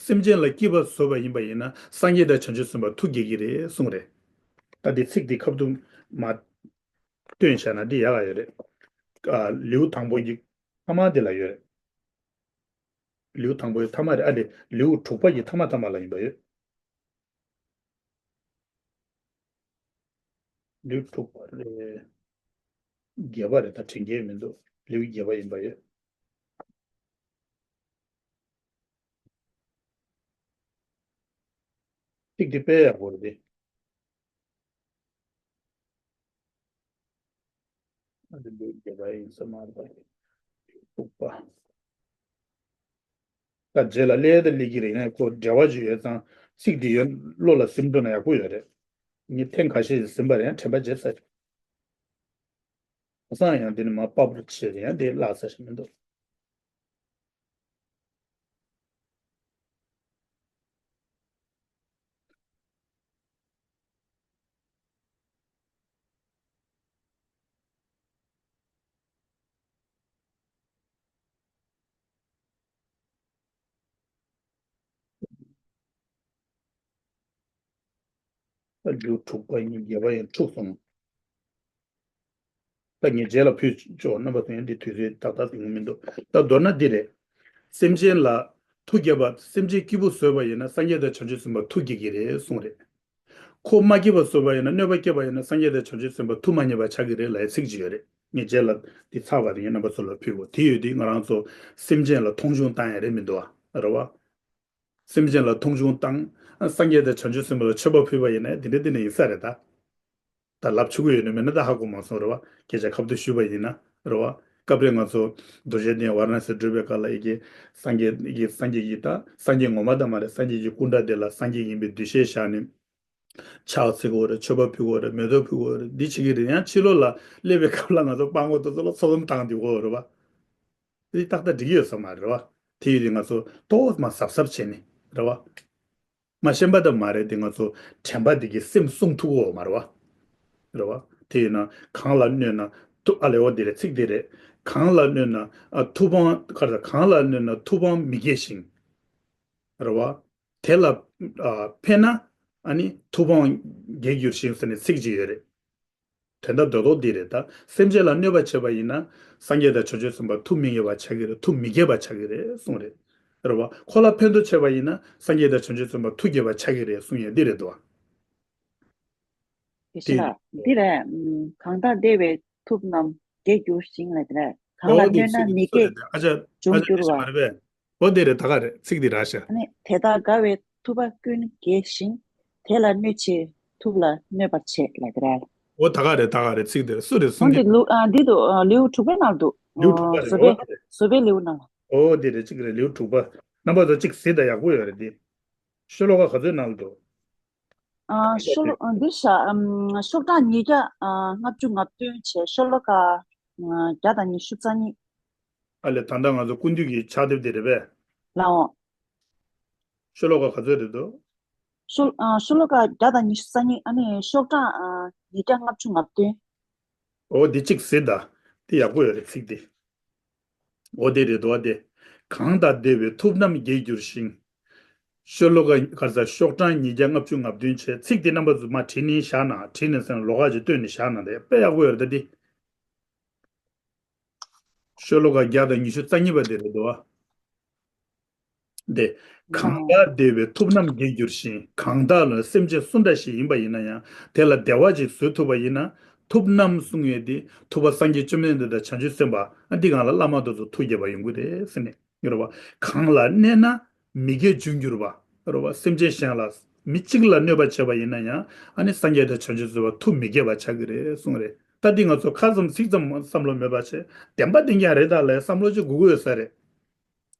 སེམས་ཅན་ལ་སྐྱིད་པ་བཟོས་པ་ཡིན་པ་ཡིན་ན་སངས་རྒྱས་དང་བྱང་ཆུབ་སེམས་དཔའ་ཐུགས་དགྱེས་ཀྱི་རེད་གསུངས་རེད། ད་འདི་ཚིག་འདི་ཁ་ཐུག་མ་བཏོན་བཞག་ན་འདི་ཡག་ག་ཡོད་རེད། ཨ་ལེའུ་དང་པོ་གི་མཐའ་མ་འདི་ལ་ཡོད་རེད། ལེའུ་དང་པོའི་མཐའ་མ་རེད། ཨ་ལེ་ལེའུ་དྲུག་པ་ཡི་མཐའ་མ་མཐའ་མ་ལ་ཡིན་པ་ཡོད། ལེའུ་དྲུག་པ་རེད། བརྒྱད་པ་རེད། ད་དྲན་གྱི་མི་འདུག་ལེའུ་བརྒྱད་པ་ཡིན་པ་ཡོད། ཚིག་འདི་དཔེ་ཡག་པོ་རེད་དེ། ཨ་ནི་འདི་རྒྱལ་བ་ཡིན་ས་མ་རེད་པ། ལྐུགས་པ། ད་རྗེས་ལ་སླེབས་དང་སླེབས་ཀྱི་རེད། ཡང་ཁོ་འབྲེལ་བ་ཅིག་ཡོད་ཙང་ཚིག་འདི་ཡོད་བློ་ལ་ཟིན་འགྲོ་ན་ཡག་པོ་ཡོད་རེད། ངས་ཐེངས་ཁ་ཤས་ཤིག་ཟིན་པ་རེད། ཡང་དྲན་པ་བརྗེད་ཚར། ཁ་སང་ཡང་འདི་ནི་མ་པ་པོར་བྱས་ཏེ་ཡང་འདི་བརླག་ཚར་ཞིག་མི་འདུག་ལེའུ་དྲུག་པ་ཡིན། བརྒྱད་པ་ཡང་འཁྲུགས་སོང་། ད་ངས་རྗེས་ལ་ཕུལ་ཆོག་རྣམ་པ་ཚོ། ཡང་འདི་དུས་ཚོད་ཏག་ཏག་ཟིན་གྱི་མི་འདུག་ད་མདོར་ན་འདི་རེད། སེམས་ཅན་ལ་ཐུགས་དགྱེས་པ། སེམས་ཅན་སྐྱིད་པོ་བཟོས་པ་ཡིན་ན་སངས་རྒྱས་དང་བྱང་ཆུབ་སེམས་དཔའ་ཐུགས་དགྱེས་ཀྱི་རེད་གསུངས་རེད། ཁོ་མ་སྐྱིད་པ་བཟོས་པ་ཡིན་ན། གནོད་པ་བསྐྱལ་བ་ཡིན་ན་སངས་རྒྱས་དང་བྱང་ཆུབ་སེམས་དཔའ་ཐུགས་མ་མཉེས་པ་ཆགས་ཀྱི་རེད་ལབ་ཡ་ཚིག་ཅིག་ཡོད་རེད། ངས་རྗེས་ལ་འདི་ཚར་བ་དེ་ངས་རྣམ་པ་ཚོ་ལ་ཕུལ་གོ། དེ་ཡོད་དུས་ང་རང་ཚོ་སེམས་ཅན་ལ་མཐོང་ཆུང་བཏང་ཡ་རེད་མི་འདུག་ཨ། རེད་བ། སེམས་ཅན་ལ་མཐོང་ཆུང་བཏང་། ཨ་སངས་རྒྱས་དང་བྱང་ཆུབ་སེམས་དཔའ་ལ་མཆོད་པ་ཕུལ་བ་ཡིན་ན་དེ་འདྲ་དེ་འདྲ་ཡིན་ས་རེད་ད། ད་ལབ་ཆོག་གི་ཡོད་ནི་མེད་ན་ད་ཧ་གོ་མ་སོང་རེད་བ། སྐད་ཆ་ཁ་ཐུག་ཞུས་པ་ཡིན་ན་རེད་བ། སྐབས་རེ་ང་ཚོ་རྡོ་རྗེ་གདན་ཝཱ་ར་ཎ་སི་བསྒྲུབ་པའི་སྐབས་ལ་ཡི་གེ་སངས་རྒྱས་ཀྱི་སངས་རྒྱས་ཀྱི་ད་སངས་རྒྱས་ངོ་མ་ད་མ་རེད། སངས་རྒྱས་ཀྱི་སྐུ་འདྲ་དེ་ལ་སངས་རྒྱས་ཡིན་པའི་འདུ་ཤེས་བཞག་ནས། ཕྱག་འཚལ་དགོས་རེད། མཆོད་པ་ཕུལ་དགོས་རེད། མེ་ཏོག་ཕུལ་དགོས་རེད། འདི་བྱེད་ཀྱི་རེད། ཡང་ཕྱི་ལོགས་ལ་སླེབས་པའི་སྐབས་ལ་ང་ཚོ་སྤྲང་པོ་དེ་ཚོ་ལ་ཚོགས་གཏམ་བཏང་བསྡད་དགོས་རེད་བ། འདི་ཏག་ཏག་འགྲིག་གི་ཡོད་ས་མ་རེད་བ། དེ་ཡིན་དུས་ང་ཚོ་ཏོག་མ་གཟབ་གཟབ་བྱས་ནས་རེད་བ། མ་ཤེས་པ་དང་མ་རེད་དེ་ང་ཚོ་དྲན་པ་འདི་གི་སེམས་བསྲུང་ཐུབ་ཀྱི་ཡོད་མ་རེད་བ། རེད་བ། དེ་ཡིན་ན་གང་ལ་གནོད་ན་ཐུབ། ཨ་ལེ་འོ་འདི་རེད། ཚིག་འདི་རེད། གང་ལ་གནོད་ན་ཨ་ཐུབ་དབང་ག་རེ། གང་ལ་གནོད་ན་ཐུབ་དབང་མི་དགེ་ཞིང་། རེད་བ། དེ་ལ་ཨ་ཕན་ན་ཨ་ནི་ཐུབ་དབང་རྒྱས་འགྱུར་ཞིང་ཟེར་ནས་ཚིག་ཅིག་ཡོད་རེད། དོན་དག་རྡོག་རྡོག་འདི་རེད་ད། སེམས་ཅན་ལ་གནོད་པ་བྱས་པ་ཡིན་ན་སངས་རྒྱས་དང་བྱང་ཆུབ་སེམས་དཔའ་ཐུགས་མི་མཉེས་པ་ཆགས་ཀྱི་རེད། ཐུགས་མི་དགྱེས་པ་ཆགས་ཀྱི་རེད་གསུངས་རེད། རེད་བ། ཁོ་ལ་ཕན་ཐོགས་བྱས་པ་ཡིན་ན་སངས་རྒྱས་དང་བྱང་ཆུབ་སེམས་དཔའ་ཐུགས་དགྱེས་པ་ཆགས་ཀྱི་རེད་གསུངས་ཡ་འདི་རེད་དོ། དེ་ཤེས་དེ་ལ་འདི་རེད། གང་དག་བདེ་བའི་མཐུ་རྣམས་རྒྱས་འགྱུར་ཞིང་ལ་དེ་རེད། གང་ལ་འོ་དེ་གནོད་ཚིག་ན་དེ་མི་ཚོ་རེད་དགེ་དེ། ཨ་ཅག་འབྱུང་ཨ་ཅག་འགྱུར་དེ་བ། ཤ་མ་རེད་པས། འོ་དེ་རེད། ད་ག་རེད། ཚིག་འདི་ར་ཤ། ཨ་ནི་དེ་དག་དགའ་བའི་མཐུ་པ་ཀུན་རྒྱས་ཤིང་། དེ་ལ་གནོད་བྱེད་མཐུ་ལ་གནོད་པར་བྱེད་ལ་དེ་ར། འོ་ད་ག་རེད། ད་ག་རེད། ཚིག་འདི་རེད། སུ་རེད། སུ་འོ་འདི་འདི་ལུ་ཨ་འདི་དུ་ཨ་ལེའུ་དྲུག་པའི་ནང་དུ། ལེའུ་དྲུག་པ་རེད། བཟོད་པའི་འོ་དེ་རེད། བཟོད་པའི་ལེའུ་ནང་ལ། འོ་དེ་རེད། གཅིག་རེད། ལེའུ་དྲུག་པ། རྣམ་པ་ཚོ་གཅིག་གཟིགས་དང་། ཡག་པོ་ཡོད་རེད་འདི། ཤོ་ལོ་ཀ་ག་ཚོད་ནང་ལ་འདུག་ཨ། ཤོ་ལོ་ཨ། འདི་བཞག་ཨམ། ཤོག་གྲངས་ཉིས་བརྒྱ་ཨ། ལྔ་བཅུ་ང་བདུན་བྱས། ཤོ་ལོ་ཀ་ཨ། བརྒྱ་དང་ཉི་ཤུ་རྩ་གཉིས། ཨ་ལས། ད་ལྟ་ང་ཚོ་སྐུ་མདུན་གྱི་ཕྱག་དེབ་དེ་རེད་པས། ལགས་འོང་། ཤོ་ལོ་ཀ་ག་ཚོད་རེད་འདུག་ཤོ་ཨ། ཤོ་ལོ་ཀ་བརྒྱ་དང་ཉི་ཤུ་རྩ་གཉིས། ཨ་ནི་ཤོག་གྲངས་ཨ། ཉིས་བརྒྱ་ལྔ་བཅུ་ང་བདུན། འོ་འདི་གཅིག་གཟིགས་དང་། འདི་ཡག་པོ་ཡོད་རེད། ཚིག་འདི། འོ་དེ་རེད་འདུག་བ། དེ། གང་དག་བདེ་བའི་ཐུབ་རྣམས་རྒྱས་གྱུར་ཞིང་། ཤོ་ལོ་ཀ་ག་རེ་ཟ། ཤོག་གྲངས་ཉིས་བརྒྱ་ལྔ་བཅུ་ང་བདུན་བྱས། ཚིག་དེ་རྣམ་པ་ཚོ་མར་བྲིས་ནས་བཞག་ན། བྲིས་ནས་ཟེར་ན་ལོགས་ཀ་ཅིག་བཏོན་ནས་བཞག་ན། དེ་དཔེ་ཡག་པོ་ཡོད་རེད་ད་འདི། ཤོ་ལོ་ཀ་བརྒྱ་དང་ཉི་ཤུ་རྩ་གཉིས་པ་དེ་རེད་འདུག་བ། དེ། གང་དག་བདེ་བའི་ཐུབ་རྣམས་རྒྱས་གྱུར་ཞིང་། གང་དག་ལ། སེམས་ཅན་སུ་འདྲ་ཞིག་ཡིན་པ་ཡིན་ན་ཡང་། དེ་ལ་བདེ་བ་ཅིག་བཟོ་ཐུབ་པ་ཡིན་ན། ཐུབ་རྣམས་གསུང་ཡས་དེ། ཐུབ་པ་སངས་རྒྱས་བཅོམ་ལྡན་འདས་དང་བྱང་ཆུབ་སེམས་དཔའ། ཨ། འདི་སྒང་ལ་བླ་མ་དེ་ཚོ་ཐུགས་དགྱེས་པ་ཡོང་གི་རེད་ཟེར་ནས་ཡོད་རེད་བ། གང་ལ་གནས་ན་མི་དགེ་འབྱུང་འགྱུར་བ། རེད་བ། སེམས་ཅན་གཞན་ལ། མི་གཅིག་ལ་གནོད་པ་བྱས་པ་ཡིན་ན་ཡང་། ཨ་ནི་སངས་རྒྱས་དང་བྱང་ཆུབ་སེམས་དཔའ་ཐུགས་མི་དགྱེས་པ་ཆགས་ཀྱི་རེད་གསུངས་རེད། ད་འདི་ང་ཚོ་ཁ་ཙམ་ཚིག་ཙམ་བསམ་བློ་མེད་པ་བྱས། བདེན་པ་བདེན་རྐྱང་རེད་ད་ལབ་བསམ་བློ་ཅིག་དགོས་ཀྱི་ཡོད་ས་རེད།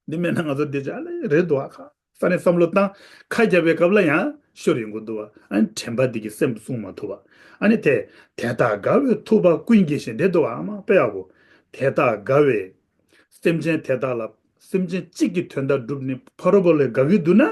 འདི་མེད་ན་ང་ཚོ་འདི་ཅག་ལ་རེད་འདུག་ཨ། ཁ་ས་ནས་བསམ་བློ་བཏང་། ཁ་རྒྱབ་པའི་སྐབས་ལ་ཡང་ཤོར་ཡོང་གི་འདུག་བ། ཨ་ནི་དྲན་པ་འདི་གི་སེམས་བསྲུང་མ་ཐུབ་པ། ཨ་ནི་དེ། དེ་དག་དགའ་བའི་ཐུབ་པ་ཀུན་རྒྱས་ཤིང་། དེ་འདུག་བ། ཨ་མ་དཔེ་ཡག་པོ། དེ་དག་དགའ་བའི། སེམས་ཅན་དེ་དག་ལ། སེམས་ཅན་གཅིག་གི་དོན་དག་བསྒྲུབས་ནས་ཕ་རོལ་པོ་ལ་དགའ་གི་འདུག་ན།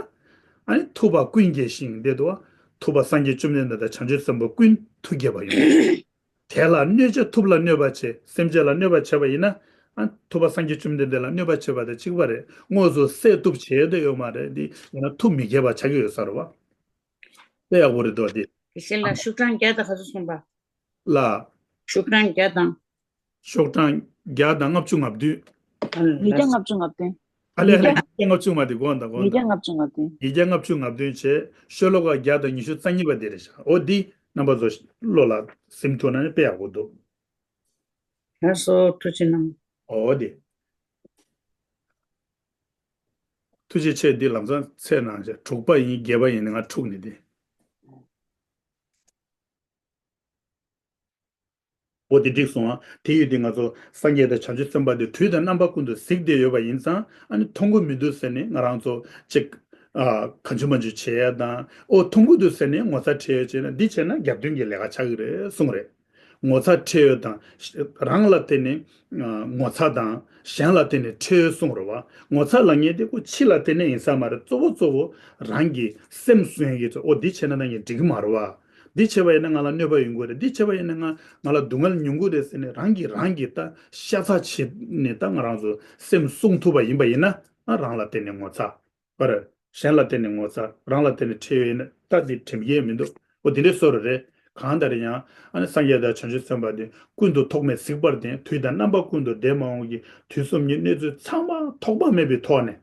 ཨ་ནི་ཐུབ་པ་ཀུན་རྒྱས་ཤིང་། དེ་འདུག་བ། ཐུབ་པ་སངས་རྒྱས་བཅོམ་ལྡན་འདས་དང་བྱང་ཆུབ་སེམས་དཔའ་ཀུན་ཐུགས་དགྱེས་པ་ཡོང་། དེ་ལ་གནོད་བྱེད་ཐུབ་ལ་གནོད་པ་བྱེད། སེམས་ཅན་ལ་གནོད་པ་བྱས་པ་ཡིན་ན། ཨ། ཐུབ་པ་སངས་རྒྱས་བཅོམ་ལྡན་འདས་ལ་གནོད་པ་བྱས་པ་དང་གཅིག་པ་རེད། དངོས་སུ་བསད་གཏུབ་བྱས་དེ་ཡོད་མ་རེད། འདི་ཡང་ན་ཐུགས་མི་དགྱེས་པ་ཆགས་ཀྱི་ཡོད་ས་རེད་བ། དཔེ་ཡག་པོ་རེད་འདུག་འདི། དེ་བཞིན་ལ་ཤོག་གྲངས་བརྒྱ་དང་ག་ཚོད་སོང་པ། ལ། ཤོག་གྲངས་བརྒྱ་དང་། ཤོག་གྲངས་བརྒྱ་དང་ལྔ་བཅུ་ང་བདུན། ཉིས་བརྒྱ་ལྔ་བཅུ་ང་བདུན། ཨ་ལས། ཨ་ལས། ཉིས་བརྒྱ་ལྔ་བཅུ་ང་བདུན། དགོངས་དག་དགོངས་དག་ཉིས་བརྒྱ་ལྔ་བཅུ་ང་བདུན། ཉིས་བརྒྱ་ལྔ་བཅུ་ང་བདུན་བྱས། ཤོ་ལོ་ཀ་བརྒྱ་དང་ཉི་ཤུ་རྩ་གཉིས་པ་དེ་རེད་ཤག་འོ་འདི་རྣམ་པ་ཚོ་བློ་ལ་ཟིན་ཐུབ་ན་ནི་དཔེ་ཡག་པོ་འདུག་ལགས་སོ། ཐུགས་རྗེ་གནང་། འོ་དེ། ཐུགས་རྗེ་ཆེ། འདི་ལམ་སང་ཚེས་ནང་བཞག་དྲུག་པ་ཡིན། བརྒྱད་པ་ཡིན། ང་འཁྲུག་ནི་དེ། འོ་དེ་འགྲིག་སོང་ཨ། དེ་ཡོད་དེ་ང་ཚོ་སངས་རྒྱས་དང་བྱང་ཆུབ་སེམས་དཔའ་དེ་དུས་དང་རྣམ་པ་ཀུན་ཏུ་གཟིགས་བསྡད་ཡོད་པ་ཡིན་ཙང་། ཨ་ནི་མཐོང་གི་མི་འདུག་ཟེར་ནས་ང་རང་ཚོ་ཅིག་ཨ། གང་བྱུང་མང་བྱུང་བྱེད་ཡ་དང་། ཨོ་མཐོང་གི་འདུག་ཟེར་ནས་ངོ་ཚ་ཁྲེལ་ཡོད་བྱས་ན། འདི་བྱས་ན་རྒྱབ་མདུན་གྱི་ལས་ཀ་ཆགས་ཀྱི་རེད་གསུངས་རེད། ངོ་ཚ་ཁྲེལ་ཡོད་དང་། རང་ལ་བརྟེན་ནས་ཨ། ངོ་ཚ་དང་། གཞན་ལ་བརྟེན་ནས་ཁྲེལ་ཡོད་གསུངས་རེད་བ། ངོ་ཚ་ལབ་མཁན་དེ་ཁོ་ཕྱི་ལ་བརྟེན་ནས་ཡིན་ས་མ་རེད། གཙོ་བོ་གཙོ་བོ་རང་གི་སེམས་སྲུང་ཡ་གི་ཚོ། ཨོ་འདི་བྱས་ན་ད་ངས་འགྲིག་གི་མ་རེད་བ། འདི་བྱས་པ་ཡིན་ན་ང་ལ་གནོད་པ་ཡོང་གི་རེད། འདི་བྱས་པ་ཡིན་ན་ང་ང་ལ་སྡུག་བསྔལ་མྱོང་གི་རེད་ཟེར་ནས་རང་གིས་རང་གིས་ད་ཤ་ཚ་བྱས་ནས་ད་ང་རང་ཚོ་སེམས་བསྲུང་ཐུབ་པ་ཡིན་པ་ཡིན་ན། ཨ། རང་ལ་བརྟེན་ནས་ངོ་ཚ། ཨ་རེ། གཞན་ལ་བརྟེན་ནས་ངོ་ཚ། རང་ལ་བརྟེན་ནས་ཁྲེལ་ཡོད་ན་ད་འདི་དྲན་གྱི་མི་འདུག་འོ་དེ་འདྲའི་བཟོ་འདྲ་རེད། གང་ལྟར་ཡང་ཨ་ནི་སངས་རྒྱས་དང་བྱང་ཆུབ་སེམས་དཔའ་དེ་ཀུན་ཏུ་ཐོགས་མེད་གཟིགས་པར་ལྡན། དུས་དང་རྣམ་པ་ཀུན་ཏུ་འདས་མ་འོངས་ཀྱི་དུས་གསུམ་གྱི་གནས་ཚུལ་ཚང་མ་ཐོགས་པ་མེད་པའི་ཐོག་ནས།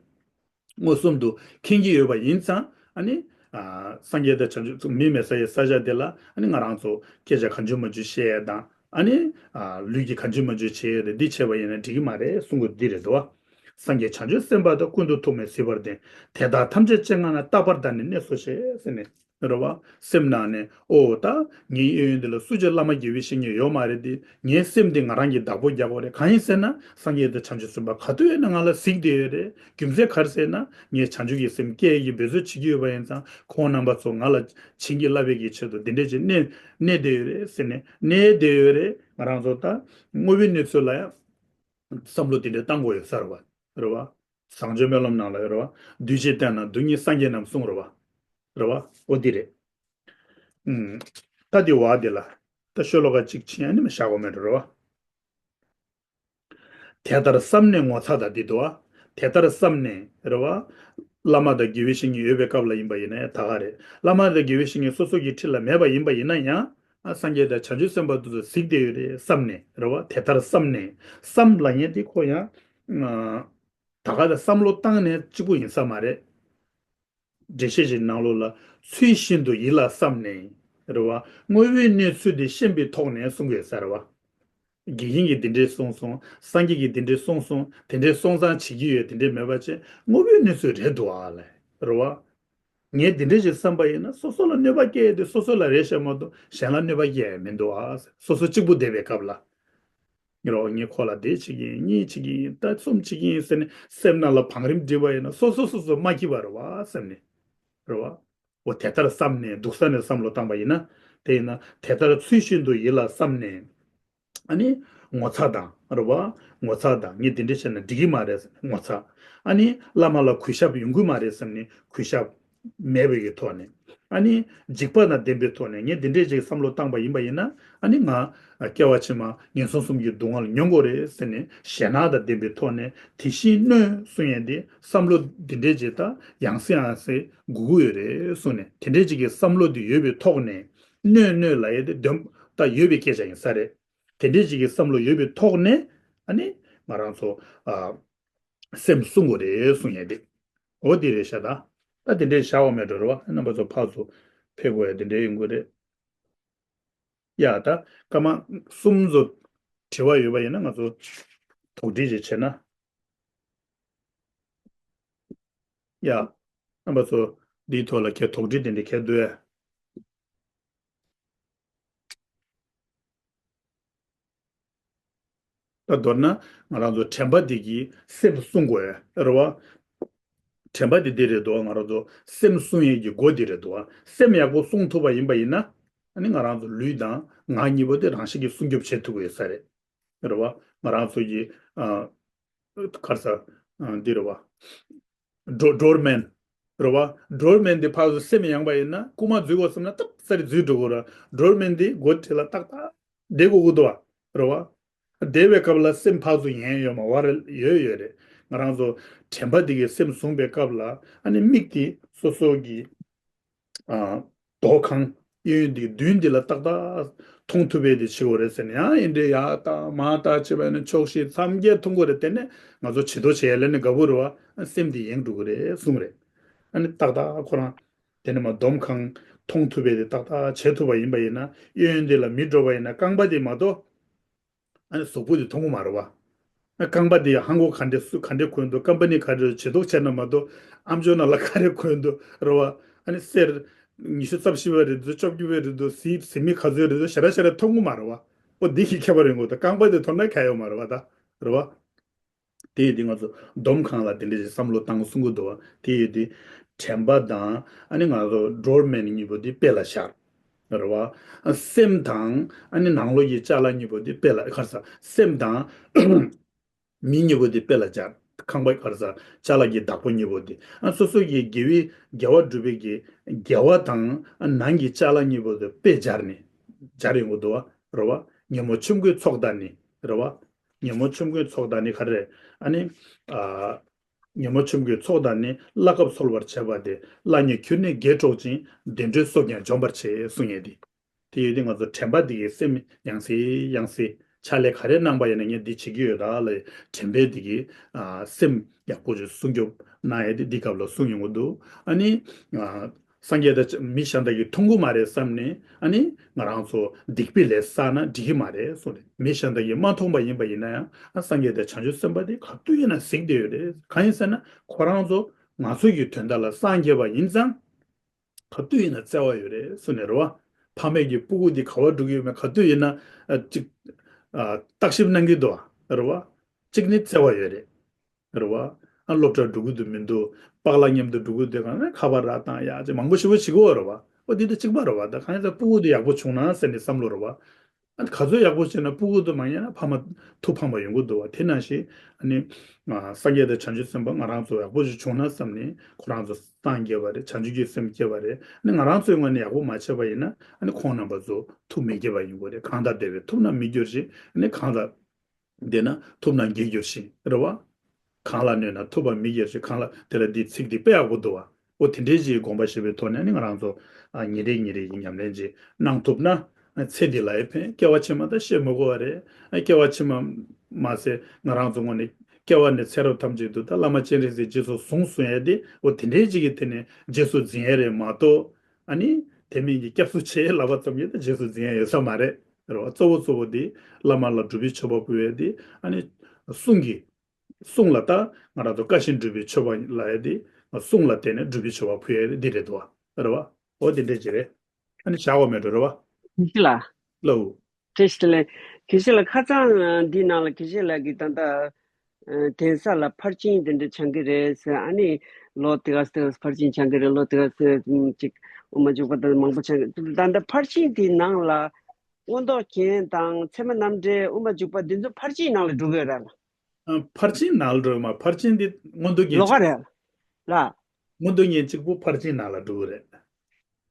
མངོན་སུམ་དུ་མཁྱེན་གྱི་ཡོད་པ་ཡིན་ཙང་། ཨ་ནི་ཨ། སངས་རྒྱས་དང་བྱང་ཆུབ་མི་མེད་ས་ཡི་ས་ཆ་དེ་ལ་ཨ་ནི་ང་རང་ཚོ་སྐད་ཆ་གང་བྱུང་མང་བྱུང་བཤད་ཡས་དང་། ཨ་ནི་ཨ། ལུས་ཀྱིས་གང་བྱུང་མང་བྱུང་བྱེད་ཡས་རེད། འདི་བྱས་པ་ཡིན་ན་འགྲིག་གི་མ་རེད་གསུང་གི་འདི་རེད་དོ། སངས་རྒྱས་བྱང་ཆུབ་སེམས་དཔའ་དང་། ཀུན་ཏུ་ཐོགས་མེད་གཟིགས་པར་ལྡན། དེ་དག་ཐམས་ཅད་སྤྱན་སྔ་ན། རྟག་པར་བདག་ནི་གནས་སོ་ཞེས་ཟེར་ནས། རེད་བ། སེམས་ནང་ནས། ཨོ་ད་ངའི་གཡས་གཡོན་འདི་ལ་སུ་གཅིག་བླ་མ་དགེ་བའི་བཤེས་གཉེན་ཡོད་མ་རེད་དེ། ངའི་སེམས་འདི་ང་རང་གིས་བདག་པོ་རྒྱག་དགོས་རེད། གང་ཡིན་ཟེར་ན། སངས་རྒྱས་དང་བྱང་ཆུབ་སེམས་དཔའ་ག་དུས་ཡིན་ན་ང་ལ་གཟིགས་བསྡད་ཡོད་རེད། རྒྱུ་མཚན་ག་རེ་ཟེར་ན། ངས་བྱང་ཆུབ་ཀྱི་སེམས་སྐྱེ་ཡས་ཀྱི་འབད་རྩོལ་བྱེད་ཀྱི་ཡོད་པ་ཡིན་ཙང་། ཁོང་རྣམ་པ་ཚོ་ང་ལ་བྱིན་གྱིས་བརླབས་པའི་གི་ཆེད་དུ་འདི་འདྲས་ཅིག་གནས་གནས་བསྡད་ཡོད་རེད་ཟེར་ནས། གནས་བསྡད་ཡོད་རེད། ང་རང་ཚོ་ད་དངོས་པོའི་གནས་ཚུལ་ལ་ཡང་བསམ་བློ་དེ་འདྲས་བཏང་དགོས་ཡོད་ས་རེད་བ། རེད་བ། བཟང་སྤྱོད་སྨོན་ལམ་ནང་ལ་ཡོད་རེད་བ། འདུས་བྱས་བརྟེན་ན་སྡུག་བསྔལ་སངས་རྒྱས་རྣམས་གསུངས་རེད་བ། རེད་བ། ཨོ་འདི་རེད། ཨུམ། ད་འདི་བ་འདི་ལ། ད་ཤོ་ལོ་ཀ་གཅིག་ཕྱིན་ཨ་ནི་མ་བཞག་དགོས་མེད་རེད་བ། དེ་ལྟར་བསམས་ནས་ངོ་ཚ་དང་འདི་འདུག་བ། དེ་ལྟར་བསམས་ནས་རེད་བ། བླ་མ་དང་དགེ་བའི་བཤེས་གཉེན་ཡོད་པའི་སྐབས་ལ་ཡིན་པ་ཡིན་ན་ཡང་ད་ག་རེད། བླ་མ་དང་དགེ་བའི་བཤེས་གཉེན་སོ་སོ་གི་འཁྲིས་ལ་མེད་པ་ཡིན་པ་ཡིན་ན་ཡང་། ཨ། སངས་རྒྱས་དང་བྱང་ཆུབ་སེམས་དཔའ་དེ་ཚོ་གཟིགས་བསྡད་ཡོད་རེད་བསམས་ནས་རེད་བ། དེ་ལྟར་བསམས་ནས། བསམ་ལབ་མཁན་དེ་ཁོ་ཡང་། ཨ། ད་ག་ད་བསམ་བློ་བཏང་ནས་གཅིག་པུ་ཡིན་ས་མ་རེད། འགྲེལ་བཤད་ཅིག་ནང་ལོགས་ལ། ཚུལ་བཞིན་དུ་ཡིད་ལ་བསམས་ནས། རེད་བ། དངོས་པོའི་གནས་ཚུལ་དེ་ཤེས་པའི་ཐོག་ནས་གསུང་གི་ཡོད་ས་རེད་བ། དགེ་རྒན་གྱིས་འདི་འདྲས་གསུངས་སོང་། སངས་རྒྱས་ཀྱིས་འདི་འདྲས་གསུངས་སོང་། དེ་འདྲས་སོང་ཙང་བྱེད་ཀྱི་ཡོད། དེ་འདྲས་མེད་པ་བྱས། དངོས་པོའི་གནས་ཚུལ་རེད་འདུག་ཨ་ལས། རེད་བ། ངས་འདི་འདྲས་ཅིག་བསམ་པ་ཡིན་ན། སོ་སོ་ལ་གནོད་པ་སྐྱེལ་ཡས་དེ་སོ་སོ་ལ་རེད་ཤག་མ་གཏོགས་གཞན་ལ་གནོད་པ་སྐྱེལ་ཡས་མི་འདུག་ཨ། སོ་སོ་གཅིག་པུ་བསྡད་པའི་སྐབས་ལ། རོ། ངས་ཁོ་ལ་དེ་བྱེད་ཀྱི་ཡིན། གཉིས་བྱེད་ཀྱི་ཡིན། ད་གསུམ་བྱེད་ཀྱི་ཡིན་ཟེར་ནས་སེམས་ནང་ལ་བང་རིམ་བསྒྲིགས་པ་ཡིན་ན་སོ་སོ་སོ་སོ་མ་སྐྱིད་པ་རེད་བ། སེམས་ནས་རེད་བ། འོ་དེ་ལྟར་བསམ་ནས་འདུག་ས་ནས་བསམ་བློ་བཏང་པ་ཡིན་ན། དེ་ཡིན་ན་དེ་ལྟར་ཚུལ་བཞིན་དུ་ཡིད་ལ་བསམ་ནས། ཨ་ནི་ངོ་ཚ་དང་རེད་བ། ངོ་ཚ་དང་ངས་འདི་འདྲ་བྱས་ན་འགྲིག་གི་མ་རེད་ཟེར་ནས་ངོ་ཚ། ཨ་ནི་བླ་མ་ལ་གུས་ཞབས་ཡོང་གི་མ་རེད་བསམ་ནས་གུས་ཞབས་མེད་པའི་གི་ཐོག་ནས། ཨ་ནི་འཇིགས་པ་དང་ལྡན་པའི་ཐོག་ནས་ངས་འདི་འདྲས་ཅིག་བསམ་བློ་བཏང་པ་ཡིན་པ་ཡིན་ན། ཨ་ནི་ང་སྐྱེ་བ་ཕྱི་མ་ངན་སོང་གསུམ་གྱི་སྡུག་བསྔལ་མྱོང་དགོས་རེད་ཟེར་ནས་ཞེད་སྣང་དང་ལྡན་པའི་ཐོག་ནས་དེ་བཞིན་གནོད་གསུང་ཡས་འདི་བསམ་བློ་འདི་འདྲས་ཅིག་ད་ཡང་སེ་ཡང་སེ་དགོས་ཀྱི་ཡོད་རེད་གསུངས་ནས། དེ་འདྲས་ཅིག་གི་བསམ་བློ་འདི་ཡོད་པའི་ཐོག་ནས་གནོད་གནོད་ལབ་ཡས་འདི་འདོན་ད་ཡོད་པའི་སྐད་ཆ་ཡིན་ས་རེད། དེ་འདྲས་ཅིག་གི་བསམ་བློ་ཡོད་པའི་ཐོག་ནས་ཨ་ནི་ང་རང་ཚོ་ཨ། སེམས་བསྲུང་དགོས་རེད་གསུང་ཡས་དེ། འོ་དེ་རེད་ཤག་ད། ད་དེ་འདྲའི་བཞག་པ་མེད་འགྲོ་རེད་བ། རྣམ་པ་ཚོ་ཕར་ཚུར་ཕེབས་དགོས་ཡ་དེ་འདྲའི་ཡོང་གི་རེད། ཡ་ད་སྐར་མ་གསུམ་ཚོ་དྲི་བ་ཡོད་པ་ཡིན་ན་ང་ཚོ་དོགས་འདྲི་ཅིག་བྱས་ན། ཡ། རྣམ་པ་ཚོ་འདིའི་ཐོག་ལ་གལ་དོགས་འདྲི་དེ་འདྲ་གལ་འདུག་ཨེ། ད་མདོར་ན་ང་རང་ཚོ་དྲན་པ་འདི་གིས་སེམས་བསྲུང་དགོས་རེད་བ། དྲན་པ་འདི་འདི་རེད་འདུག་ང་རང་ཚོ་སེམས་བསྲུང་ཡས་ཀྱི་སྒོ་འདི་རེད་འདུག་སེམས་ཡག་པོ་བསྲུང་ཐུབ་པ་ཡིན་པ་ཡིན་ན། ཨ་ནི་ང་རང་ཚོ་ལུས་དང་ངག་གཉིས་པོ་དེ་རང་བཞིན་གྱིས་སྲུང་སྐྱོབ་བྱེད་ཐུབ་ཀྱི་ཡོད་ས་རེད། རེད་བ། ང་རང་ཚོ་གི་ཨ། ག་རེ་ཟ། ཨ། འདི་རེད་བ། ཌོ་ཌོར་མན། རེད་བ། ཌོར་མན་དེ་ཕར་ཚུར་སེམས་ཡངས་པ་ཡིན་ན་རྐུ་མ་འཛུལ་དགོས་བསམ་ན་ཏག་ས་རེ་འཛུལ་འགྲོ་གི་རེད། ཌོར་མན་དེ་སྒོ་དེ་ལ་ཏག་ཏག་བསྡད་དགོས་ཀྱི་འདུག་བ། རེད་བ། བསྡད་པའི་སྐབས་ལ་སེམས་ཕར་ཚུར་ཡེངས་ཡོད་མ་བར་ཡོད་ཡོད་རེད། ང་རང་ཚོ་དྲན་པ་དེ་གིས་སེམས་བཟུང་པའི་སྐབས་ལ་ཨ་ནི་མིག་དེ་སོ་སོ་གི་ཨ། རྡོ་ཁང་གཡས་གཡོན་འདི་མདུན་འདི་ལ་ཏག་ཏག་མཐོང་ཐུབ་པའི་དེ་བྱེད་དགོས་རེད་ཟེར་ནས་ཡང་ཨེ་འདྲས་ཡར་བལྟ་མར་བལྟ་བྱས་པ་ཡིན་ན་ཕྱོགས་བཞི་མཚམས་བརྒྱད་མཐོང་གི་རེད། དེ་ནས་ང་ཚོ་བྱི་དོར་བྱེད་ཡ་ལས་ནས་དགའ་པོ་རེད་བ། སེམས་འདི་ཡེངས་འགྲོ་གི་རེད་གསུངས་རེད། ཨ་ནི་ཏག་ཏག་ཁོ་རང་དེ་ནས་མར་འདོམ་ཁང་མཐོང་ཐུབ་པའི་དེ་ཏག་ཏག་བྱེད་ཐུབ་པ་ཡིན་པ་ཡིན་ན། གཡས་གཡོན་འདི་ལ་མི་འགྲོ་བ་ཡིན་ན་རྐང་པ་དེ་མ་གཏོགས། ཨ་ནི་གཟུགས་པོ་དེ་མཐོང་གི་མ་རེད་བ། ཨ། རྐང་པ་དེ་ཧང་གོ་ག་འདྲས་སུ་ག་འདྲས་གོན་འདུག་ཀམ་པ་ནི་ག་འདྲས་བྱེད་འདུག་བྱས་ན་མ་གཏོགས། ཨམ་ཅོག་ནང་ལ་ག་རེ་གོན་འདུག་རེད་བ། ཨ་ནི་གསེར་ཉི་ཤུ་རྩ་བཞི་པ་རེད་འདུག་བཅོ་བརྒྱད་པ་རེད་འདུག་གཟི་གཟི་མིག་ག་ཚོད་རེད་འདུག་ཞེ་དྲག་ཞེ་དྲག་མཐོང་གི་མ་རེད་བ། ཨོ་འདི་གི་ཁྱད་པར་ཡོང་གི་འདུག་རྐང་པ་དེ་མཐོང་ན་ག་ཡོད་མ་རེད་བ་ད། རེད་བ། དེ་ཡིན་དུས་ང་ཚོ་འདོམ་ཁང་ལ་དེ་འདྲ་ཞིག་བསམ་བློ་བཏང་གསུང་གི་འདུག་བ། དེ་ཡིན་དུས་དྲན་པ་དང་ཨ་ནི་ང་ཚོ་ཌོར་མན་གཉིས་པོ་དེ་དཔེ་ལ་བཞག་རེད་བ། སེམས་དང་ཨ་ནི་ནང་ལོགས་ཀྱི་ཅ་ལག་གཉིས་པོ་དེ་དཔེ་ལ་ག་རེ་ཟ། སེམས་དང་མི་གཉིས་པོ་དེ་དཔེ་ལ་སྦྱར། ཁང་པ་ག་རེ་ཟ། ཅ་ལག་གི་བདག་པོ་གཉིས་པོ་དེ། ཨ། སོ་སོ་གི་དགེ་བའི་དགེ་བ་སྒྲུབ་པའི་གི་དགེ་བ་དང་ཨ་ནང་གི་ཅ་ལག་གཉིས་པོ་དེ་དཔེ་སྦྱར་ནས་སྦྱར་ཡོང་གི་འདུག་བ། རེད་བ། ཉོན་མོངས་ཆུང་ཀུའི་ཚོགས་དང་ནི། རེད་བ། ཉོན་མོངས་ཆུང་ཀུའི་ཚོགས་དང་ནི་ག་རེ། ཨ་ནི། ཨ། ཉོན་མོངས་ཆུང་ཀུའི་ཚོགས་དང་ནི། བླ་གབ་འཚོལ་བར་བྱེད་པ་སྟེ། བླ་ཉེ་ཁྱོད་ནི་དགེ་གྲོགས་ཤིང་། བདེ་འགྲོའི་སྲོག་ཀྱང་འཇོམས་པར་བྱེད་གསུང་ཡས་དེ། དེ་ཡོད་དུས་ང་ཚོ་དྲན་པ་འདི་གིས་སེམས་ཡང་སེ་ཡང་སེ་ཕྱག་ལས་ག་རེ་གནང་པ་ཡིན་ན་ངས་འདི་བྱེད་ཀྱི་ཡོད་ད་ལ་དྲན་པས་འདི་གིས་ཨ་སེམས་ཡག་པོ་ཅིག་སྲུང་སྐྱོབ་གནང་ཡས་དེ་འདི་སྐབས་ལ་གསུང་ཡོང་གི་འདུག་ཨ་ནི་ཨ་སངས་རྒྱས་དང་མི་གཞན་དག་གིས་མཐོང་གི་མ་རེད་བསམ་ནས་ཨ་ནི་ང་རང་ཚོ་སྡིག་པའི་ལས་བསགས་ན་འགྲིག་གི་མ་རེད་གསུངས་རེད། མི་གཞན་དག་གིས་མ་མཐོང་པ་ཡིན་པ་ཡིན་ན་ཡང་ཨ་སངས་རྒྱས་དང་བྱང་ཆུབ་སེམས་དཔའ་དེ་ག་དུས་ཡིན་ན་གཟིགས་བསྡད་ཡོད་རེད། གང་ཡིན་ཟེར་ན་ཁོ་རང་ཚོ་ང་ཚོ་གི་དོན་དག་ལ་སངས་རྒྱས་པ་ཡིན་ཙང་། ག་དུས་ཡིན་ན་བརྩེ་བ་ཡོད་རེད་གསུངས་ནས་རེད་བ། ཕ་མས་ཀྱི་སྤུ་གུ་འདི་ག་བ་འགྲོ་གི་ཡོད་མེད་ག་དུས་ཡིན་ན་ཨ་ཅིག་ཨ་བརྟག་ཞིབ་གནང་གི་འདུག་བ་རེད་བ། གཅིག་ནི་བརྩེ་བ་ཡོད་རེད། རེད་བ། ཨ་སློབ་གྲྭ་འགྲོ་གི་འདུག་མི་འདུག་པཱ་ལགས་མཉམ་དུ་འགྲོ་གི་འདུག་གང་ན་ཁ་པར་རག་བཏང་ཡག་ཅིག་མང་པོ་ཞེ་པོ་བྱེད་ཀྱི་ཡོད་རེད་བ། ཨོ་འདི་ད་གཅིག་པ་རེད་བ། ད་གང་ཡིན་ཟེར་སྤུ་གུ་འདི་ཡག་པོ་བྱུང་ན་ཟེར་ནས་བསམ་བློ་རེད་བ། ཨ་ག་ཚོད་ཡག་པོ་བྱས་ན་སྤུ་གུ་དེ་མ་ཉན་ན་ཕ་མ་ཐུགས་ཕངས་པ་ཡོང་གི་འདུག་བ། དེ་ནང་བཞིན་ཨ་ནི་ང་སངས་རྒྱས་དང་བྱང་ཆུབ་སེམས་དཔའ་ང་རང་ཚོ་ཡག་པོ་ཞིག་བྱུང་ན་བསམ་ནས་ཁོ་རང་ཚོ་སངས་རྒྱས་པ་རེད། བྱང་ཆུབ་ཀྱི་སེམས་སྐྱེས་པ་རེད། ཨ་ནི་ང་རང་ཚོའི་ངོས་ནས་ཡག་པོ་མ་བྱས་པ་ཡིན་ན་ཨ་ནི་ཁོང་རྣམ་པ་ཚོ་ཐུགས་མི་དགྱེས་པ་ཡོང་གི་རེད། གང་དང་བདེ་བས་ཐུབ་རྣམས་མི་འགྱུར་ཞིང་། ཨ་ནི་གང་དང་བདེ་ན་ཐུབ་རྣམས་དགྱེས་འགྱུར་ཞིང་། རེད་བ། གང་ལ་གནོད་ན་ཐུབ་པ་མི་འགྱུར་ཞིང་། གང་ལ་དེ་ལ་འདི་ཚིག་འདི་དཔེ་ཡག་པོ་འདུག་བ། འོ་དེ་འདྲའི་ཅིག་དགོངས་པ་བཞེས་པའི་ཐོག་ནས་ནི་ང་རང་ཚོ་ཨ་ཉིན་རེ་ཉིན་རེ་ཡི་ཉམས་ལེན་ཅིག་གནང་ཐུབ་ན་ཨ་ཚེ་འདི་ལ་ཡི་ཕན། སྐྱེ་བ་ཕྱི་མ་ད་བཤད་མི་དགོས་པ་རེད། ཨ་སྐྱེ་བ་ཕྱི་མ་མ་ཟད་ང་རང་ཚོ་ངོས་ནས་སྐྱེ་བ་ནས་ཚེ་རབས་ཐམས་ཅད་དུ་ད་བླ་མ་སྤྱན་རས་གཟིགས་རྗེས་སུ་བཟུང་གསུང་ཡས་དེ་འོ་དེ་འདྲའི་ཅིག་གི་ཐད་ནས་རྗེས་སུ་འཛིན་ཡས་རེད་མ་གཏོགས། ཨ་ནི་དེ་མིན་གྱི་སྐྱབས་སུ་མཆི་ལབ་པ་ཙམ་གྱིས་ད་རྗེས་སུ་འཛིན་ཡས་ཡོད་ས་མ་རེད། རེད་བ། གཙོ་བོ་གཙོ་བོ་དེ་བླ་མ་ལ་སྒྲུབ་པའི་མཆོད་པ་ཕུལ་ཡས་དེ་ཨ་ནི་གསུང་གི་གསུང་ལ་ད་ང་རང་ཚོ་བཀའ་བཞིན་སྒྲུབ་པའི་མཆོད་པ་ལ་ཡ་དེ་གསུང་ལ་བརྟེན་ནས་སྒྲུབ་པའི་མཆོད་པ་ཕུལ་ཡ་དེ་འདི་རེད་དོ། རེད་བ། འོ་དེ་འདྲས་ཅིག་རེད། ཨ་ནི་བཞག་པ་མེད་འགྲོ་རེད་བ། ཡིན་གྱི་ལ། ལའོ། བཀྲ་ཤིས་བདེ་ལེགས། དགེ་བཤེས་ལགས་ཁ་སང་འདི་ནང་ལ་དགེ་བཤེས་ལགས་ཀྱིས་ད་ལྟ་ཨ་གདན་ས་ལ་ཕར་ཕྱིན་དེ་འདྲ་བྱང་གི་རེད་ཟེར། ཨ་ནི་ལོ་དེ་ག་ཚོད་ཕར་ཕྱིན་བྱང་གི་རེད། ལོ་དེ་ག་ཚོད་ཅིག་དབུ་མ་འཇུག་པ་དང་མང་པོ་བྱང་གི། ད་ལྟ་ཕར་ཕྱིན་དེའི་ནང་ལ་མངོན་རྟོགས་རྒྱན་དང་ཚད་མ་རྣམ་འགྲེལ། དབུ་མ་འཇུག་པ་འདི་ཚོ་ཕར་ཕྱིན་ནང་ལ་འགྲོ་གི་ཡོད་རེད་ལ། ཨ། ཕར་ཕྱིན་ནང་ལ་འགྲོ་ཡོད་མ། ཕར་ཕྱིན་དེ་མངོན་རྟོགས་རྒྱན་ལོགས་ཀ་གཅིག་རེད་ལ། མངོན་རྟོགས་རྒྱན་གཅིག་པུ་ཕར་ཕྱིན་ནང་ལ་འགྲོ་གི་རེད།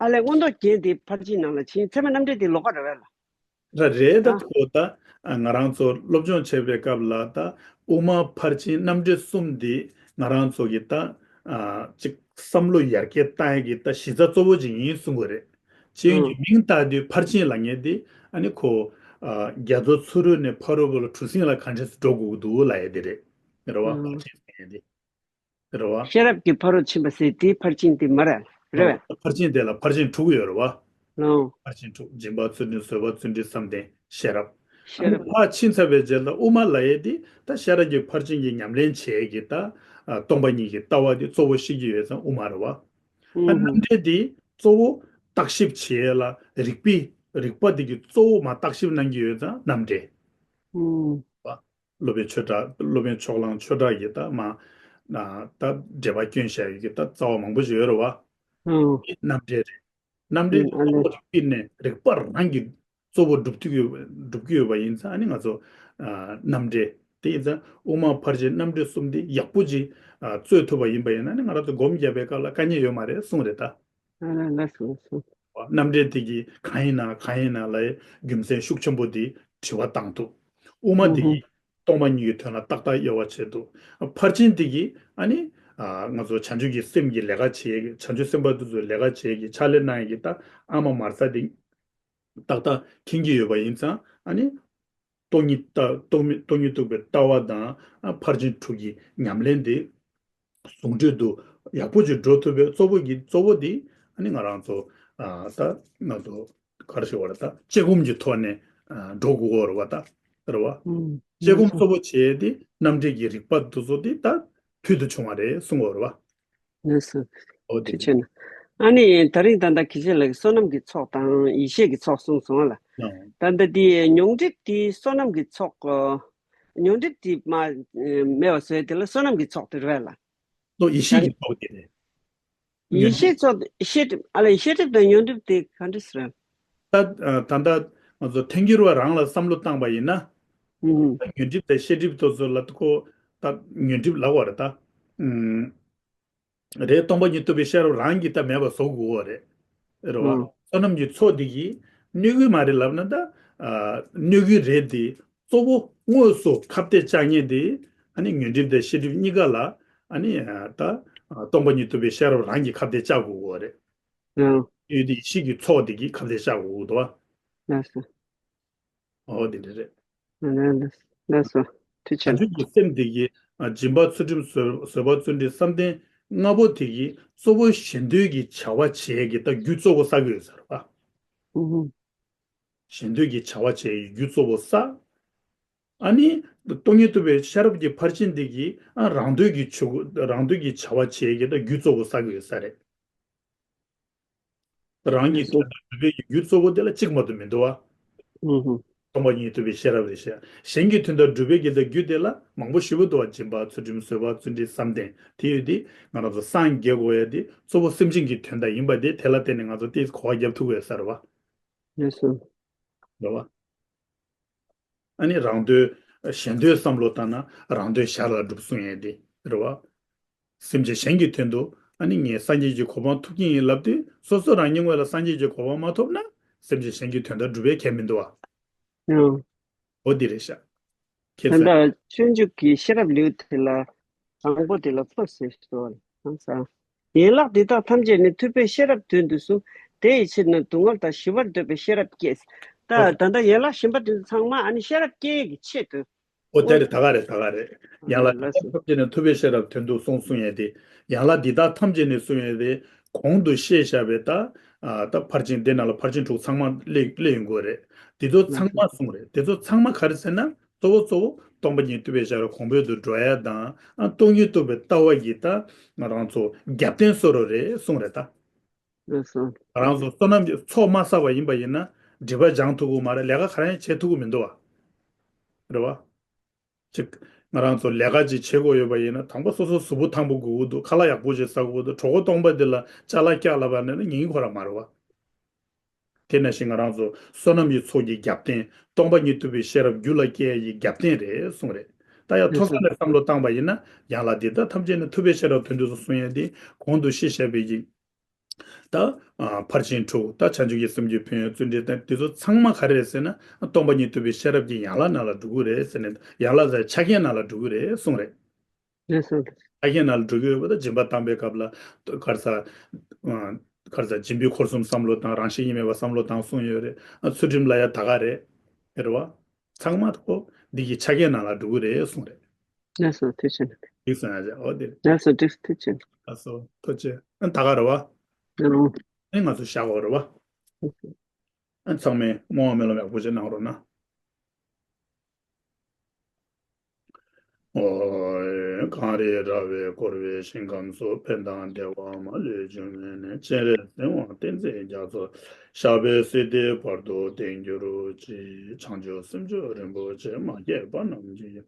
ཨ་ལས་མངོན་རྟོགས་རྒྱན་དེ་ཕར་ཕྱིན་ནང་ལ་ཕྱིན། ཚད་མ་རྣམ་འགྲེལ་དེ་ལོགས་ཀ་རེད་བས་ལ། ར་རེད། ད་ཨ། ཁོ་ད་ང་རང་ཚོ་སློབ་སྦྱོང་བྱེད་པའི་སྐབས་ལ་ད་དབུ་མ་ཕར་ཕྱིན་རྣམ་འགྲེལ་གསུམ་འདི་ང་རང་ཚོ་གི་ད་ཨ་ཅིག་བསམ་བློ་ཡར་རྒྱས་བཏང་ཡས་ཀྱི་ད་གཞི་རྩ་གཙོ་བོ་ཅིག་ཡིན་གསུང་གི་རེད། སྤྱི་ཡོངས་ཀྱི་ཨ་མིང་བཏགས་དུས་ཕར་ཕྱིན་ལབ་མཁན་དེ་ཨ་ནི་ཁོ་ཨ་རྒྱ་མཚོ་ཚུ་རོལ་ནས་ཕ་རོལ་པོ་ལ་གྲུ་གཟིངས་ལ་ག་འདྲས་སེ་འགྲོ་དགོས་ཀྱི་འདུག་ལབ་ཡས་དེ་རེད། རེད་བ། ཨ་ཕར་ཕྱིན་ཟེར་མཁན་དེ། རེད་བ། ཤེས་རབ་ཀྱི་ཕ་རོལ་ཕྱིན་པ་ཟེར་དེ་ཕར་ཕྱིན་དེ་མ་རེད། རེད་བས། ཕར་ཕྱིན་དེ་ལ་ཕར་ཕྱིན་དྲུག་ཡོད་རེད་བ། ལོ། ཕར་ཕྱིན་དྲུག་སྦྱིན་པ་ཚུལ་ཁྲིམས་བཟོད་པ་བརྩོན་འགྲུས་བསམ་གཏན་ཤེས་རབ། ཤེས་རབ། ཕར་ཕྱིན་ཚར་བའི་རྗེས་ལ་དབུ་མ་ལབ་ཡས་དེ་ད་ཤེས་རབ་ཀྱི་ཕར་ཕྱིན་གྱི་ཉམས་ལེན་བྱེད་ཀྱི་ད་ཨ་སྟོང་པ་ཉིད་ཀྱི་ལྟ་བ་དེ་གཙོ་བོ་བཤད་ཀྱི་ཡོད་ཙང་དབུ་མ་རེད་བ། ཨ་ཨུ་ཧུ། རྣམ་འགྲེལ་དེ་གཙོ་བོ་བརྟག་ཞིབ་བྱེད་ཡས་ལ་རིགས་པའི་རིགས་པ་དེ་གི་གཙོ་བོ་མ་བརྟག་ཞིབ་གནང་གི་ཡོད་ཙང་རྣམ་འགྲེལ། ཨུ། བ། སློབ་དཔོན་ཆོས་གྲགས། སློབ་དཔོན་ཕྱོགས་གླང་ཆོས་གྲགས་ཀྱིས་ད་མ་ད་འགྲེལ་པ་བསྐྱོན་བཞག་ཡོད་ཀྱི་ད་རྩ་བ་མང་པོ་ཞིག་ཡོད་རེད་བ། ཨོ། རྣམ་འགྲེལ་རེད། རྣམ་འགྲེལ་ཨ་ལེ། གཙོ་བོ་རིགས་པའི་གནས་རིགས་པ་རང་གིས་གཙོ་བོ་སྒྲུབ་ཐུབ་ཀྱི་སྒྲུབ་ཀྱི་ཡོད་པ་ཡིན་ཙང་ཨ་ནི་ང་ཚོ་རྣམ་འགྲེལ་དེ་ཡིན་ཙང་དབུ་མ་ཕར་ཕྱིན་རྣམ་འགྲེལ་གསུམ་དེ་ཡག་པོ་ཅིག་རྩོད་ཐུབ་པ་ཡིན་པ་ཡིན་ན་ནི་ང་རང་ཚོ་སྒོམ་རྒྱབ་པའི་སྐབས་ལ་དཀའ་ངལ་ཡོད་མ་རེད་གསུངས་རེད་ད། ཨ་ལེ་ལགས་སོ་ལགས་སོ། རྣམ་འགྲེལ་དེ་གིས་གང་ཡིན་ན་གང་ཡིན་ན་ལབ་རྒྱུ་མཚན་ཤུགས་ཆེན་པོ་དེ་དྲི་བ་བཏང་ཐུབ། དབུ་མ་དེ་གིས་སྟོང་པ་ཉིད་ཀྱི་དོན་ལ་ཏག་ཏག་དབྱེ་བ་ཕྱེ་ཐུབ། ཕར་ཕྱིན་དེ་གིས་ཨ་ནི་ང་ཚོ་བྱང་ཆུབ་ཀྱི་སེམས་ཀྱི་ལས་ཀ་བྱེད་ཀྱི་བྱང་ཆུབ་སེམས་དཔའ་དེ་ཚོའི་ལས་ཀ་བྱེད་ཀྱི་ཕྱག་ལས་གནང་ཡས་ཀྱི་ད་ཨ་མ་མར་ས་དེ་ཏག་ཏག་མཁྱེན་གྱི་ཡོད་པ་ཡིན་ཙང་ཨ་ནི། སྟོང་ཉིད་ལྟ་སྟོང་མི་སྟོང་ཉིད་རྟོགས་པའི་ལྟ་བ་དང་ཨ་ཕར་ཕྱིན་དྲུག་གི་ཉམས་ལེན་དེ་ཟུང་འབྲེལ་དུ་ཡག་པོ་ཅིག་འགྲོ་ཐུབ་པའི་གཙོ་བོ་གི་གཙོ་བོ་དེ་ཨ་ནི་ང་རང་ཚོ་ཨ་ད་ང་ཚོ་ག་རེ་ཞུ་བ་རེད་ད་དཔྱད་སྒོམ་གྱི་ཐོག་ནས་ཨ་འགྲོ་དགོས་ཀྱི་ཡོད་རེད་བ་ད་རེད་བ། ཨུམ། དཔྱད་སྒོམ་གཙོ་བོ་བྱས་ཏེ་རྣམ་འགྲེལ་གྱི་རིགས་པ་དེ་ཚོ་དེ་ད་ཕུལ་དུ་བྱུང་བ་རེད་གསུང་གི་ཡོད་རེད་བ། ལགས་སོ། ཨོ་དེ་ཐུགས་རེད། རྗེ་ཆེ་གནང་། ཨ་ནི་དེ་རིང་ད་ལྟ་དགེ་བཤེས་ལགས་ཀྱིས་བསོད་ནམས་ཀྱི་ཚོགས་དང་ཡེ་ཤེས་ཀྱི་ཚོགས་གསུངས་སོང་ལ། ཨ། ད་ལྟ་དེ་མྱོང་གྲིབ་དེ་བསོད་ནམས་ཀྱི་ཚོགས། མྱོང་གྲིབ་དེ་མ་མེད་པ་བཟོས་དེ་ལ་བསོད་ནམས་ཀྱི་ཚོགས་དེ་རེད་ལ། ལོ་ཡེ་ཤེས་ད་ཀྱི་ཚོགས་དེ་རེད། ཡེ་ཤེས་ཚོགས་ཤེས་གྲིབ་ཨ་ལ་ཤེས་གྲིབ་དང་མྱོང་གྲིབ་དེ་ག་འདྲ་ཟེར། ད་ད་ལྟ་ང་ཚོ་ཐལ་འགྱུར་བ་རང་ལ་བསམ་བློ་བཏང་པ་ཡིན་ན། ཨུ་ཧུ། ད་མྱོང་གྲིབ་དང་ཤེས་གྲིབ་དེ་ཚོ་ལ་ཁོ་ད་མྱོང་གྲིབ་ལབ་པ་རེད་ད། ཨུམ། རེད། སྟོང་པ་ཉིད་རྟོགས་པའི་ཤེས་རབ་རང་གིས་ད་མེད་པ་བཟོ་དགོས་པ་རེད། རེད་བ། ཨང་། བསོད་ནམས་ཀྱི་ཚོགས་འདི་གིས་གནོད་ཀྱི་མ་རེད་ལབ་ན་ད། ཨ། གནོད་ཀྱི་རེད་དེ། གཙོ་བོ་དངོས་སུ་ཁ་གཏད་བཅག་མཁན་དེ་ཨ་ནི་ཉོན་སྒྲིབ་དང་ཤེས་སྒྲིབ་གཉིས་ཀ་ལ་ཨ་ནི་ད་སྟོང་པ་ཉིད་རྟོགས་པའི་ཤེས་རབ་རང་གིས་ཁ་གཏད་བཅག་དགོས་པ་རེད། ཨང་། ཡོད་དེ་ཡེ་ཤེས་ཀྱི་ཚོགས་འདི་གིས་ཁ་གཏད་བཅག་དགོས་འདུག་བ། ལགས་སོ། ཨོ་དེ་འདྲ་རེད། ལགས་སོ། ལགས་སོ། ཐུགས་རྗེ་ཆེ། བྱང་ཆུབ་ཀྱི་སེམས་དེ་གིས་ཨ་སྦྱིན་པ་ཚུལ་ཁྲིམས་བཟོད་བཟོད་པ་བརྩོན་འགྲུས་བསམ་གཏན་ལྔ་པོ་དེ་གིས་གཙོ་བོ་གཞན་དོན་གྱི་བྱ་བ་བྱེད་ཀྱི་ད་རྒྱུ་གཙོ་བོ་བསགས་ཀྱི་ཡོད་ཟེར་བ། ཨུ་ཧུ། གཞན་དོན་གྱི་བྱ་བ་བྱེད་ཀྱི་རྒྱུ་གཙོ་བོ་བསགས། ཨ་ནི་སྟོང་ཉིད་རྟོགས་པའི་ཤེས་རབ་ཀྱི་ཕར་ཕྱིན་དེ་གིས་ཨ་རང་དོན་གྱི་ཆོས་རང་དོན་གྱི་བྱ་བ་བྱེད་ཀྱི་ད་རྒྱུ་གཙོ་བོ་བསགས་ཀྱི་ཡོད་ས་རེད། རང་གི་དོན་དང་སྒྲུབ་པའི་རྒྱུ་གཙོ་བོ་དེ་ལ་གཅིག་མ་གཏོགས་མི་འདུག་བ། ཨུ་ཧུ། སྟོང་པ་ཉིད་རྟོགས་པའི་ཤེས་རབ་རེད་ཤག་གཞན་གྱི་དོན་དང་སྒྲུབ་པའི་གི་དང་རྒྱུ་དེ་ལ་མང་པོ་ཞེ་པོ་འདུག་བ། སྦྱིན་པ་ཚུལ་ཁྲིམས་བཟོད་པ་བརྩོན་འགྲུས་བསམ་གཏན་དེ་ཡོད་དེ་ང་རང་ཚོ་སངས་རྒྱས་དགོས་ཡ་དེ་གཙོ་བོ་སེམས་ཅན་གྱི་དོན་དག་ཡིན་པ་དེ་དེ་ལ་བརྟེན་ནས་ང་ཚོ་དེ་གོ་བ་རྒྱབ་ཐུབ་དགོས་ས་རེད་བ། ལགས་སོ། རེད་བ། ཨ་ནི་རང་དོན་གཞན་དོན་བསམ་བློ་བཏང་ན་རང་དོན་གཞན་ལ་སྒྲུབ་གསུང་ཡས་དེ་རེད་བ། སེམས་ཅན་གཞན་གྱི་དོན་དུ་ཨ་ནི་ངས་སངས་རྒྱས་ཀྱི་གོ་འཕང་ཐོབ་ཀྱི་ཡིན་ལབ་དུས་སོ་སོ་རང་ཉིད་ངོས་ལ་སངས་རྒྱས་ཀྱི་གོ་འཕང་མ་ཐོབ་ན་སེམས་ཅན་གཞན་གྱི་དོན་དག་སྒྲུབ་པའི་ཁྱད་མི་འདུག་བ། ཨང་། འོ་འདི་རེད་ཤག་ཁྱེད་ད་ཚོས། ལྟ་སྤྱོད་འཇུག་གི་ཤེས་རབ་ལེའུ་དེ་ལ་དང་པོ་དེ་ལ་ཕོ་ཟེར་ཞུ་བ་ལ་ཡན་ལག་འདི་དག་ཐམས་ཅད་ནི་ཐུབ་པས་ཤེས་རབ་དོན་དུ་གསུངས། དེ་ཡི་ཕྱིར་ན་སྡུག་བསྔལ་དང་ཞི་བར་འདོད་པའི་ཤེས་རབ་སྐྱེས། ད་ཨོ། ད་ལྟ་ཡན་ལག་གཞན་པ་དེ་ཚོ་ཚང་མ་ཨ་ནི་ཤེས་རབ་སྐྱེ་ཡས་ཀྱི་ཆེད་དུ། ཨོ་དེ་རེད། ད་ག་རེད། ད་ག་རེད། ཡན་ལག་ལགས་སོ། ཐམས་ཅད་ནི་ཐུབ་པའི་ཤེས་རབ་དོན་དུ་གསུངས་གསུང་ཡས་དེ། ཡན་ལག་འདི་དག་ཐམས་ཅད་ནི་གསུང་ཡས་དེ། གོང་དུ་བཤད་བཞག་པའི་ད། ཨ་ད་ཕར་ཕྱིན་དེ་ནང་ལ་ཕར་ཕྱིན་དྲུག་ཚང་མ་སླེབས་སླེབས་ཡོང་གི་རེད། དེ་ཚོ་ཚང་མ་གསུངས་རེད། དེ་ཚོ་ཚང་མ་ག་རེ་ཟེར་ན་གཙོ་བོ་གཙོ་བོ་སྟོང་པ་ཉིད་རྟོགས་པའི་ཤེས་རབ་གོང་འཕེལ་དུ་འགྲོ་ཡ་དང་ཨ་སྟོང་ཉིད་རྟོགས་པའི་ལྟ་བ་ཡི་ད་ང་རང་ཚོ་རྒྱབ་རྟེན་བཟོ་རོགས་རེད་གསུངས་རེད་ད། ལགས་སོ། ང་རང་ཚོ་བསོད་ནམས་ཀྱི་ཚོགས་མ་བསགས་པ་ཡིན་པ་ཡིན་ན་སྒྲིབ་པ་སྦྱང་ཐུབ་ཀྱི་མ་རེད། ལས་ཀ་ག་རེ་ཡང་བྱེད་ཐུབ་ཀྱི་མི་འདུག་བ། རེད་བ། ཅིག་ང་རང་ཚོ་ལས་ཀ་ཅིག་བྱེད་དགོས་ཡོད་པ་ཡིན་ན། དང་པོ་སོ་སོ་གཟུགས་པོ་ཐང་པོ་དགོས་ཀྱི་འདུག་ཁ་ལག་ཡག་པོ་ཅིག་ཟ་དགོས་འདུག་གྲོད་ཁོག་སྟོང་པ་འདི་ལ་ཅ་ལག་བཀྱག་ལབ་པ་ནི་ཉན་གྱི་ཁོ་རང་མ་རེད་བ། དེ་ནང་བཞིན་ང་རང་ཚོ་བསོད་ནམས་ཀྱི་ཚོགས་ཀྱི་རྒྱབ་རྟེན། སྟོང་པ་ཉིད་རྟོགས་པའི་ཤེས་རབ་རྒྱུད་ལ་སྐྱེ་ཡི་རྒྱབ་རྟེན་རེད་གསུངས་རེད། ད་ཡང་ཐོས་བསམ་ལས་བསམ་བློ་བཏང་པ་ཡིན་ན། ཡན་ལག་འདི་དག་ཐམས་ཅད་ནི་ཐུབ་པའི་ཤེས་རབ་དོན་བདུན་ཚོ་གསུང་ཡས་དེ་གོང་དུ་བཤད་བཞག་པའི་གི། ད་ཨ་ཕར་ཕྱིན་དྲུག་ད་བྱང་ཆུབ་ཀྱི་སེམས་ཀྱི་ཕན་ཡོན་བརྩོན་འགྲུས་དང་དེ་ཚོ་ཚང་མ་ག་རེ་རེད་ཟེར་ན། སྟོང་པ་ཉིད་རྟོགས་པའི་ཤེས་རབ་ཀྱི་ཡན་ལག་ནང་ལ་འགྲོ་གི་རེད་ཟེར་ནས། ཡན་ལག་ཟེར་ཆ་རྐྱེན་ནང་ལ་འགྲོ་གི་རེད་གསུངས་རེད། རེད་སོང་། ཆ་རྐྱེན་ནང་ལ་འགྲོ་གི་ཡོད་པ་དང་། སྦྱིན་པ་བཏང་པའི་སྐབས་ལ་ག་རེ་ཟ། ཨ་ག་རེ་ཟ། སྦྱིན་པའི་འཁོར་གསུམ་བསམ་བློ་བཏང་། རང་བཞིན་གྱིས་མེད་པ་བསམ་བློ་བཏང་གསུངས་ཡོད་རེད། ཨ་ཚུལ་ཁྲིམས་ལ་ཡང་ད་ག་རེད། རེད་བ། ཚང་མ་ཁོ་འདི་གི་ཆ་རྐྱེན་ནང་ལ་འགྲོ་གི་རེད་གསུངས་རེད། ལགས་སོ། ཐུགས་རྗེ་ཆེ། འགྲིག་སོང་ཡ་ཅག་འོ་དེ་རེད། ལགས་སོ། འགྲིག་ཐུགས་རྗེ་ཆེ། ལགས་སོ། ཐུགས་རྗེ་ཆེ། ཨ་ད་ག་རེད་བ། ཨ་ནི་ང་ཚོ་བཞག་དགོས་རེད་བ། ཨ་ཚང་མས་སྨོན་ལམ་ཡག་པོ་ཅིག་གནང་རོགས་གནང་། ཨོ། གངས་རི་ར་བས་བསྐོར་བའི་ཞིང་ཁམས་སུ། ཕན་དང་བདེ་བ་མ་ལུས་འབྱུང་བའི་གནས། སྤྱན་རས་གཟིགས་དབང་བསྟན་འཛིན་རྒྱ་མཚོ། ཞབས་པད་སྲིད་མཐའི་བར་དུ་བརྟན་གྱུར་ཅིག་བྱང་ཆུབ་སེམས་མཆོག་རིན་པོ་ཆེ། མ་སྐྱེས་པ་རྣམས་ཀྱི།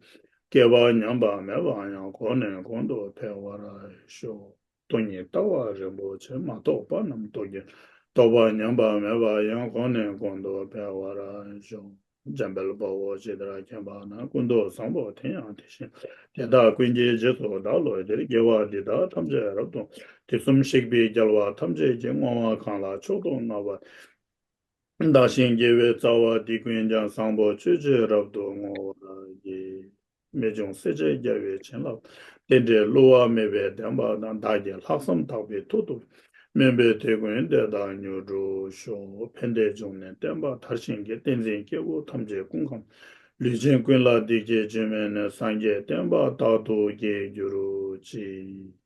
སྐྱེས་པ་ཉམས་པ་མེད་པ་ཡང་། གོང་ནས་གོང་དུ་འཕེལ་བར་ཤོག་སྟོང་ཉིད་ལྟ་བ་རིན་པོ་ཆེ། མ་རྟོགས་པ་རྣམས་རྟོགས་གྱུར། རྟོགས་པ་ཉམས་པ་མེད་པ་ཡང་། གོང་ནས་གོང་དུ་འཕེལ་བར་ཤོག་འཇམ་དཔལ་དཔའ་བོས་ཇི་ལྟར་མཁྱེན་པ་དང་། ཀུན་ཏུ་བཟང་པོ་དེ་ཡང་དེ་བཞིན་ཏེ། དེ་དག་ཀུན་གྱི་རྗེས་སུ་བདག་སློབ་ཕྱིར། དགེ་བ་འདི་དག་ཐམས་ཅད་རབ་ཏུ། དུས་གསུམ་གཤེགས་པའི་རྒྱལ་བ་ཐམས་ཅད་ཀྱིས། བསྔོ་བ་གང་ལ་མཆོག་ཏུ་བསྔགས་པ། བདག་གཞན་དགེ་བའི་རྩ་བ་འདི་ཀུན་ཀྱང་། བཟང་པོ་སྤྱོད་ཕྱིར་རབ་ཏུ་བསྔོ་བར་བགྱི། རྨད་བྱུང་སྲས་བཅས་རྒྱལ་བའི་བྱིན་རླབས། རྟེན་འབྲེལ་བསླུ་བ་མེད་པའི་བདེན་པ་དང་། བདག་གི་ལྷག་བསམ་དག་པའི་མཐུ་སྟོབས། སྨོན་པའི་དེད་དགོན་དེ་དག་མྱུར་འགྲུབ་ཤོག་ཕན་བདེ་འབྱུང་གནས་བསྟན་པ་མཐར་ཕྱིན་གྱིས། བསྟན་འཛིན་སྐྱེས་བུ་ཐམས་ཅད་སྐུ་ཁམས། ལུས་ཅན་ཀུན་ལ་བདེ་སྐྱིད་འབྱུང་བའི་གནས། སངས་རྒྱས་བསྟན་པ་རྟག་ཏུ་རྒྱས་གྱུར་ཅིག